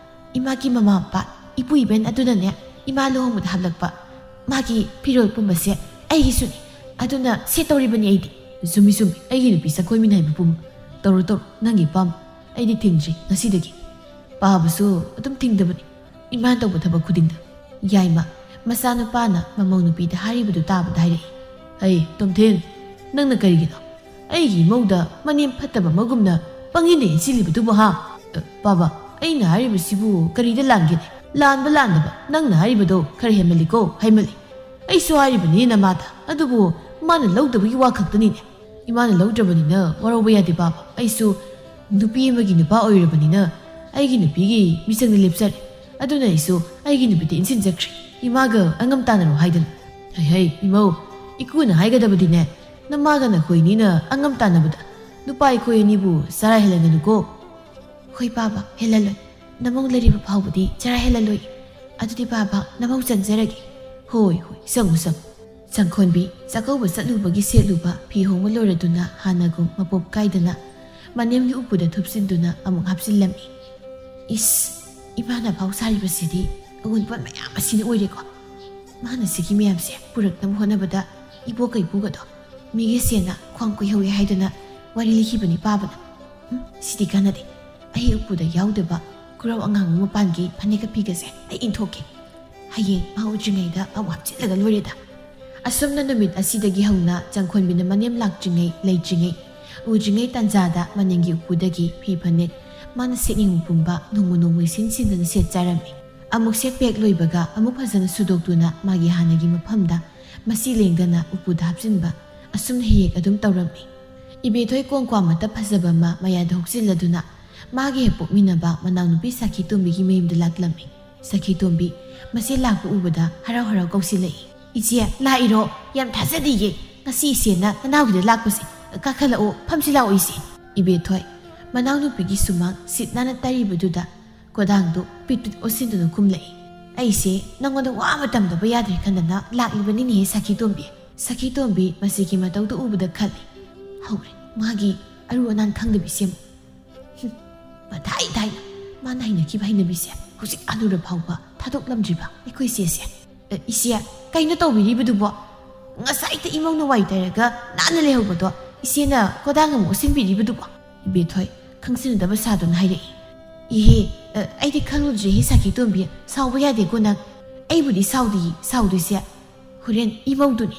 ꯏꯃꯥꯒꯤ ꯃꯃꯥ ꯃꯄꯥ, ꯏꯄꯨ ꯏꯕꯦꯟ ꯑꯗꯨꯅꯅꯦ ꯏꯃꯥ ꯂꯨꯍꯣꯡꯕꯗ ꯍꯥꯞꯂꯛꯄ ꯃꯥꯒꯤ ꯐꯤꯔꯣꯜ ꯄꯨꯝꯕꯁꯦ ꯑꯩꯒꯤꯁꯨꯅꯤ꯫ ꯑꯗꯨꯅ ꯁꯦꯠꯇꯧꯔꯤꯕꯅꯤ ꯑꯩꯗꯤ꯫ ꯆꯨꯝꯃꯤ ꯆꯨꯝꯃꯤ, ꯑꯩꯒꯤ ꯅꯨꯄꯤ ꯆꯪꯈꯣꯏꯃꯤꯟ ꯍꯥꯏꯕ ꯄꯨꯝꯕ꯫ ꯇꯧꯔꯣ ꯇꯧꯔꯣ, ꯅꯪꯒꯤ ꯑꯄꯥꯝꯕ꯫ ꯑꯩꯗꯤ ꯊꯤꯡꯗ꯭ꯔꯤ ꯉꯁꯤꯗꯒꯤ꯫ ꯄꯥꯕꯁꯨ ꯑꯗꯨꯝ ꯊꯤꯡꯗꯕꯅꯤ ꯏꯃꯥꯅ ꯇꯧꯕ ꯊꯕꯛ ꯈꯨꯗꯤꯡꯗ꯫ ꯌꯥꯏꯃ, ꯃꯆꯥꯅꯨꯄꯥꯅ ꯃꯃꯧ ꯅꯨꯄꯤꯗ ꯍꯥꯏꯔꯤꯕꯗꯨ ꯇꯥꯕꯗ ꯍꯥꯏꯔꯛꯏ꯫ "ꯑꯩ, ꯇꯣꯝꯊꯤꯟ, ꯅꯪꯅ ꯀꯔꯤꯒꯤꯅꯣ ꯑꯩꯒꯤ ꯏꯃꯧꯗ ꯃꯅꯦꯝ ꯐꯠꯇꯕ ꯑꯃꯒꯨꯝꯅ ꯄꯪꯏꯟꯗ ꯏꯟꯁꯤꯜꯂꯤꯕꯗꯨꯕꯨ, ꯍꯥ? ꯑ, ꯕꯥꯕꯥ, ꯑꯩꯅ ꯍꯥꯏꯔꯤꯕꯁꯤꯕꯨ ꯀꯔꯤꯗ ꯂꯥꯟꯒꯦꯅꯦ? ꯂꯥꯟꯕ ꯂꯥꯟꯗꯕ, ꯅꯪꯅ ꯍꯥꯏꯔꯤꯕꯗꯣ ꯈꯔ ꯍꯦꯟꯃꯜꯂꯤꯀꯣ, ꯍꯦꯟꯃꯜꯂꯤ꯫ ꯑꯩꯁꯨ ꯍꯥꯏꯔꯤꯕꯅꯤ ꯅꯃꯥꯗ, ꯑꯗꯨꯕꯨ ꯃꯥꯅ ꯂꯧꯗꯕꯒꯤ ꯋꯥ ꯈꯛꯇꯅꯤꯅꯦ꯫ ꯏꯃꯥꯅ ꯂꯧꯗ꯭ꯔꯕꯅꯤꯅ ꯋꯥꯔꯧꯕ ꯌꯥꯗꯦ, ꯕꯥꯕꯥ꯫ ꯑꯩꯁꯨ ꯅꯨꯄꯤ ꯑꯃꯒꯤ ꯅꯨꯄꯥ ꯑꯣꯏꯔꯕꯅꯤꯅ ꯑꯩꯒꯤ ꯅꯨꯄꯤꯒꯤ ꯃꯤꯆꯪꯗ ꯂꯦꯞꯆꯔꯦ꯫ ꯑꯗꯨꯅ ꯑꯩꯁꯨ ꯑꯩꯒꯤ ꯅꯨꯄꯤꯗ ꯏꯟꯁꯤꯟꯖꯈ꯭ꯔꯦ, ꯏꯃꯥꯒ ꯑꯉꯝ ꯇꯥꯟꯅꯔꯣ ꯍꯥꯏꯗꯅ꯫ ꯍꯩ ꯍꯩ, ꯏꯃꯧ, ꯏꯀꯨꯅ ꯍꯥꯏꯒꯗꯕꯗꯤꯅꯦ, ꯅꯃꯥꯒ ꯅꯈꯣꯏꯅꯤꯅ ꯑꯉꯝ ꯇꯥꯟꯅꯕꯗ ꯅꯨꯄꯥ ꯑꯩꯈꯣꯏ ꯑꯅꯤꯕꯨ ꯆꯔꯥ ꯍꯦꯜꯍꯟꯒꯅꯨꯀꯣ꯫ ꯍꯣꯏ ꯕꯥꯕꯥ, ꯍꯦꯜꯍꯜꯂꯣꯏ꯫ ꯅꯃꯧ ꯂꯩꯔꯤꯕ ꯐꯥꯎꯕꯗꯤ ꯆꯔꯥ ꯍꯦꯜꯍꯜꯂꯣꯏ꯫ ꯑꯗꯨꯗꯤ ꯕꯥꯕꯥ, ꯅꯃꯧ ꯆꯪꯖꯔꯒꯦ꯫ ꯍꯣꯏ ꯍꯣꯏ, ꯆꯪꯉꯨ ꯆꯪꯉꯨ꯫ ꯆꯪꯈꯣꯟꯕꯤ ꯆꯥꯛꯀꯧꯕ ꯆꯠꯂꯨꯕꯒꯤ ꯁꯦꯠꯂꯨꯕ ꯐꯤ ꯍꯣꯡꯕ ꯂꯣꯏꯔꯗꯨꯅ ꯍꯥꯟꯅꯒꯨꯝ ꯃꯄꯣꯞ ꯀꯥꯏꯗꯅ ꯃꯅꯦꯝꯒꯤ ꯎꯄꯨꯗ ꯊꯨꯞꯆꯤꯟꯗꯨꯅ ꯑꯃꯨꯛ ꯍꯥꯞꯆꯤꯜꯂꯝꯃꯤ꯫ ꯏꯁ, ꯏꯃꯥꯅ ꯐꯥꯎ ꯁꯥꯔꯤꯕꯁꯤꯗꯤ ꯑꯑꯣꯟꯄꯣꯠ ꯃꯌꯥꯝ ꯑꯁꯤꯅ ꯑꯣꯏꯔꯦꯀꯣ꯫ ꯃꯥꯅ ꯁꯤꯒꯤ ꯃꯌꯥꯝꯁꯦ ꯄꯨꯔꯛꯅꯕ ꯍꯣꯠꯅꯕꯗ ꯏꯕꯣꯛ ꯀꯩꯕꯨꯒꯗꯣ ꯃꯤꯒꯤ ꯁꯦꯟꯅ ꯈ꯭ꯋꯥꯡ ꯀꯣꯏꯍꯧꯋꯦ ꯍꯥꯏꯗꯨꯅ ꯋꯥꯔꯤ ꯂꯤꯈꯤꯕꯅꯤ ꯄꯥꯕꯅ꯫ ꯎꯝ, ꯁꯤꯗꯤ ꯀꯥꯟꯅꯗꯦ꯫ ꯑꯩ ꯎꯄꯨꯗ ꯌꯥꯎꯗꯕ ꯈꯨꯔꯥꯎ ꯑꯉꯥꯡꯕ ꯃꯄꯥꯟꯒꯤ ꯐꯅꯦꯛꯀ ꯐꯤꯒꯁꯦ ꯑꯩ ꯏꯟꯊꯣꯛꯀꯦ꯫ ꯍꯌꯦꯡ ꯃꯥ ꯎꯗ꯭ꯔꯤꯉꯩꯗ ꯑꯃꯨꯛ ꯍꯥꯞꯆꯤꯜꯂꯒ ꯂꯣꯏꯔꯦꯗ꯫ ꯑꯁꯨꯝꯅ ꯅꯨꯃꯤꯠ ꯑꯁꯤꯗꯒꯤ ꯍꯧꯅ ꯆꯪꯈꯣꯟꯕꯤꯅ ꯃꯅꯦꯝ ꯂꯥꯛꯇ꯭ꯔꯤꯉꯩ ꯂꯩꯇ꯭ꯔꯤꯉꯩ, ꯎꯗ꯭ꯔꯤꯉꯩ ꯇꯥꯟꯖꯥꯗ ꯃꯅꯦꯝꯒꯤ ꯎꯄꯨꯗꯒꯤ ꯐꯤ ꯐꯅꯦꯛ ꯃꯥꯅ ꯁꯦꯠꯅꯤꯡꯕ ꯄꯨꯝꯕ ꯅꯣꯡꯃ ꯅꯣꯡꯃꯒꯤ ꯁꯤꯟ ꯁꯤꯟꯗꯅ ꯁꯦꯠ ꯆꯥꯔꯝꯃꯤ꯫ ꯑꯃꯨꯛ ꯁꯦꯠ ꯄꯦꯛ ꯂꯣꯏꯕꯒ ꯑꯃꯨꯛ ꯐꯖꯅ ꯁꯨꯗꯣꯛꯇꯨꯅ ꯃꯥꯒꯤ ꯍꯥꯟꯅꯒꯤ ꯃꯐꯝꯗ ꯃꯁꯤ ꯂꯦꯡꯗꯅ ꯎꯄꯨꯗ ꯍꯥꯞꯆꯤꯟꯕ, ꯑꯁꯨꯝꯅ ꯍꯦꯛ ꯑꯗꯨꯝ ꯇꯧꯔꯝꯃꯤ꯫ ꯏꯕꯦꯊꯣꯏ ꯀꯣꯡꯀ꯭ꯋꯥ ꯃꯇꯞ ꯐꯖꯕ ꯑꯃ ꯃꯌꯥꯗ ꯍꯨꯛꯆꯤꯜꯂꯗꯨꯅ ꯃꯥꯒꯤ ꯍꯦꯛ ꯄꯣꯛꯃꯤꯟꯅꯕ ꯃꯅꯥꯎꯅꯨꯄꯤ ꯁꯥꯈꯤ ꯇꯣꯝꯕꯤꯒꯤ ꯃꯌꯨꯝꯗ ꯂꯥꯛꯂꯝꯃꯤ꯫ ꯁꯥꯈꯤ ꯇꯣꯝꯕꯤ ꯃꯆꯦ ꯂꯥꯛꯄ ꯎꯕꯗ ꯍꯔꯥꯎ ꯍꯔꯥꯎ ꯀꯧꯁꯤꯜꯂꯛꯏ꯫ "ꯏꯆꯦ, ꯂꯥꯛꯏꯔꯣ? ꯌꯥꯝ ꯊꯥꯖꯗꯤꯌꯦ꯫ ꯉꯁꯤ ꯏꯆꯦꯅ ꯅꯅꯥꯎꯒꯤꯗ ꯂꯥꯛꯄꯁꯦ꯫ ꯀꯥꯈꯠꯂꯛꯑꯣ, ꯐꯝꯁꯤ ꯂꯥꯛꯑꯣ ꯏꯆꯦ꯫" ꯏꯕꯦꯊꯣꯏ, ꯃꯅꯥꯎꯅꯨꯄꯤꯒꯤ ꯁꯨꯃꯥꯡ ꯁꯤꯠ ꯅꯥꯟꯅ ꯇꯩꯔꯤꯕꯗꯨꯗ ꯀꯣꯗꯥꯡꯗꯨ ꯄꯤꯠ ꯄꯤꯠ ꯑꯣꯠꯁꯤꯟꯗꯨꯅ ꯀꯨꯝꯂꯛꯏ꯫ "ꯑꯩꯁꯦ ꯅꯪꯉꯣꯟꯗ ꯋꯥ ꯑꯃ ꯇꯝꯗꯕ ꯌꯥꯗ꯭ꯔꯦ ꯈꯟꯗꯅ ꯂꯥꯛꯂꯤꯕꯅꯤꯅꯦꯍꯦ ꯁꯥꯈꯤ ꯇꯣꯝꯕꯤ꯫" ꯁꯥꯈꯤ ꯇꯣꯝꯕꯤ ꯃꯁꯤꯒꯤ ꯃꯇꯧꯗꯨ ꯎꯕꯗ ꯈꯜꯂꯤ꯫ "ꯍꯧꯔꯦ ꯃꯥꯒꯤ ꯑꯔꯨ ꯑꯅꯥꯟ ꯈꯪꯗꯕꯤꯁꯦ ꯑꯃꯨꯛ꯫ ꯍꯨꯝ, ꯃꯊꯥꯏ ꯊꯥꯏꯅ ꯃꯥꯅ ꯍꯩꯅꯈꯤꯕ ꯍꯩꯅꯕꯤꯁꯦ ꯍꯧꯖꯤꯛ ꯍꯅꯨꯔ ꯐꯥꯎꯕ ꯊꯥꯗꯣꯛꯂꯝꯗ꯭ꯔꯤꯕ ꯑꯩꯈꯣꯏ ꯏꯆꯦꯁꯦ꯫ ꯑ, ꯏꯆꯦ, ꯀꯩꯅꯣ ꯇꯧꯕꯤꯔꯤꯕꯗꯨꯕꯣ? ꯉꯁꯥꯏꯗ ꯏꯃꯧꯅ ꯋꯥꯏ ꯇꯩꯔꯒ ꯅꯥꯟꯅ ꯂꯩꯍꯧꯕꯗꯣ ꯏꯆꯦꯅ ꯀꯣꯗꯥꯡ ꯑꯃꯨꯛ ꯑꯣꯠꯁꯤꯟꯕꯤꯔꯤꯕꯗꯨꯕꯣ?" ꯏꯕꯦꯊꯣꯏ ꯈꯪꯁꯤꯟꯅꯗꯕ ꯁꯥꯗꯨꯅ ꯍꯥꯏꯔꯛꯏ꯫ "ꯏꯍꯦ, ꯑ, ꯑꯩꯗꯤ ꯈꯪꯂꯨꯗ꯭ꯔꯦꯍꯦ ꯁꯥꯈꯤ ꯇꯣꯝꯕꯤ, ꯁꯥꯎꯕ ꯌꯥꯗꯦꯀꯣ ꯅꯪ꯫ ꯑꯩꯕꯨꯗꯤ ꯁꯥꯎꯗꯤꯌꯦ, ꯁꯥꯎꯗꯣꯏꯁꯦ ꯍꯣꯔꯦꯟ ꯏꯃꯧꯗꯨꯅꯤ꯫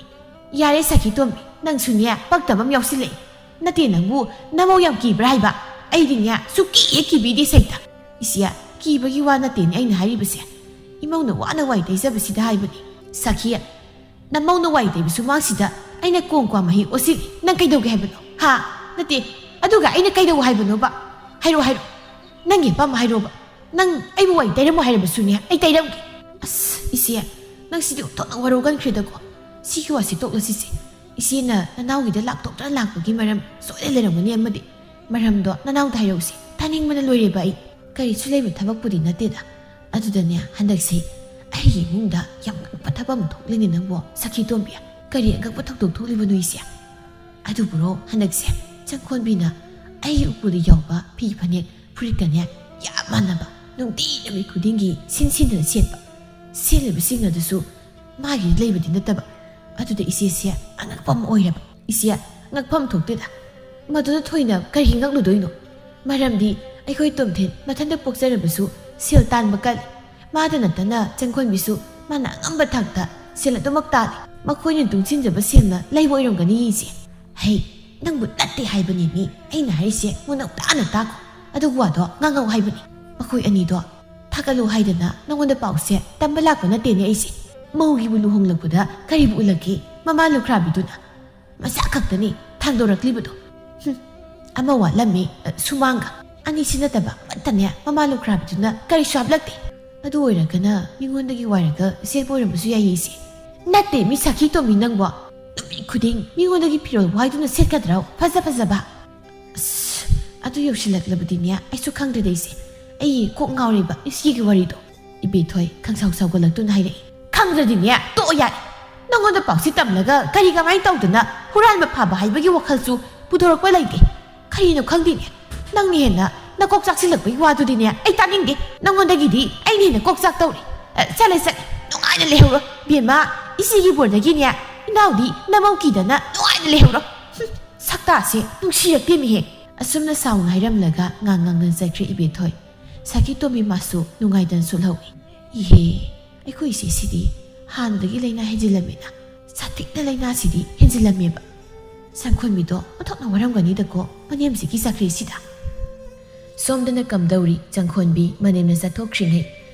"ꯌꯥꯔꯦ ꯁꯈꯤ ꯇꯣꯝꯕꯤ, ꯅꯪꯁꯨꯅꯦ ꯄꯛꯇꯕ ꯑꯃ ꯌꯥꯎꯁꯤꯜꯂꯛꯑꯦ꯫ ꯅꯠꯇꯦ, ꯅꯪꯕꯨ ꯅꯃꯧ ꯌꯥꯝ ꯀꯤꯕ꯭ꯔꯥ ꯍꯥꯏꯕ? ꯑꯩꯗꯤꯅꯦ ꯁꯨꯛꯀꯤ ꯍꯦꯛ ꯀꯤꯕꯤꯗꯦ ꯁꯩꯇ꯫" "ꯏꯆꯦ, ꯀꯤꯕꯒꯤ ꯋꯥ ꯅꯠꯇꯦꯅꯦ ꯑꯩꯅ ꯍꯥꯏꯔꯤꯕꯁꯦ꯫ ꯏꯃꯧꯅ ꯋꯥꯅ ꯋꯥꯏ ꯇꯩꯖꯕꯁꯤꯗ ꯍꯥꯏꯕꯅꯤ꯫ ꯁꯈꯤ, ꯅꯃꯧꯅ ꯋꯥꯏ ꯇꯩꯕ ꯁꯨꯃꯥꯡꯁꯤꯗ ꯑꯩꯅ ꯀꯣꯡ ꯀ꯭ꯋꯥ ꯃꯍꯤ ꯑꯣꯠꯁꯤꯜꯂꯤ꯫ ꯅꯪ ꯀꯩꯗꯧꯒꯦ ꯍꯥꯏꯕꯅꯣ? ꯍꯥ? ꯅꯠꯇꯦ, ꯑꯗꯨꯒ ꯑꯩꯅ ꯀꯩꯗꯧ ꯍꯥꯏꯕꯅꯣꯕ? ꯍꯥꯏꯔꯛꯑꯣ, ꯍꯥꯏꯔꯛꯑꯣ꯫ ꯅꯪꯒꯤ ꯑꯄꯥꯝꯕ ꯍꯥꯏꯔꯛꯑꯣꯕ꯫ ꯅꯪ ꯑꯩꯕꯨ ꯋꯥꯔꯤ ꯇꯩꯔꯝꯃꯣ ꯍꯥꯏꯔꯕꯁꯨꯅꯦ, ꯑꯩ ꯇꯩꯔꯝꯒꯦ꯫" "ꯑꯁ, ꯏꯆꯦ, ꯅꯪ ꯁꯤꯗꯤ ꯑꯣꯟꯊꯣꯛꯅ ꯋꯥꯔꯧꯒꯟꯈ꯭ꯔꯦꯗꯀꯣ꯫ ꯁꯤꯒꯤ ꯋꯥꯁꯤ ꯇꯣꯛꯂꯁꯤꯁꯦ꯫ ꯏꯆꯦꯅ ꯅꯅꯥꯎꯒꯤꯗ ꯂꯥꯛꯇꯣꯛꯇꯅ ꯂꯥꯛꯄꯒꯤ ꯃꯔꯝ ꯁꯣꯏꯗꯅ ꯂꯩꯔꯝꯒꯅꯤ ꯑꯃꯗꯤ꯫ ꯃꯔꯝꯗꯣ ꯅꯅꯥꯎꯗ ꯍꯥꯏꯔꯛꯎꯁꯦ꯫ ꯇꯥꯅꯤꯡꯕꯅ ꯂꯣꯏꯔꯦꯕ ꯑꯩ꯫ ꯀꯔꯤꯁꯨ ꯂꯩꯕ ꯊꯕꯛꯄꯨꯗꯤ ꯅꯠꯇꯦꯗ꯫ ꯑꯗꯨꯗꯅꯦ, ꯍꯟꯗꯛꯁꯦ ꯑꯩꯒꯤ ꯏꯃꯨꯡꯗ ꯌꯥꯝ ꯉꯛꯄ ꯊꯕꯛ ꯑꯃ ꯊꯣꯛꯂꯤꯅꯦ ꯅꯪꯕꯣ, ꯁꯈꯤ ꯇꯣꯝꯕꯤ꯫ ꯀꯔꯤ ꯑꯉꯛꯄ ꯊꯧꯗꯣꯛ ꯊꯣꯛꯂꯤꯕꯅꯣ ꯏꯆꯦ?" ꯑꯗꯨꯕꯨꯔꯣ, ꯍꯟꯗꯛꯁꯦ ꯆꯪꯈꯣꯟꯕꯤꯅ ꯑꯩꯒꯤ ꯎꯄꯨꯗ ꯌꯥꯎꯕ ꯐꯤ ꯐꯅꯦꯛ ꯐꯨꯔꯤꯠꯀꯅꯦ ꯌꯥꯝ ꯃꯥꯟꯅꯕ, ꯅꯨꯡꯇꯤ ꯅꯨꯃꯤꯠ ꯈꯨꯗꯤꯡꯒꯤ ꯁꯤꯟ ꯁꯤꯟꯗꯅ ꯁꯦꯠꯄ, ꯁꯦꯠꯂꯤꯕꯁꯤꯡ ꯑꯗꯨꯁꯨ ꯃꯥꯒꯤ ꯂꯩꯕꯗꯤ ꯅꯠꯇꯕ꯫ ꯑꯗꯨꯗ ꯏꯆꯦꯁꯦ ꯑꯉꯛꯄ ꯑꯃ ꯑꯣꯏꯔꯕ꯫ "ꯏꯆꯦ, ꯉꯛꯐꯝ ꯊꯣꯛꯇꯦꯗ꯫ ꯃꯗꯨꯗ ꯊꯣꯏꯅ ꯀꯔꯤ ꯉꯛꯂꯨꯗꯣꯏꯅꯣ? ꯃꯔꯝꯗꯤ ꯑꯩꯈꯣꯏ ꯇꯣꯝꯊꯤꯟ ꯃꯊꯟꯇ ꯄꯣꯛꯆꯔꯕꯁꯨ ꯁꯦꯜ ꯇꯥꯟꯕ ꯀꯜꯂꯤ꯫ ꯃꯥꯗ ꯅꯠꯇꯅ ꯆꯪꯈꯣꯟꯕꯤꯁꯨ ꯃꯥꯅ ꯑꯉꯝꯕ ꯊꯥꯛꯇ ꯁꯦꯜ ꯑꯗꯨꯃꯛ ꯇꯥꯜꯂꯤ꯫ ꯃꯈꯣꯏꯅ ꯇꯨꯡꯁꯤꯟꯖꯕ ꯁꯦꯜꯅ ꯂꯩꯕ ꯑꯣꯏꯔꯝꯒꯅꯤ ꯏꯆꯦ꯫" "ꯍꯩ, ꯅꯪꯕꯨ ꯅꯠꯇꯦ ꯍꯥꯏꯕꯅꯤ ꯃꯤ꯫ ꯑꯩꯅ ꯍꯥꯏꯔꯤꯁꯦ ꯃꯨꯟꯅ ꯇꯥꯅ ꯇꯥꯈꯣ꯫ ꯑꯗꯨꯒ ꯋꯥꯗꯣ ꯉꯥꯡꯉꯧ ꯍꯥꯏꯕꯅꯤ꯫ ꯃꯈꯣꯏ ꯑꯅꯤꯗꯣ ꯊꯥꯒꯠꯂꯨ ꯍꯥꯏꯗꯅ ꯅꯉꯣꯟꯗ ꯄꯥꯎꯁꯦ ꯇꯝꯕ ꯂꯥꯛꯄ ꯅꯠꯇꯦꯅꯦ ꯑꯩꯁꯦ꯫ ꯃꯧꯒꯤꯕꯨ ꯂꯨꯍꯣꯡꯂꯛꯄꯗ ꯀꯔꯤꯕꯨ ꯎꯠꯂꯛꯀꯦ? ꯃꯃꯥ ꯂꯨꯈ꯭ꯔꯥꯕꯤꯗꯨꯅ ꯃꯆꯥ ꯈꯛꯇꯅꯤ ꯊꯥꯡꯗꯣꯔꯛꯂꯤꯕꯗꯣ꯫ ꯍꯨꯝ, ꯑꯃ ꯋꯥꯠꯂꯝꯃꯤ, ꯑ, ꯁꯨꯃꯥꯡꯒ꯫ ꯑꯅꯤꯁꯤ ꯅꯠꯇꯕ ꯑꯃꯠꯇꯅꯦ ꯃꯃꯥ ꯂꯨꯈ꯭ꯔꯥꯕꯤꯗꯨꯅ ꯀꯔꯤꯁꯨ ꯍꯥꯞꯂꯛꯇꯦ꯫ ꯑꯗꯨ ꯑꯣꯏꯔꯒꯅ ꯃꯤꯉꯣꯟꯗꯒꯤ ꯋꯥꯏꯔꯒ ꯁꯦꯠꯄ ꯑꯣꯏꯔꯝꯕꯁꯨ ꯌꯥꯏꯌꯦ ꯏꯆꯦ꯫" "ꯅꯠꯇꯦ ꯃꯤ ꯁꯈꯤ ꯇꯣꯝꯕꯤ, ꯅꯪꯕꯣ ꯅꯨꯃꯤꯠ ꯈꯨꯗꯤꯡ ꯃꯤꯉꯣꯟꯗꯒꯤ ꯐꯤꯔꯣꯜ ꯋꯥꯏꯗꯨꯅ ꯁꯦꯠꯀꯗ꯭ꯔꯣ? ꯐꯖ ꯐꯖꯕ?" "ꯑꯁ, ꯑꯗꯨ ꯌꯧꯁꯤꯜꯂꯛꯂꯕꯗꯤꯅꯦ ꯑꯩꯁꯨ ꯈꯪꯗ꯭ꯔꯦꯗ ꯏꯆꯦ꯫ ꯑꯩ ꯀꯣꯛ ꯉꯥꯎꯔꯦꯕ ꯏꯆꯦꯒꯤ ꯋꯥꯔꯤꯗꯣ꯫" ꯏꯕꯦꯊꯣꯏ ꯈꯪꯁꯥꯎ ꯁꯥꯎꯒꯠꯂꯛꯇꯨꯅ ꯍꯥꯏꯔꯛꯏ꯫ "ꯈꯪꯗ꯭ꯔꯗꯤꯅꯦ ꯇꯣꯛꯑꯣ ꯌꯥꯔꯦ꯫ ꯅꯪꯉꯣꯟꯗ ꯄꯥꯎꯁꯤ ꯇꯝꯂꯒ ꯀꯔꯤ ꯀꯃꯥꯏꯅ ꯇꯧꯗꯅ ꯍꯨꯔꯥꯟꯕ ꯐꯥꯕ ꯍꯥꯏꯕꯒꯤ ꯋꯥꯈꯜꯁꯨ ꯄꯨꯊꯣꯔꯛꯄ ꯂꯩꯇꯦ꯫ ꯀꯔꯤꯅꯣ ꯈꯪꯗꯦꯅꯦ꯫ ꯅꯪꯅ ꯍꯦꯟꯅ ꯅꯀꯣꯛ ꯆꯥꯛꯁꯤꯜꯂꯛꯄꯒꯤ ꯋꯥꯗꯨꯗꯤꯅꯦ ꯑꯩ ꯇꯥꯅꯤꯡꯗꯦ꯫ ꯅꯪꯉꯣꯟꯗꯒꯤꯗꯤ ꯑꯩꯅ ꯍꯦꯟꯅ ꯀꯣꯛ ꯆꯥꯛ ꯇꯧꯔꯤ꯫ ꯑ, ꯆꯠꯂꯦ, ꯆꯠꯂꯦ꯫ ꯅꯨꯡꯉꯥꯏꯅ ꯂꯩꯍꯧꯔꯣ꯫ ꯕꯦꯝꯃ, ꯏꯆꯦꯒꯤ ꯕꯣꯔꯗꯒꯤꯅꯦ ꯏꯅꯥꯎꯗꯤ ꯅꯃꯧ ꯀꯤꯗꯅ ꯅꯨꯡꯉꯥꯏꯅ ꯂꯩꯍꯧꯔꯣ꯫" ꯍꯨꯝ, ꯁꯛꯇꯥꯁꯦ ꯅꯨꯡꯁꯤꯔꯛꯇꯦꯅꯦꯍꯦ꯫ ꯑꯁꯨꯝꯅ ꯁꯥꯎꯅ ꯍꯥꯏꯔꯝꯂꯒ ꯉꯥꯡ ꯉꯥꯡꯗꯅ ꯆꯠꯈ꯭ꯔꯦ ꯏꯕꯦꯊꯣꯏ꯫ ꯁꯈꯤ ꯇꯣꯝꯕꯤ ꯃꯥꯁꯨ ꯅꯨꯡꯉꯥꯏꯗꯅ ꯁꯣꯜꯍꯧꯏ꯫ "ꯏꯍꯦ, ꯑꯩꯈꯣꯏ ꯏꯆꯦꯁꯤꯗꯤ ꯍꯥꯟꯅꯗꯒꯤ ꯂꯥꯏꯅꯥ ꯍꯦꯟꯖꯤꯜꯂꯝꯃꯤꯅ ꯁꯥꯊꯤꯅ ꯂꯥꯏꯅꯥꯁꯤꯗꯤ ꯍꯦꯟꯖꯤꯜꯂꯝꯃꯦꯕ꯫ ꯆꯪꯈꯣꯟꯕꯤꯗꯣ ꯑꯣꯟꯊꯣꯛꯅ ꯋꯥꯔꯝꯒꯅꯤꯗꯀꯣ ꯃꯅꯦꯝꯁꯤꯒꯤ ꯆꯈ꯭ꯔꯤꯁꯤꯗ꯫ ꯁꯣꯝꯗꯅ ꯀꯝꯗꯧꯔꯤ? ꯆꯪꯈꯣꯟꯕꯤ ꯃꯅꯦꯝꯅ ꯆꯠꯊꯣꯛꯈ꯭ꯔꯤꯉꯩ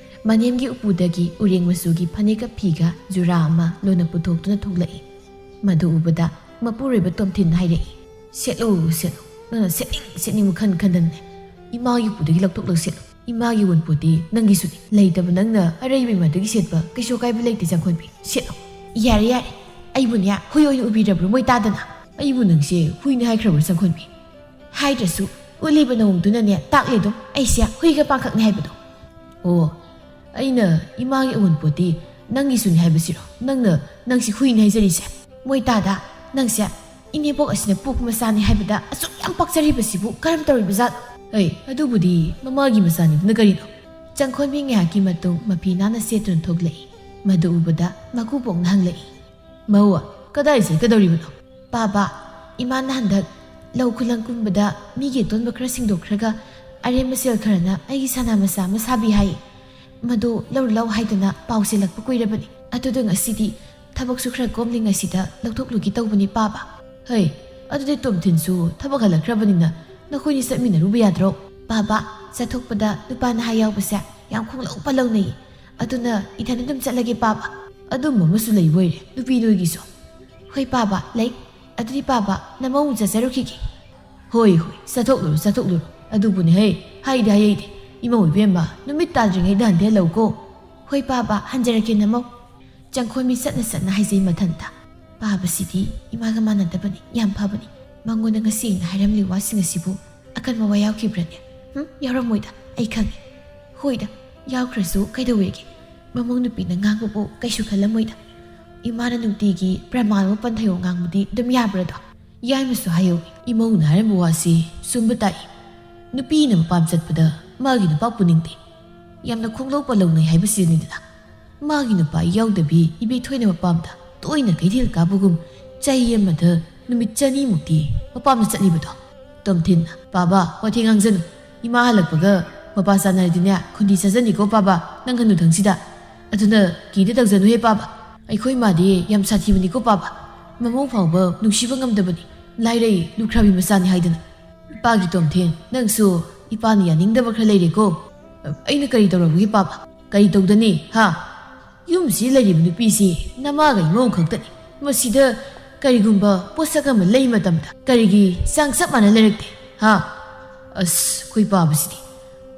ꯃꯅꯦꯝꯒꯤ ꯎꯄꯨꯗꯒꯤ ꯎꯔꯦꯡ ꯃꯆꯨꯒꯤ ꯐꯅꯦꯛꯀ ꯐꯤꯒ ꯖꯨꯔꯥ ꯑꯃ ꯂꯣꯟꯅ ꯄꯨꯊꯣꯛꯇꯨꯅ ꯊꯣꯛꯂꯛꯏ꯫ ꯃꯗꯨ ꯎꯕꯗ ꯃꯄꯨꯔꯣꯏꯕ ꯇꯣꯝꯊꯤꯟꯅ ꯍꯥꯏꯔꯛꯏ, "ꯁꯦꯠꯂꯨ, ꯁꯦꯠꯂꯨ, ꯅꯪꯅ ꯁꯦꯠꯅꯤꯡ ꯁꯦꯠꯅꯤꯡꯕ ꯈꯟ ꯈꯟꯗꯅꯅꯦ ꯏꯃꯥꯒꯤ ꯎꯄꯨꯗꯒꯤ ꯂꯧꯊꯣꯛꯂꯒ ꯁꯦꯠꯂꯨ꯫ ꯏꯃꯥꯒꯤ ꯑꯋꯨꯟꯄꯣꯠꯇꯤ ꯅꯪꯒꯤꯁꯨꯅꯤ꯫ ꯂꯩꯇꯕ ꯅꯪꯅ ꯑꯔꯩꯕ ꯏꯃꯥꯗꯒꯤ ꯁꯦꯠꯄ ꯀꯩꯁꯨ ꯑꯀꯥꯏꯕ ꯂꯩꯇꯦ ꯆꯪꯈꯣꯟꯕꯤ꯫ ꯁꯦꯠꯂꯨ꯫" "ꯌꯥꯔꯦ, ꯌꯥꯔꯦ, ꯑꯩꯕꯨꯅꯦ ꯍꯨꯏ ꯑꯣꯏꯅ ꯎꯕꯤꯔꯕ꯭ꯔꯣ ꯃꯣꯏ ꯇꯥꯗꯅ?" "ꯑꯩꯕꯨ ꯅꯪꯁꯦ ꯍꯨꯏꯅꯦ ꯍꯥꯏꯈ꯭ꯔꯕ꯭ꯔꯣ ꯆꯪꯈꯣꯟꯕꯤ?" "ꯍꯥꯏꯗ꯭ꯔꯁꯨ ꯎꯠꯂꯤꯕ ꯅꯑꯣꯡꯗꯨꯅꯅꯦ ꯇꯥꯛꯂꯦ ꯑꯗꯨꯝ ꯑꯩꯁꯦ ꯍꯨꯏꯒ ꯄꯥꯡꯈꯛꯅꯦ ꯍꯥꯏꯕꯗꯣ꯫" "ꯑꯣ, ꯑꯩꯅ ꯏꯃꯥꯒꯤ ꯑꯋꯨꯟꯄꯣꯠꯇꯤ ꯅꯪꯒꯤꯁꯨꯅꯤ ꯍꯥꯏꯕꯁꯤꯔꯣ? ꯅꯪꯅ ꯅꯪꯁꯤ ꯍꯨꯏꯅꯤ ꯍꯥꯏꯖꯔꯤꯁꯦ? ꯃꯣꯏ ꯇꯥꯗ, ꯅꯪꯁꯦ ꯏꯅꯦꯄꯣꯛ ꯑꯁꯤꯅ ꯄꯣꯛꯄ ꯃꯆꯥꯅꯤ ꯍꯥꯏꯕꯗ ꯑꯁꯨꯛ ꯌꯥꯝ ꯄꯥꯛꯆꯔꯤꯕꯁꯤꯕꯨ ꯀꯔꯝ ꯇꯧꯔꯤꯕꯖꯥꯠꯅꯣ?" "ꯑꯩ, ꯑꯗꯨꯕꯨꯗꯤ ꯃꯃꯥꯒꯤ ꯃꯆꯥꯅꯤꯗꯨꯅ ꯀꯔꯤꯅꯣ?" ꯆꯪꯈꯣꯟꯕꯤ ꯉꯥꯏꯍꯥꯛꯀꯤ ꯃꯇꯨꯡ ꯃꯐꯤ ꯅꯥꯟꯅ ꯁꯦꯠꯇꯨꯅ ꯊꯣꯛꯂꯛꯏ꯫ ꯃꯗꯨ ꯎꯕꯗ ꯃꯀꯨꯕꯣꯛꯅ ꯍꯪꯂꯛꯏ, "ꯃꯧ, ꯀꯗꯥꯏ ꯆꯠꯀꯗꯧꯔꯤꯕꯅꯣ?" "ꯄꯥꯕ, ꯏꯃꯥꯅ ꯍꯟꯗꯛ ꯂꯧ ꯈꯨꯂꯪ ꯀꯨꯝꯕꯗ ꯃꯤꯒꯤ ꯑꯇꯣꯟꯕ ꯈꯔ ꯁꯤꯡꯗꯣꯛꯈ꯭ꯔꯒ ꯑꯔꯦꯝꯕ ꯁꯦꯜ ꯈꯔꯅ ꯑꯩꯒꯤ ꯁꯅꯥ ꯃꯆꯥ ꯑꯃ ꯁꯥꯕꯤ ꯍꯥꯏ꯫ ꯃꯗꯨ ꯂꯧꯔꯨ ꯂꯥꯎ ꯍꯥꯏꯗꯅ ꯄꯥꯎ ꯆꯦꯜꯂꯛꯄ ꯀꯨꯏꯔꯕꯅꯤ꯫ ꯑꯗꯨꯗ ꯉꯁꯤꯗꯤ ꯊꯕꯛꯁꯨ ꯈꯔ ꯀꯣꯝꯂꯤꯉꯩꯁꯤꯗ ꯂꯧꯊꯣꯛꯂꯨꯒꯦ ꯇꯧꯕꯅꯤ ꯄꯥꯕ꯫" "ꯍꯩ, ꯑꯗꯨꯗꯤ ꯇꯣꯝꯊꯤꯟꯁꯨ ꯊꯕꯛ ꯍꯜꯂꯛꯈ꯭ꯔꯕꯅꯤꯅ ꯅꯈꯣꯏꯅꯤ ꯆꯠꯃꯤꯟꯅꯔꯨꯕ ꯌꯥꯗ꯭ꯔꯣ?" "ꯄꯥꯕ, ꯆꯠꯊꯣꯛꯄꯗ ꯅꯨꯄꯥꯅ ꯍꯥꯏ ꯌꯥꯎꯕꯁꯦ ꯌꯥꯝ ꯈꯣꯡꯂꯧ ꯄꯜꯂꯧꯅꯩ꯫ ꯑꯗꯨꯅ ꯏꯊꯟ ꯑꯗꯨꯝ ꯆꯠꯂꯒꯦ ꯄꯥꯕ꯫" "ꯑꯗꯨꯝꯕ ꯑꯃꯁꯨ ꯂꯩꯕ ꯑꯣꯏꯔꯦ ꯅꯨꯄꯤ ꯅꯣꯏꯒꯤꯁꯨ꯫" "ꯍꯣꯏ ꯄꯥꯕ, ꯂꯩ꯫ ꯑꯗꯨꯗꯤ ꯄꯥꯕ, ꯅꯃꯧ ꯑꯃꯨꯛ ꯆꯠꯆꯔꯨꯈꯤꯒꯦ꯫" "ꯍꯣꯏ, ꯍꯣꯏ, ꯆꯠꯊꯣꯛꯂꯨꯔꯣ, ꯆꯠꯊꯣꯛꯂꯨꯔꯣ꯫ ꯑꯗꯨꯕꯨꯅꯦ ꯍꯦ, ꯍꯥꯏꯗꯤ ꯍꯥꯏꯍꯩꯗꯦ, ꯏꯃꯧ ꯏꯕꯦꯝꯃ, ꯅꯨꯃꯤꯠ ꯇꯥꯗ꯭ꯔꯤꯉꯩꯗ ꯍꯟꯗꯤ ꯍꯜꯂꯛꯎꯀꯣ꯫" "ꯍꯣꯏ ꯄꯥꯕ, ꯍꯟꯖꯔꯛꯀꯦ ꯅꯃꯧ꯫" ꯆꯪꯈꯣꯟꯕꯤ ꯆꯠꯅ ꯆꯠꯅ ꯍꯥꯏꯖꯩ ꯃꯊꯟꯇ꯫ "ꯄꯥꯕꯁꯤꯗꯤ ꯏꯃꯥꯒ ꯃꯥꯟꯅꯗꯕꯅꯤ, ꯌꯥꯝ ꯐꯕꯅꯤ꯫ ꯃꯉꯣꯟꯗ ꯉꯁꯤ ꯑꯩꯅ ꯍꯥꯏꯔꯝꯂꯤ ꯋꯥꯁꯤꯡ ꯑꯁꯤꯕꯨ ꯑꯀꯟꯕ ꯋꯥ ꯌꯥꯎꯈꯤꯕ꯭ꯔꯅꯦ? ꯍꯨꯝ, ꯌꯥꯎꯔꯝꯃꯣꯏꯗ, ꯑꯩ ꯈꯪꯉꯤ꯫" "ꯍꯣꯏꯗ, ꯌꯥꯎꯈ꯭ꯔꯁꯨ ꯀꯩꯗꯧꯋꯦꯒꯦ? ꯃꯃꯧ ꯅꯨꯄꯤꯅ ꯉꯥꯡꯕꯕꯨ ꯀꯩꯁꯨ ꯈꯜꯂꯝꯃꯣꯏꯗ꯫ ꯏꯃꯥꯅ ꯅꯨꯡꯇꯤꯒꯤ ꯄ꯭ꯔꯃꯥꯟ ꯑꯃ ꯄꯟꯊꯩꯌꯣ ꯉꯥꯡꯕꯗꯤ ꯑꯗꯨꯝ ꯌꯥꯕ꯭ꯔꯗꯣ?" "ꯌꯥꯏꯃꯁꯨ ꯍꯥꯏꯌꯧꯏ, ꯏꯃꯧꯅ ꯍꯥꯏꯔꯝꯕ ꯋꯥꯁꯤ ꯆꯨꯝꯕ ꯇꯥꯏ꯫ ꯅꯨꯄꯤꯅ ꯃꯄꯥꯝ ꯆꯠꯄꯗ ꯃꯥꯒꯤ ꯅꯨꯄꯥ ꯄꯨꯅꯤꯡꯗꯦ꯫ ꯌꯥꯝꯅ ꯈꯣꯡꯂꯧ ꯄꯜꯂꯧꯅꯩ ꯍꯥꯏꯕꯁꯤꯅꯤꯗꯅ꯫ ꯃꯥꯒꯤ ꯅꯨꯄꯥ ꯌꯥꯎꯗꯕꯤ ꯏꯕꯦꯊꯣꯏꯅ ꯃꯄꯥꯝꯗ ꯇꯣꯏꯅ ꯀꯩꯊꯦꯜ ꯀꯥꯕꯒꯨꯝ ꯆꯍꯤ ꯑꯃꯗ ꯅꯨꯃꯤꯠ ꯆꯅꯤꯃꯨꯛꯇꯤ ꯃꯄꯥꯝꯗ ꯆꯠꯂꯤꯕꯗꯣ꯫" ꯇꯣꯝꯊꯤꯟꯅ, "ꯄꯥꯕ, ꯋꯥꯊꯤ ꯉꯥꯡꯖꯅꯨ꯫ ꯏꯃꯥ ꯍꯜꯂꯛꯄꯒ ꯃꯄꯥ ꯆꯥꯟꯅꯔꯗꯤꯅꯦ, ꯈꯨꯟꯗꯤ ꯆꯥꯖꯅꯤꯀꯣ ꯄꯥꯕ, ꯅꯪ ꯍꯅꯨꯊꯪꯁꯤꯗ꯫ ꯑꯗꯨꯅ ꯀꯤꯗ ꯇꯧꯖꯅꯨꯍꯦ ꯄꯥꯕ꯫ ꯑꯩꯈꯣꯏ ꯃꯥꯗꯤ ꯌꯥꯝ ꯁꯥꯊꯤꯕꯅꯤꯀꯣ ꯄꯥꯕ꯫ ꯃꯃꯧ ꯐꯥꯎꯕ ꯅꯨꯡꯁꯤꯕ ꯉꯝꯗꯕꯅꯤ꯫ ꯂꯥꯏꯔꯩ ꯂꯨꯈ꯭ꯔꯥꯕꯤ ꯃꯆꯥꯅꯤ ꯍꯥꯏꯗꯅ꯫ ꯏꯄꯥꯒꯤ ꯇꯣꯝꯊꯤꯟ, ꯅꯪꯁꯨ ꯏꯄꯥꯅ ꯌꯥꯅꯤꯡꯗꯕ ꯈꯔ ꯂꯩꯔꯦꯀꯣ꯫ ꯑꯩꯅ ꯀꯔꯤ ꯇꯧꯔꯕꯒꯦ ꯄꯥꯕ? ꯀꯔꯤ ꯇꯧꯗꯅꯤ, ꯍꯥ? ꯌꯨꯝꯁꯤ ꯂꯩꯔꯤꯕ ꯅꯨꯄꯤꯁꯤ ꯅꯃꯥꯒ ꯏꯃꯧ ꯈꯛꯇꯅꯤ꯫ ꯃꯁꯤꯗ ꯀꯔꯤꯒꯨꯝꯕ ꯄꯣꯠꯁꯛ ꯑꯃ ꯂꯩ ꯃꯇꯝꯗ ꯀꯔꯤꯒꯤ ꯆꯥꯡ ꯆꯞ ꯃꯥꯟꯅ ꯂꯩꯔꯛꯇꯦ, ꯍꯥ? ꯑꯁ, ꯑꯩꯈꯣꯏ ꯄꯥꯕꯁꯤꯗꯤ꯫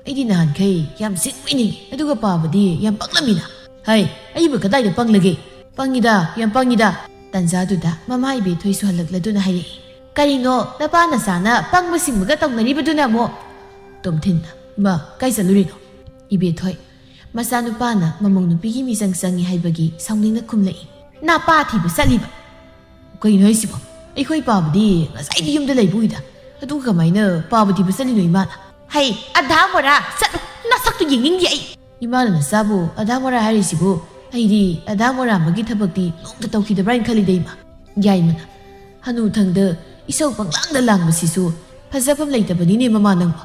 ꯑꯩꯗꯤ ꯅꯍꯥꯟꯈꯩ ꯌꯥꯝ ꯁꯤꯡꯕꯤꯅꯤ, ꯑꯗꯨꯒ ꯄꯥꯕꯗꯤ ꯌꯥꯝ ꯄꯪꯂꯝꯃꯤꯅ꯫ ꯍꯩ, ꯑꯩꯕꯨ ꯀꯗꯥꯏꯗ ꯄꯪꯂꯒꯦ? ꯄꯪꯉꯤꯗ, ꯌꯥꯝ ꯄꯪꯉꯤꯗ꯫ ꯇꯟꯖꯥꯗꯨꯗ ꯃꯃꯥ ꯏꯕꯦꯊꯣꯏꯁꯨ ꯍꯜꯂꯛꯂꯗꯨꯅ ꯍꯥꯏꯔꯛꯏ, "ꯀꯔꯤꯅꯣ ꯅꯄꯥ ꯅꯆꯥꯅ ꯄꯪꯕ ꯁꯤꯡꯕꯒ ꯇꯧꯅꯔꯤꯕꯗꯨꯅ ꯑꯃꯨꯛ?" ꯇꯣꯝꯊꯤꯟꯅ, "ꯏꯃꯥ, ꯀꯥꯏ ꯆꯠꯂꯨꯔꯤꯅꯣ?" ꯏꯕꯦꯊꯣꯏ, ꯃꯆꯥꯅꯨꯄꯥꯅ ꯃꯃꯧ ꯅꯨꯄꯤꯒꯤ ꯃꯤꯆꯪ ꯆꯪꯉꯤ ꯍꯥꯏꯕꯒꯤ ꯁꯥꯎꯅꯤꯡꯅ ꯈꯨꯝꯂꯛꯏ, "ꯅꯄꯥ ꯊꯤꯕ ꯆꯠꯂꯤꯕ?" "ꯀꯩꯅꯣ ꯍꯥꯏꯁꯤꯕꯣ? ꯑꯩꯈꯣꯏ ꯄꯥꯕꯗꯤ ꯉꯁꯥꯏꯗꯤ ꯌꯨꯝꯗ ꯂꯩꯕ ꯎꯏꯗ꯫ ꯑꯗꯨꯒ ꯀꯃꯥꯏꯅ ꯄꯥꯕ ꯊꯤꯕ ꯆꯠꯂꯤꯅꯣ ꯏꯃꯥꯅ?" "ꯍꯩ, ꯑꯙꯥ ꯃꯣꯔꯥ, ꯆꯠꯂꯨ, ꯅꯁꯛꯇꯨ ꯌꯦꯡꯅꯤꯡꯗꯦ ꯑꯩ!" "ꯏꯃꯥꯅ ꯅꯆꯥꯕꯨ ꯑꯙꯥ ꯃꯣꯔꯥ ꯍꯥꯏꯔꯤꯁꯤꯕꯨ? ꯑꯩꯗꯤ ꯑꯙꯥ ꯃꯣꯔꯥ ꯑꯃꯒꯤ ꯊꯕꯛꯇꯤ ꯅꯣꯡꯇ ꯇꯧꯈꯤꯗꯕ꯭ꯔꯥ ꯍꯥꯏꯅ ꯈꯜꯂꯤꯗ ꯏꯃꯥ꯫" ꯌꯥꯏꯃꯅ, "ꯍꯅꯨꯊꯪꯗ ꯏꯁꯧ ꯄꯪꯂꯥꯡꯗ ꯂꯥꯡꯕꯁꯤꯁꯨ ꯐꯖꯐꯝ ꯂꯩꯇꯕꯅꯤꯅꯦ ꯃꯃꯥ ꯅꯪꯕꯣ꯫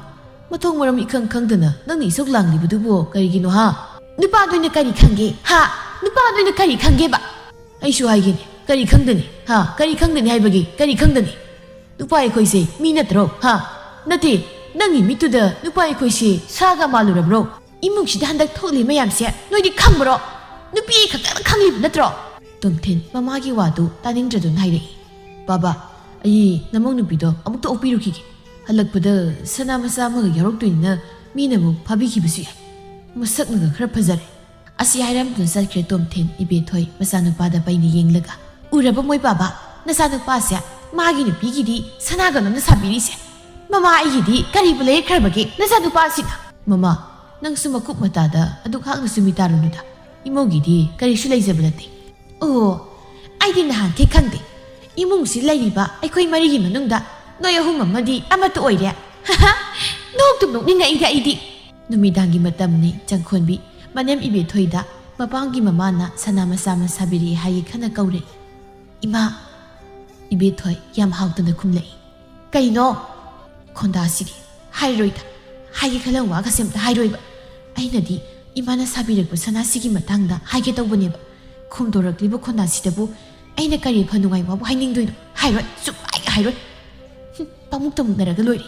ꯃꯊꯣꯡ ꯃꯔꯝ ꯏꯈꯪ ꯈꯪꯗꯅ ꯅꯪꯅ ꯏꯁꯧ ꯂꯥꯡꯂꯤꯕꯗꯨꯕꯨ ꯀꯔꯤꯒꯤꯅꯣ ꯍꯥ?" "ꯅꯨꯄꯥꯗꯨꯅ ꯀꯔꯤ ꯈꯪꯒꯦ ꯍꯥ? ꯅꯨꯄꯥꯗꯨꯅ ꯀꯔꯤ ꯈꯪꯒꯦꯕ?" "ꯑꯩꯁꯨ ꯍꯥꯏꯒꯦꯅꯦ, ꯀꯔꯤ ꯈꯪꯗꯅꯤ ꯍꯥ? ꯀꯔꯤ ꯈꯪꯗꯅꯤ ꯍꯥꯏꯕꯒꯤ ꯀꯔꯤ ꯈꯪꯗꯅꯤ? ꯅꯨꯄꯥ ꯑꯩꯈꯣꯏꯁꯦ ꯃꯤ ꯅꯠꯇ꯭ꯔꯣ ꯍꯥ? ꯅꯠꯇꯦ, ꯅꯪꯒꯤ ꯃꯤꯠꯇꯨꯗ ꯅꯨꯄꯥ ꯑꯩꯈꯣꯏꯁꯦ ꯁꯥꯒ ꯃꯥꯜꯂꯨꯔꯕ꯭ꯔꯣ? ꯏꯃꯨꯡꯁꯤꯗ ꯍꯟꯗꯛ ꯊꯣꯛꯂꯤ ꯃꯌꯥꯝꯁꯦ ꯅꯣꯏꯗꯤ ꯈꯪꯕ꯭ꯔꯣ? ꯅꯨꯄꯤ ꯈꯛꯇꯅ ꯈꯪꯂꯤꯕ ꯅꯠꯇ꯭ꯔꯣ?" ꯇꯣꯝꯊꯤꯟ ꯃꯃꯥꯒꯤ ꯋꯥꯗꯨ ꯇꯥꯅꯤꯡꯗ꯭ꯔꯗꯨꯅ ꯍꯥꯏꯔꯛꯏ, "ꯕꯥꯕꯥ, ꯑꯩ ꯅꯃꯧ ꯅꯨꯄꯤꯗꯣ ꯑꯃꯨꯛꯇ ꯑꯣꯛꯄꯤꯔꯨꯈꯤꯒꯦ꯫ ꯍꯜꯂꯛꯄꯗ ꯁꯅꯥ ꯃꯆꯥ ꯑꯃꯒ ꯌꯥꯎꯔꯛꯇꯣꯏꯅꯤꯅ ꯃꯤꯅ ꯑꯃꯨꯛ ꯐꯥꯕꯤꯈꯤꯕꯁꯨ ꯌꯥꯏ꯫ ꯃꯁꯛꯅꯒ ꯈꯔ ꯐꯖꯔꯦ꯫" ꯑꯁꯤ ꯍꯥꯏꯔꯝꯗꯨꯅ ꯆꯠꯈ꯭ꯔꯦ ꯇꯣꯝꯊꯤꯟ ꯏꯕꯦꯊꯣꯏ ꯃꯆꯥꯅꯨꯄꯥꯗ ꯄꯩꯅ ꯌꯦꯡꯂꯒ꯫ "ꯎꯔꯕ ꯃꯣꯏ ꯕꯥꯕꯥ? ꯅꯆꯥꯅꯨꯄꯥꯁꯦ ꯃꯥꯒꯤ ꯅꯨꯄꯤꯒꯤꯗꯤ ꯁꯅꯥꯒ ꯂꯣꯟꯅ ꯁꯥꯕꯤꯔꯤꯁꯦ꯫ ꯃꯃꯥ ꯑꯩꯒꯤꯗꯤ ꯀꯔꯤꯕꯨ ꯂꯩꯔꯛꯈ꯭ꯔꯕꯒꯦ ꯅꯆꯥꯅꯨꯄꯥꯁꯤꯅ?" "ꯃꯃꯥ, ꯅꯪꯁꯨ ꯃꯀꯨꯞ ꯃꯇꯥꯗ ꯑꯗꯨꯛ ꯍꯥꯛꯅ ꯁꯨꯃꯤ ꯇꯥꯔꯨꯅꯨꯗ꯫ ꯏꯃꯧꯒꯤꯗꯤ ꯀꯔꯤꯁꯨ ꯂꯩꯖꯕ ꯅꯠꯇꯦ꯫" "ꯑꯣ, ꯑꯩꯗꯤ ꯅꯍꯥꯟꯈꯩ ꯈꯪꯗꯦ꯫ ꯏꯃꯨꯡꯁꯤ ꯂꯩꯔꯤꯕ ꯑꯩꯈꯣꯏ ꯃꯔꯤꯒꯤ ꯃꯅꯨꯡꯗ ꯅꯣꯏ ꯑꯍꯨꯝ ꯑꯃꯗꯤ ꯑꯃꯠꯇ ꯑꯣꯏꯔꯦ꯫" "ꯅꯣꯛꯇꯨ ꯅꯣꯛꯅꯤꯡꯉꯛꯏꯗ ꯑꯩꯗꯤ꯫" ꯅꯨꯃꯤꯗꯥꯡꯒꯤ ꯃꯇꯝꯅꯤ꯫ ꯆꯪꯈꯣꯟꯕꯤ ꯃꯅꯦꯝ ꯏꯕꯦꯊꯣꯏꯗ ꯃꯄꯥꯝꯒꯤ ꯃꯃꯥꯅ ꯁꯅꯥ ꯃꯆꯥ ꯑꯃ ꯁꯥꯕꯤꯔꯛꯏ ꯍꯥꯏꯒꯦ ꯈꯟꯅ ꯀꯧꯔꯛꯏ꯫ "ꯏꯃꯥ!" ꯏꯕꯦꯊꯣꯏ ꯌꯥꯝ ꯍꯥꯎꯇꯅ ꯈꯨꯝꯂꯛꯏ꯫ "ꯀꯩꯅꯣ?" "ꯈꯣꯟꯗꯥꯁꯤꯗꯤ ꯍꯥꯏꯔꯣꯏꯗ꯫ ꯍꯥꯏꯒꯦ ꯈꯜꯂꯝ ꯋꯥꯒꯁꯦ ꯑꯝꯇ ꯍꯥꯏꯔꯣꯏꯕ꯫ ꯑꯩꯅꯗꯤ ꯏꯃꯥꯅ ꯁꯥꯕꯤꯔꯛꯄ ꯁꯅꯥꯁꯤꯒꯤ ꯃꯇꯥꯡꯗ ꯍꯥꯏꯒꯦ ꯇꯧꯕꯅꯦꯕ꯫ ꯈꯣꯝꯗꯣꯔꯛꯂꯤꯕ ꯈꯣꯟꯗꯥꯁꯤꯗꯕꯨ ꯑꯩꯅ ꯀꯔꯤ ꯐ ꯅꯨꯡꯉꯥꯏ ꯋꯥꯕꯨ ꯍꯥꯏꯅꯤꯡꯗꯣꯏꯅꯣ? ꯍꯥꯏꯔꯣꯏ, ꯁꯨꯛꯍꯥꯏ ꯍꯥꯏꯔꯣꯏ꯫ ꯍꯨꯝ, ꯄꯥꯃꯨꯛꯇ ꯃꯨꯛꯅꯔꯒ ꯂꯣꯏꯔꯦ꯫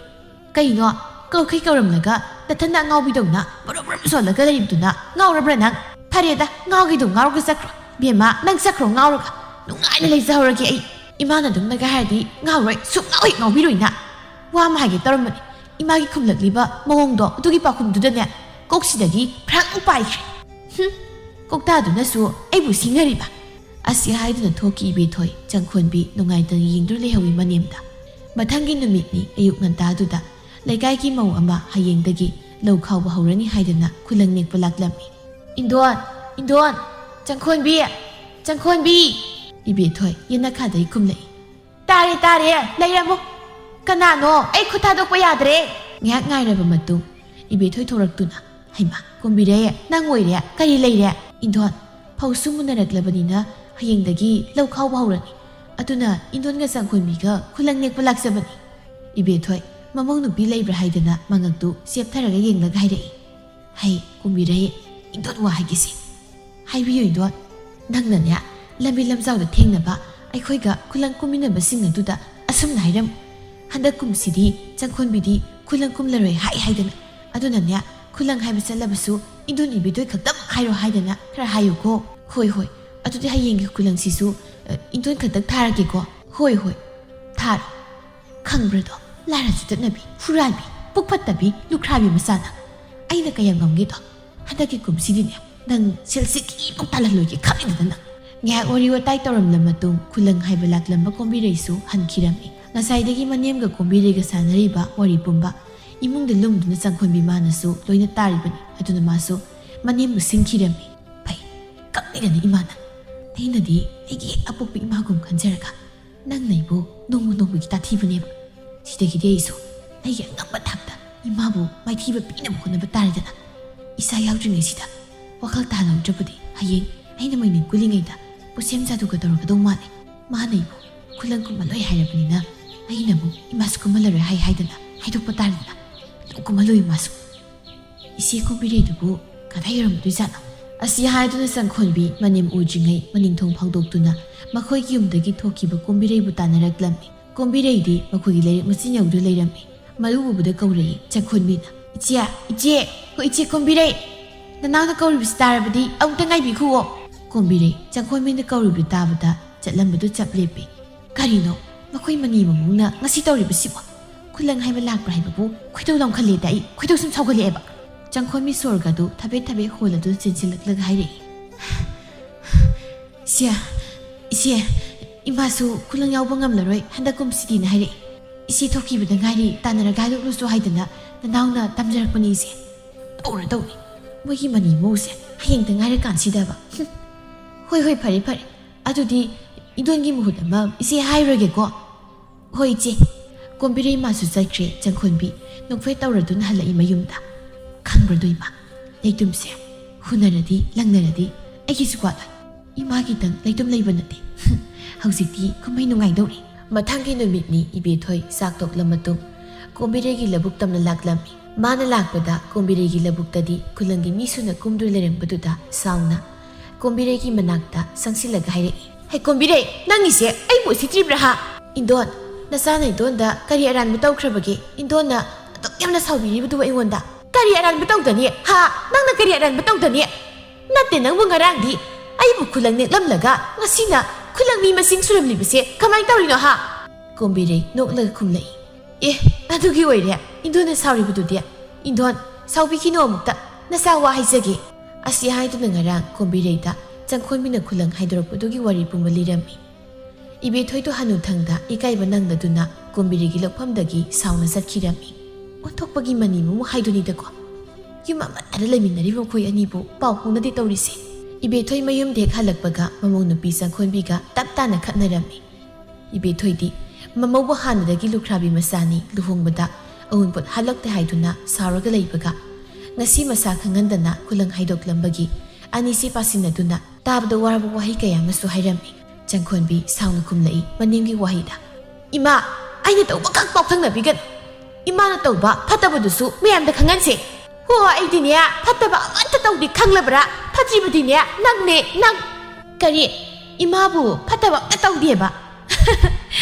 ꯀꯩꯅꯣ? ꯀꯧꯈꯩ ꯀꯧꯔꯝꯂꯒ ꯅꯊꯟꯅ ꯑꯉꯥꯎꯕꯤꯗꯧꯅ ꯕꯔꯨꯝ ꯕꯔꯨꯝ ꯁꯣꯜꯂꯒ ꯂꯩꯔꯤꯕꯗꯨꯅ ꯉꯥꯎꯔꯕ꯭ꯔꯥ ꯅꯪ? ꯐꯔꯦꯗ, ꯉꯥꯎꯒꯦꯗꯧ ꯉꯥꯎꯔꯒ ꯆꯠꯈ꯭ꯔꯣ꯫ ꯕꯦꯝꯃ, ꯅꯪ ꯆꯠꯈ꯭ꯔꯣ ꯉꯥꯎꯔꯒ꯫ ꯅꯨꯡꯉꯥꯏꯅ ꯂꯩꯖꯍꯧꯔꯒꯦ ꯑꯩ꯫ ꯏꯃꯥꯅ ꯑꯗꯨꯝꯅꯒ ꯍꯥꯏꯔꯗꯤ ꯉꯥꯎꯔꯣꯏ, ꯁꯨꯛꯉꯥꯎ ꯍꯦꯛ ꯉꯥꯎꯕꯤꯔꯣꯏ ꯅꯪ꯫ ꯋꯥ ꯑꯃ ꯍꯥꯏꯒꯦ ꯇꯧꯔꯝꯕꯅꯤ꯫ ꯏꯃꯥꯒꯤ ꯈꯨꯝꯂꯛꯂꯤꯕ ꯃꯑꯣꯡꯗꯣ ꯑꯗꯨꯒꯤ ꯄꯥꯎꯈꯨꯝꯗꯨꯗꯅꯦ ꯀꯣꯛꯁꯤꯗꯒꯤ ꯐ꯭ꯔꯪ ꯄꯥꯏꯈ꯭ꯔꯦ꯫ ꯍꯨꯝ, ꯀꯣꯛꯇꯥꯗꯨꯅꯁꯨ ꯑꯩꯕꯨ ꯁꯤꯡꯅꯔꯤꯕ꯫ ꯑꯁꯤ ꯍꯥꯏꯗꯨꯅ ꯊꯣꯛꯈꯤ ꯏꯕꯦꯊꯣꯏ꯫ ꯆꯪꯈꯣꯟꯕꯤ ꯅꯨꯡꯉꯥꯏꯇꯅ ꯌꯦꯡꯗꯨꯅ ꯂꯩꯍꯧꯋꯤ ꯃꯅꯦꯝꯗ꯫ ꯃꯊꯪꯒꯤ ꯅꯨꯃꯤꯠꯅꯤ ꯑꯌꯨꯛ ꯉꯟꯇꯥꯗꯨꯗ ꯂꯩꯀꯥꯏꯒꯤ ꯃꯧ ꯑꯃ ꯍꯌꯦꯡꯗꯒꯤ ꯂꯧ ꯈꯥꯎꯕ ꯍꯧꯔꯅꯤ ꯍꯥꯏꯗꯅ ꯈꯨꯂꯪ ꯅꯦꯛꯄ ꯂꯥꯛꯂꯝꯃꯤ꯫ "ꯏꯟꯗꯣꯟ, ꯏꯟꯗꯣꯟ, ꯆꯪꯈꯣꯟꯕꯤ, ꯆꯪꯈꯣꯟꯕꯤ!" ꯏꯕꯦꯊꯣꯏ ꯌꯦꯅꯈꯥꯗꯒꯤ ꯈꯨꯝꯂꯛꯏ꯫ "ꯇꯥꯔꯦ, ꯇꯥꯔꯦ, ꯂꯩꯔꯝꯃꯣ꯫ ꯀꯅꯥꯅꯣ? ꯑꯩ ꯈꯨꯠ ꯊꯥꯗꯣꯛꯄ ꯌꯥꯗ꯭ꯔꯦ!" ꯉꯥꯏꯍꯥꯛ ꯉꯥꯏꯔꯕ ꯃꯇꯨꯡ ꯏꯕꯦꯊꯣꯏ ꯊꯣꯔꯛꯇꯨꯅ, "ꯍꯩꯃꯥ, ꯀꯨꯝꯕꯤꯔꯩ, ꯅꯪ ꯑꯣꯏꯔꯦ? ꯀꯔꯤ ꯂꯩꯔꯦ?" "ꯏꯟꯗꯣꯟ, ꯐꯧꯁꯨ ꯃꯨꯟꯅꯔꯛꯂꯕꯅꯤꯅ ꯍꯌꯦꯡꯗꯒꯤ ꯂꯧ ꯈꯥꯎꯕ ꯍꯧꯔꯅꯤ꯫ ꯑꯗꯨꯅ ꯏꯟꯗꯣꯟꯒ ꯆꯪꯈꯣꯟꯕꯤꯒ ꯈꯨꯂꯪ ꯅꯦꯛꯄ ꯂꯥꯛꯆꯕꯅꯤ꯫" ꯏꯕꯦꯊꯣꯏ ꯃꯃꯧ ꯅꯨꯄꯤ ꯂꯩꯕ꯭ꯔꯥ ꯍꯥꯏꯗꯅ ꯃꯉꯛꯇꯨ ꯆꯦꯞꯊꯔꯒ ꯌꯦꯡꯂꯒ ꯍꯥꯏꯔꯛꯏ꯫ "ꯍꯩ, ꯀꯨꯝꯕꯤꯔꯩ, ꯏꯟꯗꯣꯟ ꯋꯥ ꯍꯥꯏꯒꯦꯁꯦ꯫" "ꯍꯥꯏꯕꯤꯌꯨ ꯏꯟꯗꯣꯟ꯫" "ꯅꯪꯅꯅꯦ, ꯂꯝꯕꯤ ꯂꯝꯖꯥꯎꯗ ꯊꯦꯡꯅꯕ ꯑꯩꯈꯣꯏꯒ ꯈꯨꯂꯪ ꯀꯨꯝꯃꯤꯟꯅꯕꯁꯤꯡ ꯑꯗꯨꯗ ꯑꯁꯨꯝꯅ ꯍꯥꯏꯔꯝꯃꯨ, 'ꯍꯟꯗꯛ ꯀꯨꯝꯁꯤꯗꯤ ꯆꯪꯈꯣꯟꯕꯤꯗꯤ ꯈꯨꯂꯪ ꯀꯨꯝꯂꯔꯣꯏ' ꯍꯥꯏ ꯍꯥꯏꯗꯅ꯫ ꯑꯗꯨꯅꯅꯦ, ꯈꯨꯂꯪ ꯍꯥꯏꯕ ꯆꯠꯂꯕꯁꯨ ꯏꯟꯗꯣꯟ ꯏꯕꯦꯊꯣꯏ ꯈꯛꯇꯃꯛ ꯍꯥꯏꯔꯣ ꯍꯥꯏꯗꯅ ꯈꯔ ꯍꯥꯏꯌꯨꯀꯣ꯫ "ꯍꯣꯏ, ꯍꯣꯏ꯫ ꯑꯗꯨꯗꯤ ꯍꯌꯦꯡꯒꯤ ꯈꯨꯂꯪꯁꯤꯁꯨ, ꯑ, ꯏꯟꯗꯣꯟ ꯈꯛꯇꯛ ꯊꯥꯔꯒꯦꯀꯣ꯫" "ꯍꯣꯏ, ꯍꯣꯏ꯫ ꯊꯥꯔꯣ꯫ ꯈꯪꯕ꯭ꯔꯗꯣ, ꯂꯥꯏꯔ ꯆꯨꯗꯠꯅꯕꯤ, ꯍꯨꯔꯥꯟꯕꯤ, ꯄꯨꯛ ꯐꯠꯇꯕꯤ, ꯂꯨꯈ꯭ꯔꯥꯕꯤ ꯃꯆꯥꯅ꯫ ꯑꯩꯅ ꯀꯌꯥꯝ ꯉꯝꯒꯦꯗꯣ? ꯍꯟꯗꯛꯀꯤ ꯀꯨꯝꯁꯤꯗꯤꯅꯦ, ꯅꯪ ꯁꯦꯜꯁꯤꯀꯤꯃꯨꯛ ꯇꯥꯜꯍꯜꯂꯣꯏꯒꯦ ꯈꯪꯉꯤꯗꯅ ꯅꯪ꯫" ꯉꯥꯏꯍꯥꯛ ꯋꯥꯔꯤ ꯋꯥꯇꯥꯏ ꯇꯧꯔꯝꯂ ꯃꯇꯨꯡ ꯈꯨꯂꯪ ꯍꯥꯏꯕ ꯂꯥꯛꯂꯝꯕ ꯀꯣꯝꯕꯤꯔꯩꯁꯨ ꯍꯟꯈꯤꯔꯝꯃꯤ꯫ ꯉꯁꯥꯏꯗꯒꯤ ꯃꯅꯦꯝꯒ ꯀꯣꯝꯕꯤꯔꯩꯒ ꯁꯥꯟꯅꯔꯤꯕ ꯋꯥꯔꯤ ꯄꯨꯝꯕ ꯏꯃꯨꯡꯗ ꯂꯨꯝꯗꯨꯅ ꯆꯪꯈꯣꯟꯕꯤ ꯃꯥꯅꯁꯨ ꯂꯣꯏꯅ ꯇꯥꯔꯤꯕꯅꯤ꯫ ꯑꯗꯨꯅ ꯃꯥꯁꯨ ꯃꯅꯦꯝꯕꯨ ꯁꯤꯡꯈꯤꯔꯝꯃꯤ꯫ "ꯐꯩ, ꯀꯞꯅꯤꯡꯒꯅꯤ ꯏꯃꯥꯅ꯫ ꯑꯩꯅꯗꯤ ꯑꯩꯒꯤ ꯍꯦꯛ ꯑꯄꯣꯛꯄ ꯏꯃꯥꯒꯨꯝ ꯈꯟꯖꯔꯒ ꯅꯪꯅ ꯑꯩꯕꯨ ꯅꯣꯡꯃ ꯅꯣꯡꯃꯒꯤ ꯇꯥꯊꯤꯕꯅꯦꯕ꯫ ꯁꯤꯗꯒꯤꯗꯤ ꯑꯩꯁꯨ ꯑꯩꯒꯤ ꯑꯉꯝꯕ ꯊꯥꯛꯇ ꯏꯃꯥꯕꯨ ꯃꯥꯏꯊꯤꯕ ꯄꯤꯅꯕ ꯍꯣꯠꯅꯕ ꯇꯥꯔꯦꯗꯅ꯫ ꯏꯆꯥ ꯌꯥꯎꯗ꯭ꯔꯤꯉꯩꯁꯤꯗ ꯋꯥꯈꯜ ꯇꯥꯍꯜꯍꯧꯗ꯭ꯔꯕꯗꯤ ꯍꯌꯦꯡ ꯑꯩꯅ ꯃꯩꯅꯤꯡ ꯀꯨꯜꯂꯤꯉꯩꯗ ꯄꯣꯠꯁꯦꯝ ꯖꯥꯗꯨꯒ ꯇꯧꯔꯛꯀꯗꯧ ꯃꯥꯜꯂꯦ꯫ ꯃꯥꯅ ꯑꯩꯕꯨ ꯈꯨꯂꯪ ꯀꯨꯝꯍꯜꯂꯣꯏ ꯍꯥꯏꯔꯕꯅꯤꯅ ꯑꯩꯅ ꯑꯃꯨꯛ ꯏꯃꯥꯁꯨ ꯀꯨꯝꯍꯜꯂꯔꯣꯏ ꯍꯥꯏ ꯍꯥꯏꯗꯅ ꯍꯥꯏꯗꯣꯛꯄ ꯇꯥꯔꯦꯗꯅ꯫ ꯑꯗꯨꯝ ꯀꯨꯝꯍꯜꯂꯣꯏ ꯃꯥꯁꯨ꯫" "ꯏꯆꯦ ꯀꯣꯝꯕꯤꯔꯩꯗꯨꯕꯨ ꯀꯗꯥꯏ ꯌꯧꯔꯝꯗꯣꯏꯖꯥꯠꯅꯣ? ꯑꯁꯤ ꯍꯥꯏꯗꯨꯅ ꯆꯪꯈꯣꯟꯕꯤ ꯃꯅꯦꯝ ꯎꯗ꯭ꯔꯤꯉꯩ ꯃꯅꯤꯡꯊꯣꯡ ꯐꯥꯎꯗꯣꯛꯇꯨꯅ ꯃꯈꯣꯏꯒꯤ ꯌꯨꯝꯗꯒꯤ ꯊꯣꯛꯈꯤꯕ ꯀꯣꯝꯕꯤꯔꯩꯕꯨ ꯇꯥꯟꯅꯔꯛꯂꯝꯃꯤ꯫ ꯀꯣꯝꯕꯤꯔꯩꯗꯤ ꯃꯈꯣꯏꯒꯤ ꯂꯩꯔꯛ ꯃꯆꯤꯟ ꯌꯧꯗꯨꯅ ꯂꯩꯔꯝꯃꯤ꯫ ꯃꯔꯨ ꯎꯕꯗ ꯀꯧꯔꯛꯏ ꯆꯪꯈꯣꯟꯕꯤꯅ, "ꯏꯆꯦ, ꯏꯆꯦ, ꯍꯣ ꯏꯆꯦ ꯀꯣꯝꯕꯤꯔꯩ, ꯅꯅꯥꯎꯅ ꯀꯧꯔꯤꯕꯁꯤ ꯇꯥꯔꯕꯗꯤ ꯑꯃꯨꯛꯇ ꯉꯥꯏꯕꯤꯈꯨꯑꯣ꯫" ꯀꯣꯝꯕꯤꯔꯩ ꯆꯪꯈꯣꯟꯕꯤꯅ ꯀꯧꯔꯤꯕꯗꯨ ꯇꯥꯕꯗ ꯆꯠꯂꯝꯕꯗꯨ ꯆꯞ ꯂꯦꯞꯄꯤ꯫ "ꯀꯔꯤꯅꯣ ꯃꯈꯣꯏ ꯃꯅꯤ ꯃꯃꯧꯅ ꯉꯁꯤ ꯇꯧꯔꯤꯕꯁꯤꯕꯣ? ꯈꯨꯂꯪ ꯍꯥꯏꯕ ꯂꯥꯛꯄ꯭ꯔꯥ ꯍꯥꯏꯕꯕꯨ ꯈꯣꯏꯗꯧ ꯂꯪꯈꯠꯂꯦꯗ, ꯑꯩ ꯈꯣꯏꯗꯧ ꯁꯨꯝ ꯁꯥꯎꯒꯠꯂꯛꯑꯦꯕ꯫" ꯆꯪꯈꯣꯟꯕꯤ ꯁꯣꯔꯒꯗꯨ ꯊꯕꯦꯠ ꯊꯕꯦꯠ ꯍꯣꯜꯂꯗꯨꯅ ꯆꯦꯟꯁꯤꯜꯂꯛꯂꯒ ꯍꯥꯏꯔꯛꯏ, "ꯏꯆꯦ, ꯏꯆꯦ, ꯏꯃꯥꯁꯨ ꯈꯨꯂꯪ ꯌꯥꯎꯕ ꯉꯝꯂꯔꯣꯏ ꯍꯟꯗꯛ ꯀꯨꯝꯁꯤꯗꯤꯅ ꯍꯥꯏꯔꯛꯏ꯫ ꯏꯆꯦ ꯊꯣꯛꯈꯤꯕꯗ ꯉꯥꯏꯔꯤ, ꯇꯥꯟꯅꯔꯒ ꯍꯥꯏꯗꯣꯛꯂꯨꯁꯨ ꯍꯥꯏꯗꯅ ꯅꯅꯥꯎꯅ ꯇꯝꯖꯔꯛꯄꯅꯤ ꯏꯆꯦ꯫ ꯇꯧꯔ ꯇꯧꯅꯤ꯫ ꯃꯣꯏꯒꯤ ꯃꯅꯤ ꯃꯧꯁꯦ ꯍꯌꯦꯡꯇ ꯉꯥꯏꯔꯀꯥꯟꯁꯤꯗꯕ꯫ ꯍꯨꯝ꯫ ꯍꯣꯏ, ꯍꯣꯏ, ꯐꯔꯦ, ꯐꯔꯦ꯫ ꯑꯗꯨꯗꯤ ꯏꯗꯣꯟꯒꯤ ꯃꯍꯨꯠ ꯑꯃ ꯏꯆꯦ ꯍꯥꯏꯔꯨꯔꯒꯦꯀꯣ꯫" "ꯍꯣꯏ, ꯏꯆꯦ꯫" ꯀꯣꯝꯕꯤꯔꯩ ꯃꯥꯁꯨ ꯆꯠꯈ꯭ꯔꯦ꯫ ꯆꯪꯈꯣꯟꯕꯤ ꯅꯣꯛꯐꯦꯠ ꯇꯧꯔꯗꯨꯅ ꯍꯜꯂꯛꯏ ꯃꯌꯨꯝꯗ꯫ ꯈꯪꯕ꯭ꯔꯗꯣ ꯏꯃꯥ, ꯂꯩꯇꯨꯝꯁꯦ ꯍꯨꯟꯅꯔꯗꯤ, ꯂꯪꯅꯔꯗꯤ ꯑꯩꯒꯤꯁꯨ ꯋꯥꯠꯂꯣꯏ꯫ ꯏꯃꯥꯒꯤꯗꯪ ꯂꯩꯇꯨꯝ ꯂꯩꯕ ꯅꯠꯇꯦ꯫ ꯍꯧꯖꯤꯛꯇꯤ ꯀꯨꯝꯍꯩ ꯅꯨꯡꯉꯥꯏꯗꯧꯔꯤ꯫ ꯃꯊꯪꯒꯤ ꯅꯨꯃꯤꯠꯅꯤ ꯏꯕꯦꯊꯣꯏ ꯆꯥꯛ ꯇꯣꯛꯂ ꯃꯇꯨꯡ ꯀꯣꯝꯕꯤꯔꯩꯒꯤ ꯂꯧꯕꯨꯛ ꯇꯝꯅ ꯂꯥꯛꯂꯝꯃꯤ꯫ ꯃꯥꯅ ꯂꯥꯛꯄꯗ ꯀꯣꯝꯕꯤꯔꯩꯒꯤ ꯂꯧꯕꯨꯛꯇꯗꯤ ꯈꯨꯂꯪꯒꯤ ꯃꯤ ꯁꯨꯅ ꯀꯨꯝꯗꯨꯅ ꯂꯩꯔꯝꯕꯗꯨꯗ ꯁꯥꯎꯅ ꯀꯣꯝꯕꯤꯔꯩꯒꯤ ꯃꯅꯥꯛꯇ ꯆꯪꯁꯤꯜꯂꯒ ꯍꯥꯏꯔꯛꯏ, "ꯍꯦ ꯀꯣꯝꯕꯤꯔꯩ, ꯅꯪꯒꯤꯁꯦ ꯑꯩꯕꯨ ꯎꯁꯤꯠꯇ꯭ꯔꯤꯕ꯭ꯔꯥ ꯍꯥ? ꯏꯟꯗꯣꯟ, ꯅꯆꯥꯅ ꯏꯟꯗꯣꯟꯗ ꯀꯔꯤ ꯑꯔꯥꯟꯕ ꯇꯧꯈ꯭ꯔꯕꯒꯦ? ꯏꯟꯗꯣꯟꯅ ꯑꯗꯨꯛ ꯌꯥꯝꯅ ꯁꯥꯎꯕꯤꯔꯤꯕꯗꯨꯕꯨ ꯑꯩꯉꯣꯟꯗ?" "ꯀꯔꯤ ꯑꯔꯥꯟꯕ ꯇꯧꯗꯅꯤ ꯍꯥ? ꯅꯪꯅ ꯀꯔꯤ ꯑꯔꯥꯟꯕ ꯇꯧꯗꯅꯤ? ꯅꯠꯇꯦ, ꯅꯪꯕꯨ ꯉꯔꯥꯡꯗꯤ ꯑꯩꯕꯨ ꯈꯨꯂꯪ ꯅꯦꯛꯂꯝꯂꯒ ꯉꯁꯤꯅ ꯈꯨꯂꯪ ꯃꯤ ꯃꯁꯤꯡ ꯁꯨꯔꯝꯂꯤꯕꯁꯦ ꯀꯃꯥꯏꯅ ꯇꯧꯔꯤꯅꯣ ꯍꯥ?" ꯀꯣꯝꯕꯤꯔꯩ ꯅꯣꯛꯂꯒ ꯈꯨꯝꯂꯛꯏ, "ꯑꯦ, ꯑꯗꯨꯒꯤ ꯑꯣꯏꯔꯦ ꯏꯟꯗꯣꯟꯅ ꯁꯥꯎꯔꯤꯕꯗꯨꯗꯤ꯫ ꯏꯟꯗꯣꯟ, ꯁꯥꯎꯕꯤꯈꯤꯅꯣ ꯑꯃꯨꯛꯇ, ꯅꯆꯥ ꯋꯥ ꯍꯥꯏꯖꯒꯦ꯫" ꯑꯁꯤ ꯍꯥꯏꯗꯨꯅ ꯉꯔꯥꯡ ꯀꯣꯝꯕꯤꯔꯩꯗ ꯆꯪꯈꯣꯟꯕꯤꯅ ꯈꯨꯂꯪ ꯍꯥꯏꯗꯣꯔꯛꯄꯗꯨꯒꯤ ꯋꯥꯔꯤ ꯄꯨꯝꯕ ꯂꯤꯔꯝꯃꯤ꯫ ꯏꯕꯦꯊꯣꯏꯗꯣ ꯍꯅꯨꯊꯪꯗ ꯏꯀꯥꯏꯕ ꯅꯪꯂꯗꯨꯅ ꯀꯣꯝꯕꯤꯔꯩꯒꯤ ꯂꯧꯐꯝꯗꯒꯤ ꯁꯥꯎꯅ ꯆꯠꯈꯤꯔꯝꯃꯤ꯫ ꯑꯣꯟꯊꯣꯛꯄꯒꯤ ꯃꯅꯤ ꯃꯃꯧ ꯍꯥꯏꯗꯨꯅꯤꯗꯀꯣ꯫ ꯌꯨꯝ ꯑꯃꯠꯇꯗ ꯂꯩꯃꯤꯟꯅꯔꯤꯕ ꯃꯈꯣꯏ ꯑꯅꯤꯕꯨ ꯄꯥꯎ ꯐꯥꯎꯅꯗꯦ ꯇꯧꯔꯤꯁꯦ꯫ ꯏꯕꯦꯊꯣꯏ ꯃꯌꯨꯝꯗ ꯍꯦꯛ ꯍꯜꯂꯛꯄꯒ ꯃꯃꯧ ꯅꯨꯄꯤ ꯆꯪꯈꯣꯟꯕꯤꯒ ꯇꯞ ꯇꯥꯅ ꯈꯠꯅꯔꯝꯃꯤ꯫ ꯏꯕꯦꯊꯣꯏꯗꯤ ꯃꯃꯧꯕꯨ ꯍꯥꯟꯅꯗꯒꯤ ꯂꯨꯈ꯭ꯔꯥꯕꯤ ꯃꯆꯥꯅꯤ, ꯂꯨꯍꯣꯡꯕꯗ ꯑꯎꯟꯄꯣꯠ ꯍꯜꯂꯛꯇꯦ ꯍꯥꯏꯗꯨꯅ ꯁꯥꯎꯔꯒ ꯂꯩꯕꯒ, ꯉꯁꯤ ꯃꯁꯥ ꯈꯪꯍꯟꯗꯅ ꯈꯨꯂꯪ ꯍꯥꯏꯗꯣꯛꯂꯝꯕꯒꯤ ꯑꯅꯤꯁꯤ ꯄꯥꯁꯤꯟꯅꯗꯨꯅ ꯇꯥꯕꯗ ꯋꯥꯔꯕ ꯋꯥꯍꯩ ꯀꯌꯥ ꯑꯃꯁꯨ ꯍꯥꯏꯔꯝꯃꯤ꯫ ꯆꯪꯈꯣꯟꯕꯤ ꯁꯥꯎꯅ ꯈꯨꯝꯂꯛꯏ ꯃꯅꯦꯝꯒꯤ ꯋꯥꯍꯩꯗ, "ꯏꯃꯥ, ꯑꯩꯅ ꯇꯧꯕ ꯈꯛ ꯄꯥꯎꯊꯪꯅꯕꯤꯒꯅꯨ꯫ ꯏꯃꯥꯅ ꯇꯧꯕ ꯐꯠꯇꯕꯗꯨꯁꯨ ꯃꯌꯥꯝꯗ ꯈꯪꯍꯟꯁꯦ꯫ ꯄꯣ, ꯑꯩꯗꯤꯅꯦ, ꯐꯠꯇꯕ ꯑꯃꯠꯇ ꯇꯧꯗꯦ, ꯈꯪꯂꯕ꯭ꯔꯥ? ꯐꯠꯇ꯭ꯔꯤꯕꯗꯤꯅꯦ, ꯅꯪꯅꯦ, ꯅꯪ꯫ ꯀꯔꯤ? ꯏꯃꯥꯕꯨ ꯐꯠꯇꯕ ꯑꯃꯠꯇ ꯇꯧꯗꯦꯕ?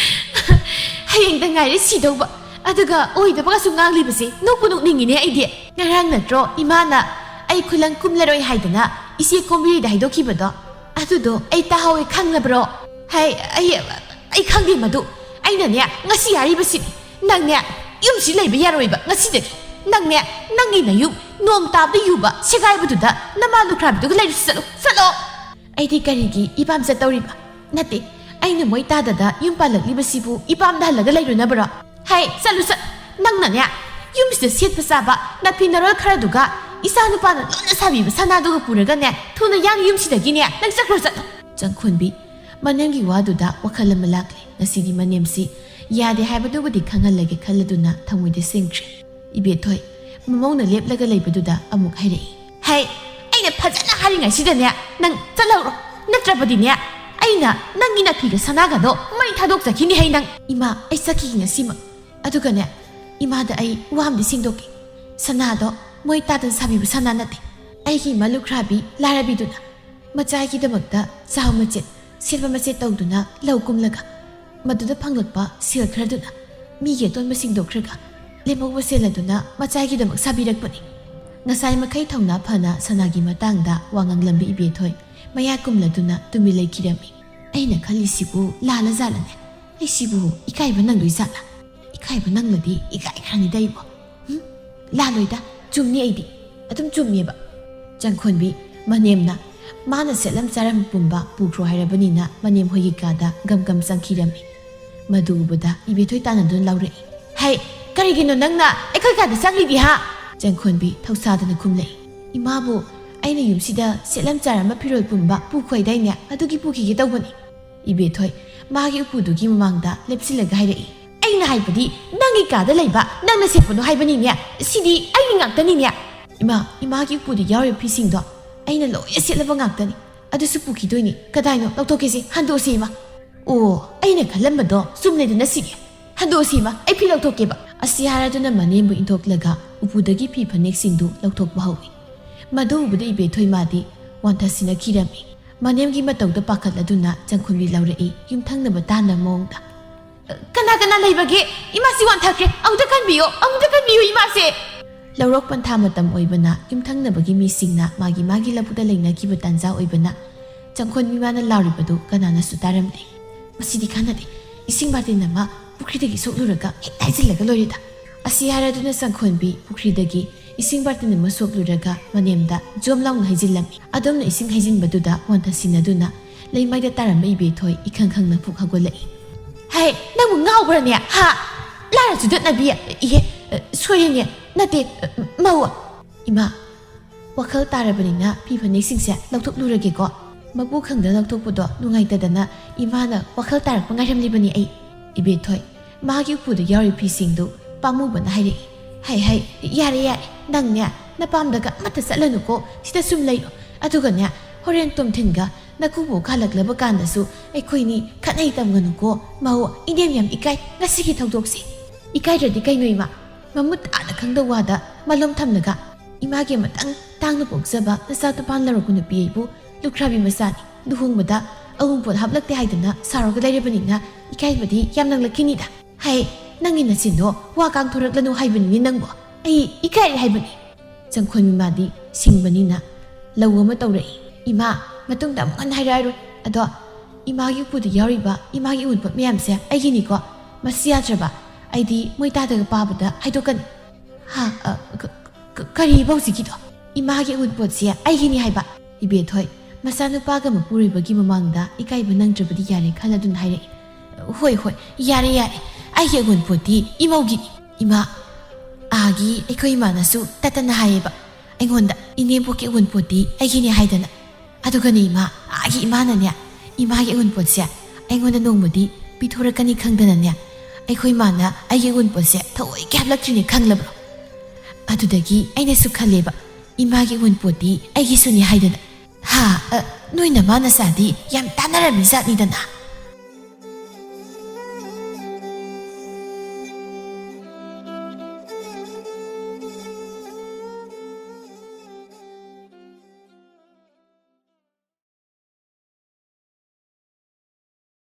ꯍꯌꯦꯡꯗ ꯉꯥꯏꯔꯦ ꯁꯤꯗꯧꯕ꯫ ꯑꯗꯨꯒ ꯑꯣꯏꯗꯕꯒꯁꯨ ꯉꯥꯡꯂꯤꯕꯁꯦ ꯅꯣꯛꯄꯨ ꯅꯣꯛꯅꯤꯡꯉꯤꯅꯦ ꯑꯩꯗꯤ꯫ ꯉꯔꯥꯡ ꯅꯠꯇ꯭ꯔꯣ ꯏꯃꯥꯅ ꯑꯩ ꯈꯨꯂꯪ ꯀꯨꯝꯂꯔꯣꯏ ꯍꯥꯏꯗꯅ ꯏꯆꯦ ꯀꯣꯝꯕꯤꯔꯤꯗ ꯍꯥꯏꯗꯣꯛꯈꯤꯕꯗꯣ? ꯑꯗꯨꯗꯣ ꯑꯩ ꯇꯥꯍꯧꯋꯦ, ꯈꯪꯂꯕ꯭ꯔꯣ? ꯍꯥꯏ, ꯑꯩ, ꯑꯩ ꯈꯪꯗꯦ ꯃꯗꯨ꯫ ꯑꯩꯅꯅꯦ, ꯉꯁꯤ ꯍꯥꯏꯔꯤꯕꯁꯤꯅꯤ꯫ ꯅꯪꯅꯦ, ꯌꯨꯝꯁꯤ ꯂꯩꯕ ꯌꯥꯔꯣꯏꯕ ꯉꯁꯤꯗꯒꯤ꯫ ꯅꯪꯅꯦ, ꯅꯪꯒꯤ ꯅꯌꯨꯝ ꯅꯣꯡ ꯇꯥꯕꯗ ꯌꯨꯕ ꯁꯦꯒꯥꯏꯕꯗꯨꯗ ꯅꯃꯥ ꯂꯨꯈ꯭ꯔꯥꯕꯤꯗꯨꯒ ꯂꯩꯔꯨꯁꯤ꯫ ꯆꯠꯂꯨ, ꯆꯠꯂꯣ꯫ ꯑꯩꯗꯤ ꯀꯔꯤꯒꯤ ꯏꯄꯥꯝ ꯆꯠꯇꯧꯔꯤꯕ? ꯅꯠꯇꯦ, ꯑꯩꯅ ꯃꯣꯏ ꯇꯥꯗꯗ ꯌꯨꯝ ꯄꯥꯜꯂꯛꯂꯤꯕꯁꯤꯕꯨ ꯏꯄꯥꯝꯗ ꯍꯜꯂꯒ ꯂꯩꯔꯨꯅꯕꯔꯣ? ꯍꯩ, ꯆꯠꯂꯨ ꯆꯠ꯫ ꯅꯪꯅꯅꯦ, ꯌꯨꯝꯁꯤꯗ ꯁꯦꯠꯄ ꯆꯥꯕ ꯅꯥꯐꯤ ꯅꯔꯣꯜ ꯈꯔꯗꯨꯒ ꯏꯆꯥ ꯅꯨꯄꯥꯅ ꯂꯣꯟꯅ ꯁꯥꯕꯤꯕ ꯁꯅꯥꯗꯨꯒ ꯄꯨꯔꯒꯅꯦ, ꯊꯨꯅ ꯌꯥꯡꯅ ꯌꯨꯝꯁꯤꯗꯒꯤꯅꯦ, ꯅꯪ ꯆꯠꯈ꯭ꯔꯣ ꯆꯠꯂꯣ꯫ ꯆꯪꯈꯣꯟꯕꯤ, ꯃꯅꯦꯝꯒꯤ ꯋꯥꯗꯨꯗ ꯋꯥꯈꯜ ꯑꯃ ꯂꯥꯛꯂꯦ꯫ ꯉꯁꯤꯗꯤ ꯃꯅꯦꯝꯁꯤ ꯌꯥꯗꯦ ꯍꯥꯏꯕꯗꯨꯕꯨꯗꯤ ꯈꯪꯍꯜꯂꯒꯦ ꯈꯜꯂꯗꯨꯅ ꯊꯃꯣꯏꯗ ꯁꯦꯡꯈ꯭ꯔꯦ꯫ ꯏꯕꯦꯊꯣꯏ, ꯃꯃꯧꯅ ꯂꯦꯞꯂꯒ ꯂꯩꯕꯗꯨꯗ ꯑꯃꯨꯛ ꯍꯥꯏꯔꯛꯏ꯫ ꯍꯩ, ꯑꯩꯅ ꯐꯖꯅ ꯍꯥꯏꯔꯤꯉꯩꯁꯤꯗꯅꯦ, ꯅꯪ ꯆꯠꯍꯧꯔꯣ꯫ ꯅꯠꯇ꯭ꯔꯕꯗꯤꯅꯦ, ꯑꯩꯅ ꯅꯪꯒꯤ ꯅꯥꯐꯤꯒ ꯁꯅꯥꯒꯗꯣ ꯃꯩ ꯊꯥꯗꯣꯛꯆꯈꯤꯅꯤ ꯍꯩ ꯅꯪ꯫ ꯏꯃꯥ, ꯑꯩ ꯆꯠꯈꯤꯒꯦ ꯉꯁꯤꯃꯛ꯫ ꯑꯗꯨꯒꯅꯦ, ꯏꯃꯥꯗ ꯑꯩ ꯋꯥ ꯑꯃꯗꯤ ꯁꯦꯡꯗꯣꯛꯀꯦ꯫ ꯁꯅꯥꯗꯣ ꯃꯣꯏ ꯇꯥꯗꯅ ꯁꯥꯕꯤꯕ ꯁꯅꯥ ꯅꯠꯇꯦ꯫ ꯑꯩꯒꯤ ꯏꯃꯥ ꯂꯨꯈ꯭ꯔꯥꯕꯤ ꯂꯥꯏꯔꯕꯤꯗꯨꯅ ꯃꯆꯥꯒꯤꯗꯃꯛꯇ ꯆꯥꯕ ꯃꯆꯦꯠ, ꯁꯦꯠꯄ ꯃꯆꯦꯠ ꯇꯧꯗꯨꯅ ꯂꯧ ꯀꯨꯝꯂꯒ, ꯃꯗꯨꯗ ꯐꯪꯂꯛꯄ ꯁꯦꯜ ꯈꯔꯗꯨꯅ ꯃꯤꯒꯤ ꯑꯇꯣꯟꯕ ꯁꯤꯡꯗꯣꯛꯈ꯭ꯔꯒ, ꯂꯦꯝꯍꯧꯕ ꯁꯦꯜ ꯑꯗꯨꯅ ꯃꯆꯥꯒꯤꯗꯃꯛ ꯁꯥꯕꯤꯔꯛꯄꯅꯤ꯫ ꯉꯁꯥꯏ ꯃꯈꯩ ꯊꯧꯅꯥ ꯐꯅ ꯁꯅꯥꯒꯤ ꯃꯇꯥꯡꯗ ꯋꯥ ꯉꯥꯡꯂꯝꯕ ꯏꯕꯦꯊꯣꯏ ꯃꯌꯥ ꯀꯨꯝꯂꯗꯨꯅ ꯇꯨꯃꯤꯟ ꯂꯩꯈꯤꯔꯝꯃꯤ꯫ ꯑꯩꯅ ꯈꯜꯂꯤꯁꯤꯕꯨ ꯂꯥꯜꯂꯖꯥꯠꯂꯅꯦ? ꯑꯩꯁꯤꯕꯨ ꯏꯀꯥꯏꯕ ꯅꯪꯗꯣꯏꯖꯥꯠꯂ? ꯏꯀꯥꯏꯕ ꯅꯪꯂꯗꯤ ꯏꯀꯥꯏꯈ꯭ꯔꯅꯤꯗ ꯑꯩꯕꯨ꯫ ꯍꯨꯝ? ꯂꯥꯜꯂꯣꯏꯗ, ꯆꯨꯝꯅꯤ ꯑꯩꯗꯤ꯫ ꯑꯗꯨꯝ ꯆꯨꯝꯃꯦꯕ꯫ ꯆꯪꯈꯣꯟꯕꯤ, ꯃꯅꯦꯝꯅ ꯃꯥꯅ ꯁꯦꯠꯂꯝ ꯆꯥꯔꯝ ꯄꯨꯝꯕ ꯄꯨꯈ꯭ꯔꯣ ꯍꯥꯏꯔꯕꯅꯤꯅ ꯃꯅꯦꯝ ꯍꯣꯏꯒꯤ ꯀꯥꯗ ꯒꯝ ꯒꯝ ꯆꯪꯈꯤꯔꯝꯃꯤ꯫ ꯃꯗꯨ ꯎꯕꯗ ꯏꯕꯦꯊꯣꯏ ꯇꯥꯟꯅꯗꯨꯅ ꯂꯥꯎꯔꯛꯏ꯫ ꯍꯩ, ꯀꯔꯤꯒꯤꯅꯣ ꯅꯪꯅ ꯑꯩꯈꯣꯏ ꯀꯥꯗ ꯆꯪꯂꯤꯗꯤ ꯍꯥ? ꯆꯪꯈꯣꯟꯕꯤ ꯊꯧꯁꯥꯗꯅ ꯈꯨꯝꯂꯛꯏ꯫ ꯏꯃꯥꯕꯨ, ꯑꯩꯅ ꯌꯨꯝꯁꯤꯗ ꯁꯦꯠꯂꯝ ꯆꯥꯔꯝꯕ ꯐꯤꯔꯣꯜ ꯄꯨꯝꯕ ꯄꯨꯈꯣꯏꯗꯥꯏꯅꯦ? ꯑꯗꯨꯒꯤ ꯄꯨꯈꯤꯒꯦ ꯇꯧꯕꯅꯤ꯫ ꯏꯕꯦꯊꯣꯏ ꯃꯥꯒꯤ ꯎꯄꯨꯗꯨꯒꯤ ꯃꯃꯥꯡꯗ ꯂꯦꯞꯁꯤꯜꯂꯒ ꯍꯥꯏꯔꯛꯏ꯫ ꯑꯩꯅ ꯍꯥꯏꯕꯗꯤ ꯅꯪꯒꯤ ꯀꯥꯗ ꯂꯩꯕ ꯅꯪꯅ ꯁꯦꯠꯄꯅꯣ ꯍꯥꯏꯕꯅꯤꯅꯦ꯫ ꯁꯤꯗꯤ ꯑꯩꯒꯤ ꯉꯥꯛꯇꯅꯤꯅꯦ꯫ ꯏꯃꯥ, ꯏꯃꯥꯒꯤ ꯎꯄꯨꯗ ꯌꯥꯎꯔꯤꯕ ꯐꯤꯁꯤꯡꯗꯣ ꯑꯩꯅ ꯂꯣꯏꯅ ꯁꯦꯠꯂꯕ ꯉꯥꯛꯇꯅꯤ꯫ ꯑꯗꯨꯁꯨ ꯄꯨꯈꯤꯗꯣꯏꯅꯤ꯫ ꯀꯗꯥꯏꯅꯣ? ꯂꯧꯊꯣꯛꯀꯦꯁꯦ, ꯍꯟꯗꯣꯛꯑꯁꯤ ꯏꯃꯥ꯫ ꯑꯣ, ꯑꯩꯅ ꯈꯜꯂꯝꯕꯗꯣ ꯆꯨꯝꯂꯦꯗꯅ ꯁꯤꯗꯤ꯫ ꯍꯟꯗꯣꯛꯑꯁꯤ ꯏꯃꯥ, ꯑꯩ ꯐꯤ ꯂꯧꯊꯣꯛꯀꯦꯕ꯫ ꯑꯁꯤ ꯍꯥꯏꯔꯗꯨꯅ ꯃꯅꯦꯝꯕꯨ ꯏꯟꯊꯣꯛꯂꯒ ꯎꯄꯨꯗꯒꯤ ꯐꯤ ꯐꯅꯦꯛꯁꯤꯡꯗꯨ ꯂꯧꯊꯣꯛꯄ ꯍꯧꯏ꯫ ꯃꯗꯨ ꯎꯕꯗ ꯏꯕꯦꯊꯣꯏ ꯃꯥꯗꯤ ꯋꯥꯟꯊꯁꯤꯅ ꯀꯤꯔꯝꯃꯤ꯫ ꯃꯅꯦꯝꯒꯤ ꯃꯇꯧꯗ ꯄꯥꯈꯠꯂꯗꯨꯅ ꯆꯪꯈꯨꯟꯕꯤ ꯂꯧꯔꯛꯏ, ꯌꯨꯝꯊꯪꯅꯕ ꯇꯥꯅ ꯃꯑꯣꯡꯗ꯫ "ꯀꯅꯥ ꯀꯅꯥ ꯂꯩꯕꯒꯦ? ꯏꯃꯥꯁꯤ ꯋꯥꯟꯊꯈ꯭ꯔꯦ꯫ ꯑꯃꯨꯛꯇ ꯀꯟꯕꯤꯌꯣ, ꯑꯃꯨꯛꯇ ꯀꯟꯕꯤꯌꯨ ꯏꯃꯥꯁꯦ!" ꯂꯧꯔꯣꯛ ꯄꯟꯊꯥ ꯃꯇꯝ ꯑꯣꯏꯕꯅ ꯌꯨꯝꯊꯪꯅꯕꯒꯤ ꯃꯤꯁꯤꯡꯅ ꯃꯥꯒꯤ ꯃꯥꯒꯤ ꯂꯧꯕꯨꯛꯇ ꯂꯩꯅꯈꯤꯕ ꯇꯥꯟꯖꯥ ꯑꯣꯏꯕꯅ ꯆꯪꯈꯣꯟꯕꯤ ꯃꯥꯅ ꯂꯥꯎꯔꯤꯕꯗꯨ ꯀꯅꯥꯅꯁꯨ ꯇꯥꯔꯝꯗꯦ꯫ "ꯃꯁꯤꯗꯤ ꯀꯥꯟꯅꯗꯦ꯫ ꯏꯁꯤꯡ ꯕꯥꯔꯇꯤꯟ ꯑꯃ ꯄꯨꯈ꯭ꯔꯤꯗꯒꯤ ꯁꯣꯛꯂꯨꯔꯒ ꯍꯦꯛ ꯍꯩꯖꯤꯜꯂꯒ ꯂꯣꯏꯔꯦꯗ"꯫ ꯑꯁꯤ ꯍꯥꯏꯔꯗꯨꯅ ꯆꯪꯈꯣꯟꯕꯤ ꯄꯨꯈ꯭ꯔꯤꯗꯒꯤ ꯏꯁꯤꯡ ꯕꯥꯔꯇꯤꯟ ꯑꯃ ꯁꯣꯛꯂꯨꯔꯒ ꯃꯅꯦꯝꯗ ꯖꯣꯝ ꯂꯥꯎꯅ ꯍꯩꯖꯤꯜꯂꯝꯃꯤ꯫ ꯑꯗꯣꯝꯅ ꯏꯁꯤꯡ ꯍꯩꯖꯤꯟꯕꯗꯨꯗ ꯋꯥꯟꯊ ꯁꯤꯟꯅꯗꯨꯅ ꯂꯩꯃꯥꯏꯗ ꯇꯥꯔꯝꯕ ꯏꯕꯦꯊꯣꯏ ꯏꯈꯪ ꯈꯪꯅ ꯐꯨꯛ ꯍꯧꯒꯠꯂꯛꯏ꯫ "ꯍꯦ, ꯅꯪꯕꯨ ꯉꯥꯎꯕ꯭ꯔꯅꯦ? ꯍꯥ? ꯂꯥꯏꯔ ꯆꯨꯗꯠꯅꯕꯤ? ꯏꯍꯦ, ꯁꯣꯏꯔꯦꯅꯦ꯫ ꯅꯠꯇꯦ, ꯃꯧ꯫ ꯏꯃꯥ, ꯋꯥꯈꯜ ꯇꯥꯔꯕꯅꯤꯅ ꯐꯤ ꯐꯅꯦꯛꯁꯤꯡꯁꯦ ꯂꯧꯊꯣꯛꯂꯨꯔꯒꯦꯀꯣ꯫ ꯃꯄꯨ ꯈꯪꯗ ꯂꯧꯊꯣꯛꯄꯗꯣ ꯅꯨꯡꯉꯥꯏꯇꯗꯅ ꯏꯃꯥꯅ ꯋꯥꯈꯜ ꯇꯥꯔꯛꯄ ꯉꯥꯏꯔꯝꯂꯤꯕꯅꯤ ꯑꯩ"꯫ ꯏꯕꯦꯊꯣꯏ, ꯃꯥꯒꯤ ꯎꯄꯨꯗ ꯌꯥꯎꯔꯤ ꯐꯤꯁꯤꯡꯗꯨ ꯄꯥꯝꯃꯨꯕꯅ ꯍꯥꯏꯔꯛꯏ꯫ "ꯍꯩ ꯍꯩ, ꯌꯥꯔꯦ ꯌꯥꯔꯦ, ꯅꯪꯅꯦ ꯅꯄꯥꯝꯗꯒ ꯑꯃꯠꯇ ꯆꯠꯂꯅꯨꯀꯣ, ꯁꯤꯗ ꯁꯨꯝ ꯂꯩꯌꯣ꯫ ꯑꯗꯨꯒꯅꯦ, ꯍꯣꯔꯦꯟ ꯇꯣꯝꯊꯤꯟꯒ ꯅꯀꯨꯕꯣꯛ ꯀꯥꯂꯛꯂꯕ ꯀꯥꯟꯗꯁꯨ ꯑꯩꯈꯣꯏꯅꯤ ꯈꯠꯅꯩ ꯇꯝꯒꯅꯨꯀꯣ꯫ ꯃꯧ, ꯏꯅꯦꯝ ꯌꯥꯝ ꯏꯀꯥꯏ ꯉꯁꯤꯒꯤ ꯊꯧꯗꯣꯛꯁꯦ"꯫ "ꯏꯀꯥꯏꯗ꯭ꯔꯗꯤ ꯀꯩꯅꯣ ꯏꯃꯥ? ꯃꯃꯨꯠ ꯇꯥꯅ ꯈꯪꯗ ꯋꯥꯗ ꯃꯂꯣꯝ ꯊꯝꯂꯒ ꯏꯃꯥꯒꯤ ꯑꯃꯇꯪ ꯇꯥꯡꯅ ꯄꯣꯛꯆꯕ ꯅꯆꯥ ꯇꯨꯄꯥꯟ ꯂꯧꯔꯛꯄ ꯅꯨꯄꯤ ꯑꯩꯕꯨ ꯂꯨꯈ꯭ꯔꯥꯕꯤ ꯃꯆꯥꯅꯤ꯫ ꯂꯨꯍꯣꯡꯕꯗ ꯑꯎꯟꯄꯣꯠ ꯍꯥꯞꯂꯛꯇꯦ ꯍꯥꯏꯗꯅ ꯁꯥꯎꯔꯒ ꯂꯩꯔꯕꯅꯤꯅ ꯏꯀꯥꯏꯕꯗꯤ ꯌꯥꯝ ꯅꯪꯂꯛꯈꯤꯅꯤꯗ꯫ ꯍꯩ, ꯅꯪꯒꯤ ꯅꯆꯤꯟꯗꯣ ꯋꯥ ꯀꯥꯡꯊꯣꯔꯛꯂꯅꯨ ꯍꯥꯏꯕꯅꯤꯅꯦ ꯅꯪꯕꯨ꯫ ꯑꯩ ꯏꯀꯥꯏꯔꯦ ꯍꯥꯏꯕꯅꯤ"꯫ ꯆꯪꯈꯣꯟ ꯏꯃꯥꯗꯤ ꯁꯤꯡꯕꯅꯤꯅ ꯂꯧ ꯑꯃ ꯇꯧꯔꯛꯏ꯫ "ꯏꯃꯥ, ꯃꯇꯨꯡꯗ ꯑꯃꯨꯛ ꯍꯟꯅ ꯍꯥꯏꯔꯛꯑꯔꯣꯏ꯫ ꯑꯗꯣ ꯏꯃꯥꯒꯤ ꯎꯄꯨꯗ ꯌꯥꯎꯔꯤꯕ ꯏꯃꯥꯒꯤ ꯑꯎꯟꯄꯣꯠ ꯃꯌꯥꯝꯁꯦ ꯑꯩꯒꯤꯅꯤꯀꯣ꯫ ꯃꯁꯤ ꯌꯥꯗ꯭ꯔꯕ ꯑꯩꯗꯤ ꯃꯣꯏ ꯇꯥꯗꯒ ꯄꯥꯕꯗ ꯍꯥꯏꯗꯣꯛꯀꯅꯤ"꯫ "ꯍꯥ? ꯑ, ꯀ-, ꯀ-, ꯀꯔꯤꯕ ꯍꯧꯖꯤꯛꯀꯤꯗꯣ?" "ꯏꯃꯥꯒꯤ ꯑꯎꯟꯄꯣꯠꯁꯦ ꯑꯩꯒꯤꯅꯤ ꯍꯥꯏꯕ"꯫ ꯏꯕꯦꯊꯣꯏ, ꯃꯆꯥꯅꯨꯄꯥꯒ ꯃꯄꯨꯔꯣꯏꯕꯒꯤ ꯃꯃꯥꯡꯗ ꯏꯀꯥꯏꯕ ꯅꯪꯗ꯭ꯔꯕꯗꯤ ꯌꯥꯔꯦ ꯈꯜꯂꯗꯨꯅ ꯍꯥꯏꯔꯛꯏ꯫ "ꯍꯣꯏ, ꯍꯣꯏ, ꯌꯥꯔꯦ, ꯌꯥꯔꯦ꯫ ꯑꯩꯒꯤ ꯑꯎꯟꯄꯣꯠꯇꯤ ꯏꯃꯧꯒꯤꯅꯤ꯫ ꯏꯃꯥ, ꯑꯥꯒꯤ ꯑꯩꯈꯣꯏ ꯏꯃꯥꯅꯁꯨ ꯇꯠꯇꯅ ꯍꯥꯏꯌꯦꯕ ꯑꯩꯉꯣꯟꯗ, ꯏꯅꯦꯝꯕꯣꯛꯀꯤ ꯑꯎꯟꯄꯣꯠꯇꯤ ꯑꯩꯒꯤꯅꯤ ꯍꯥꯏꯗꯅ꯫ ꯑꯗꯨꯒꯅꯦ ꯏꯃꯥ, ꯑꯥꯒꯤ ꯏꯃꯥꯅꯅꯦ, ꯏꯃꯥꯒꯤ ꯑꯎꯟꯄꯣꯠꯁꯦ ꯑꯩꯉꯣꯟꯗ ꯅꯣꯡꯃꯗꯤ ꯄꯤꯊꯣꯔꯛꯀꯅꯤ ꯈꯪꯗꯅꯅꯦ, ꯑꯩꯈꯣꯏ ꯏꯃꯥꯅ ꯑꯩꯒꯤ ꯑꯎꯟꯄꯣꯠꯁꯦ ꯊꯑꯣꯏꯀꯤ ꯍꯥꯞꯂꯛꯇ꯭ꯔꯤꯅꯦ ꯈꯪꯂꯕ꯭ꯔꯣ? ꯑꯗꯨꯗꯒꯤ ꯑꯩꯅꯁꯨ ꯈꯜꯂꯦꯕ, ꯏꯃꯥꯒꯤ ꯑꯎꯟꯄꯣꯠꯇꯤ ꯑꯩꯒꯤꯁꯨꯅꯤ ꯍꯥꯏꯗꯅ"꯫ "ꯍꯥ? ꯑ, ꯅꯣꯏ ꯅꯃꯥ ꯅꯆꯥꯗꯤ ꯌꯥꯝ ꯇꯥꯟꯅꯔꯝꯃꯤ ꯖꯥꯠꯅꯤꯗꯅ"꯫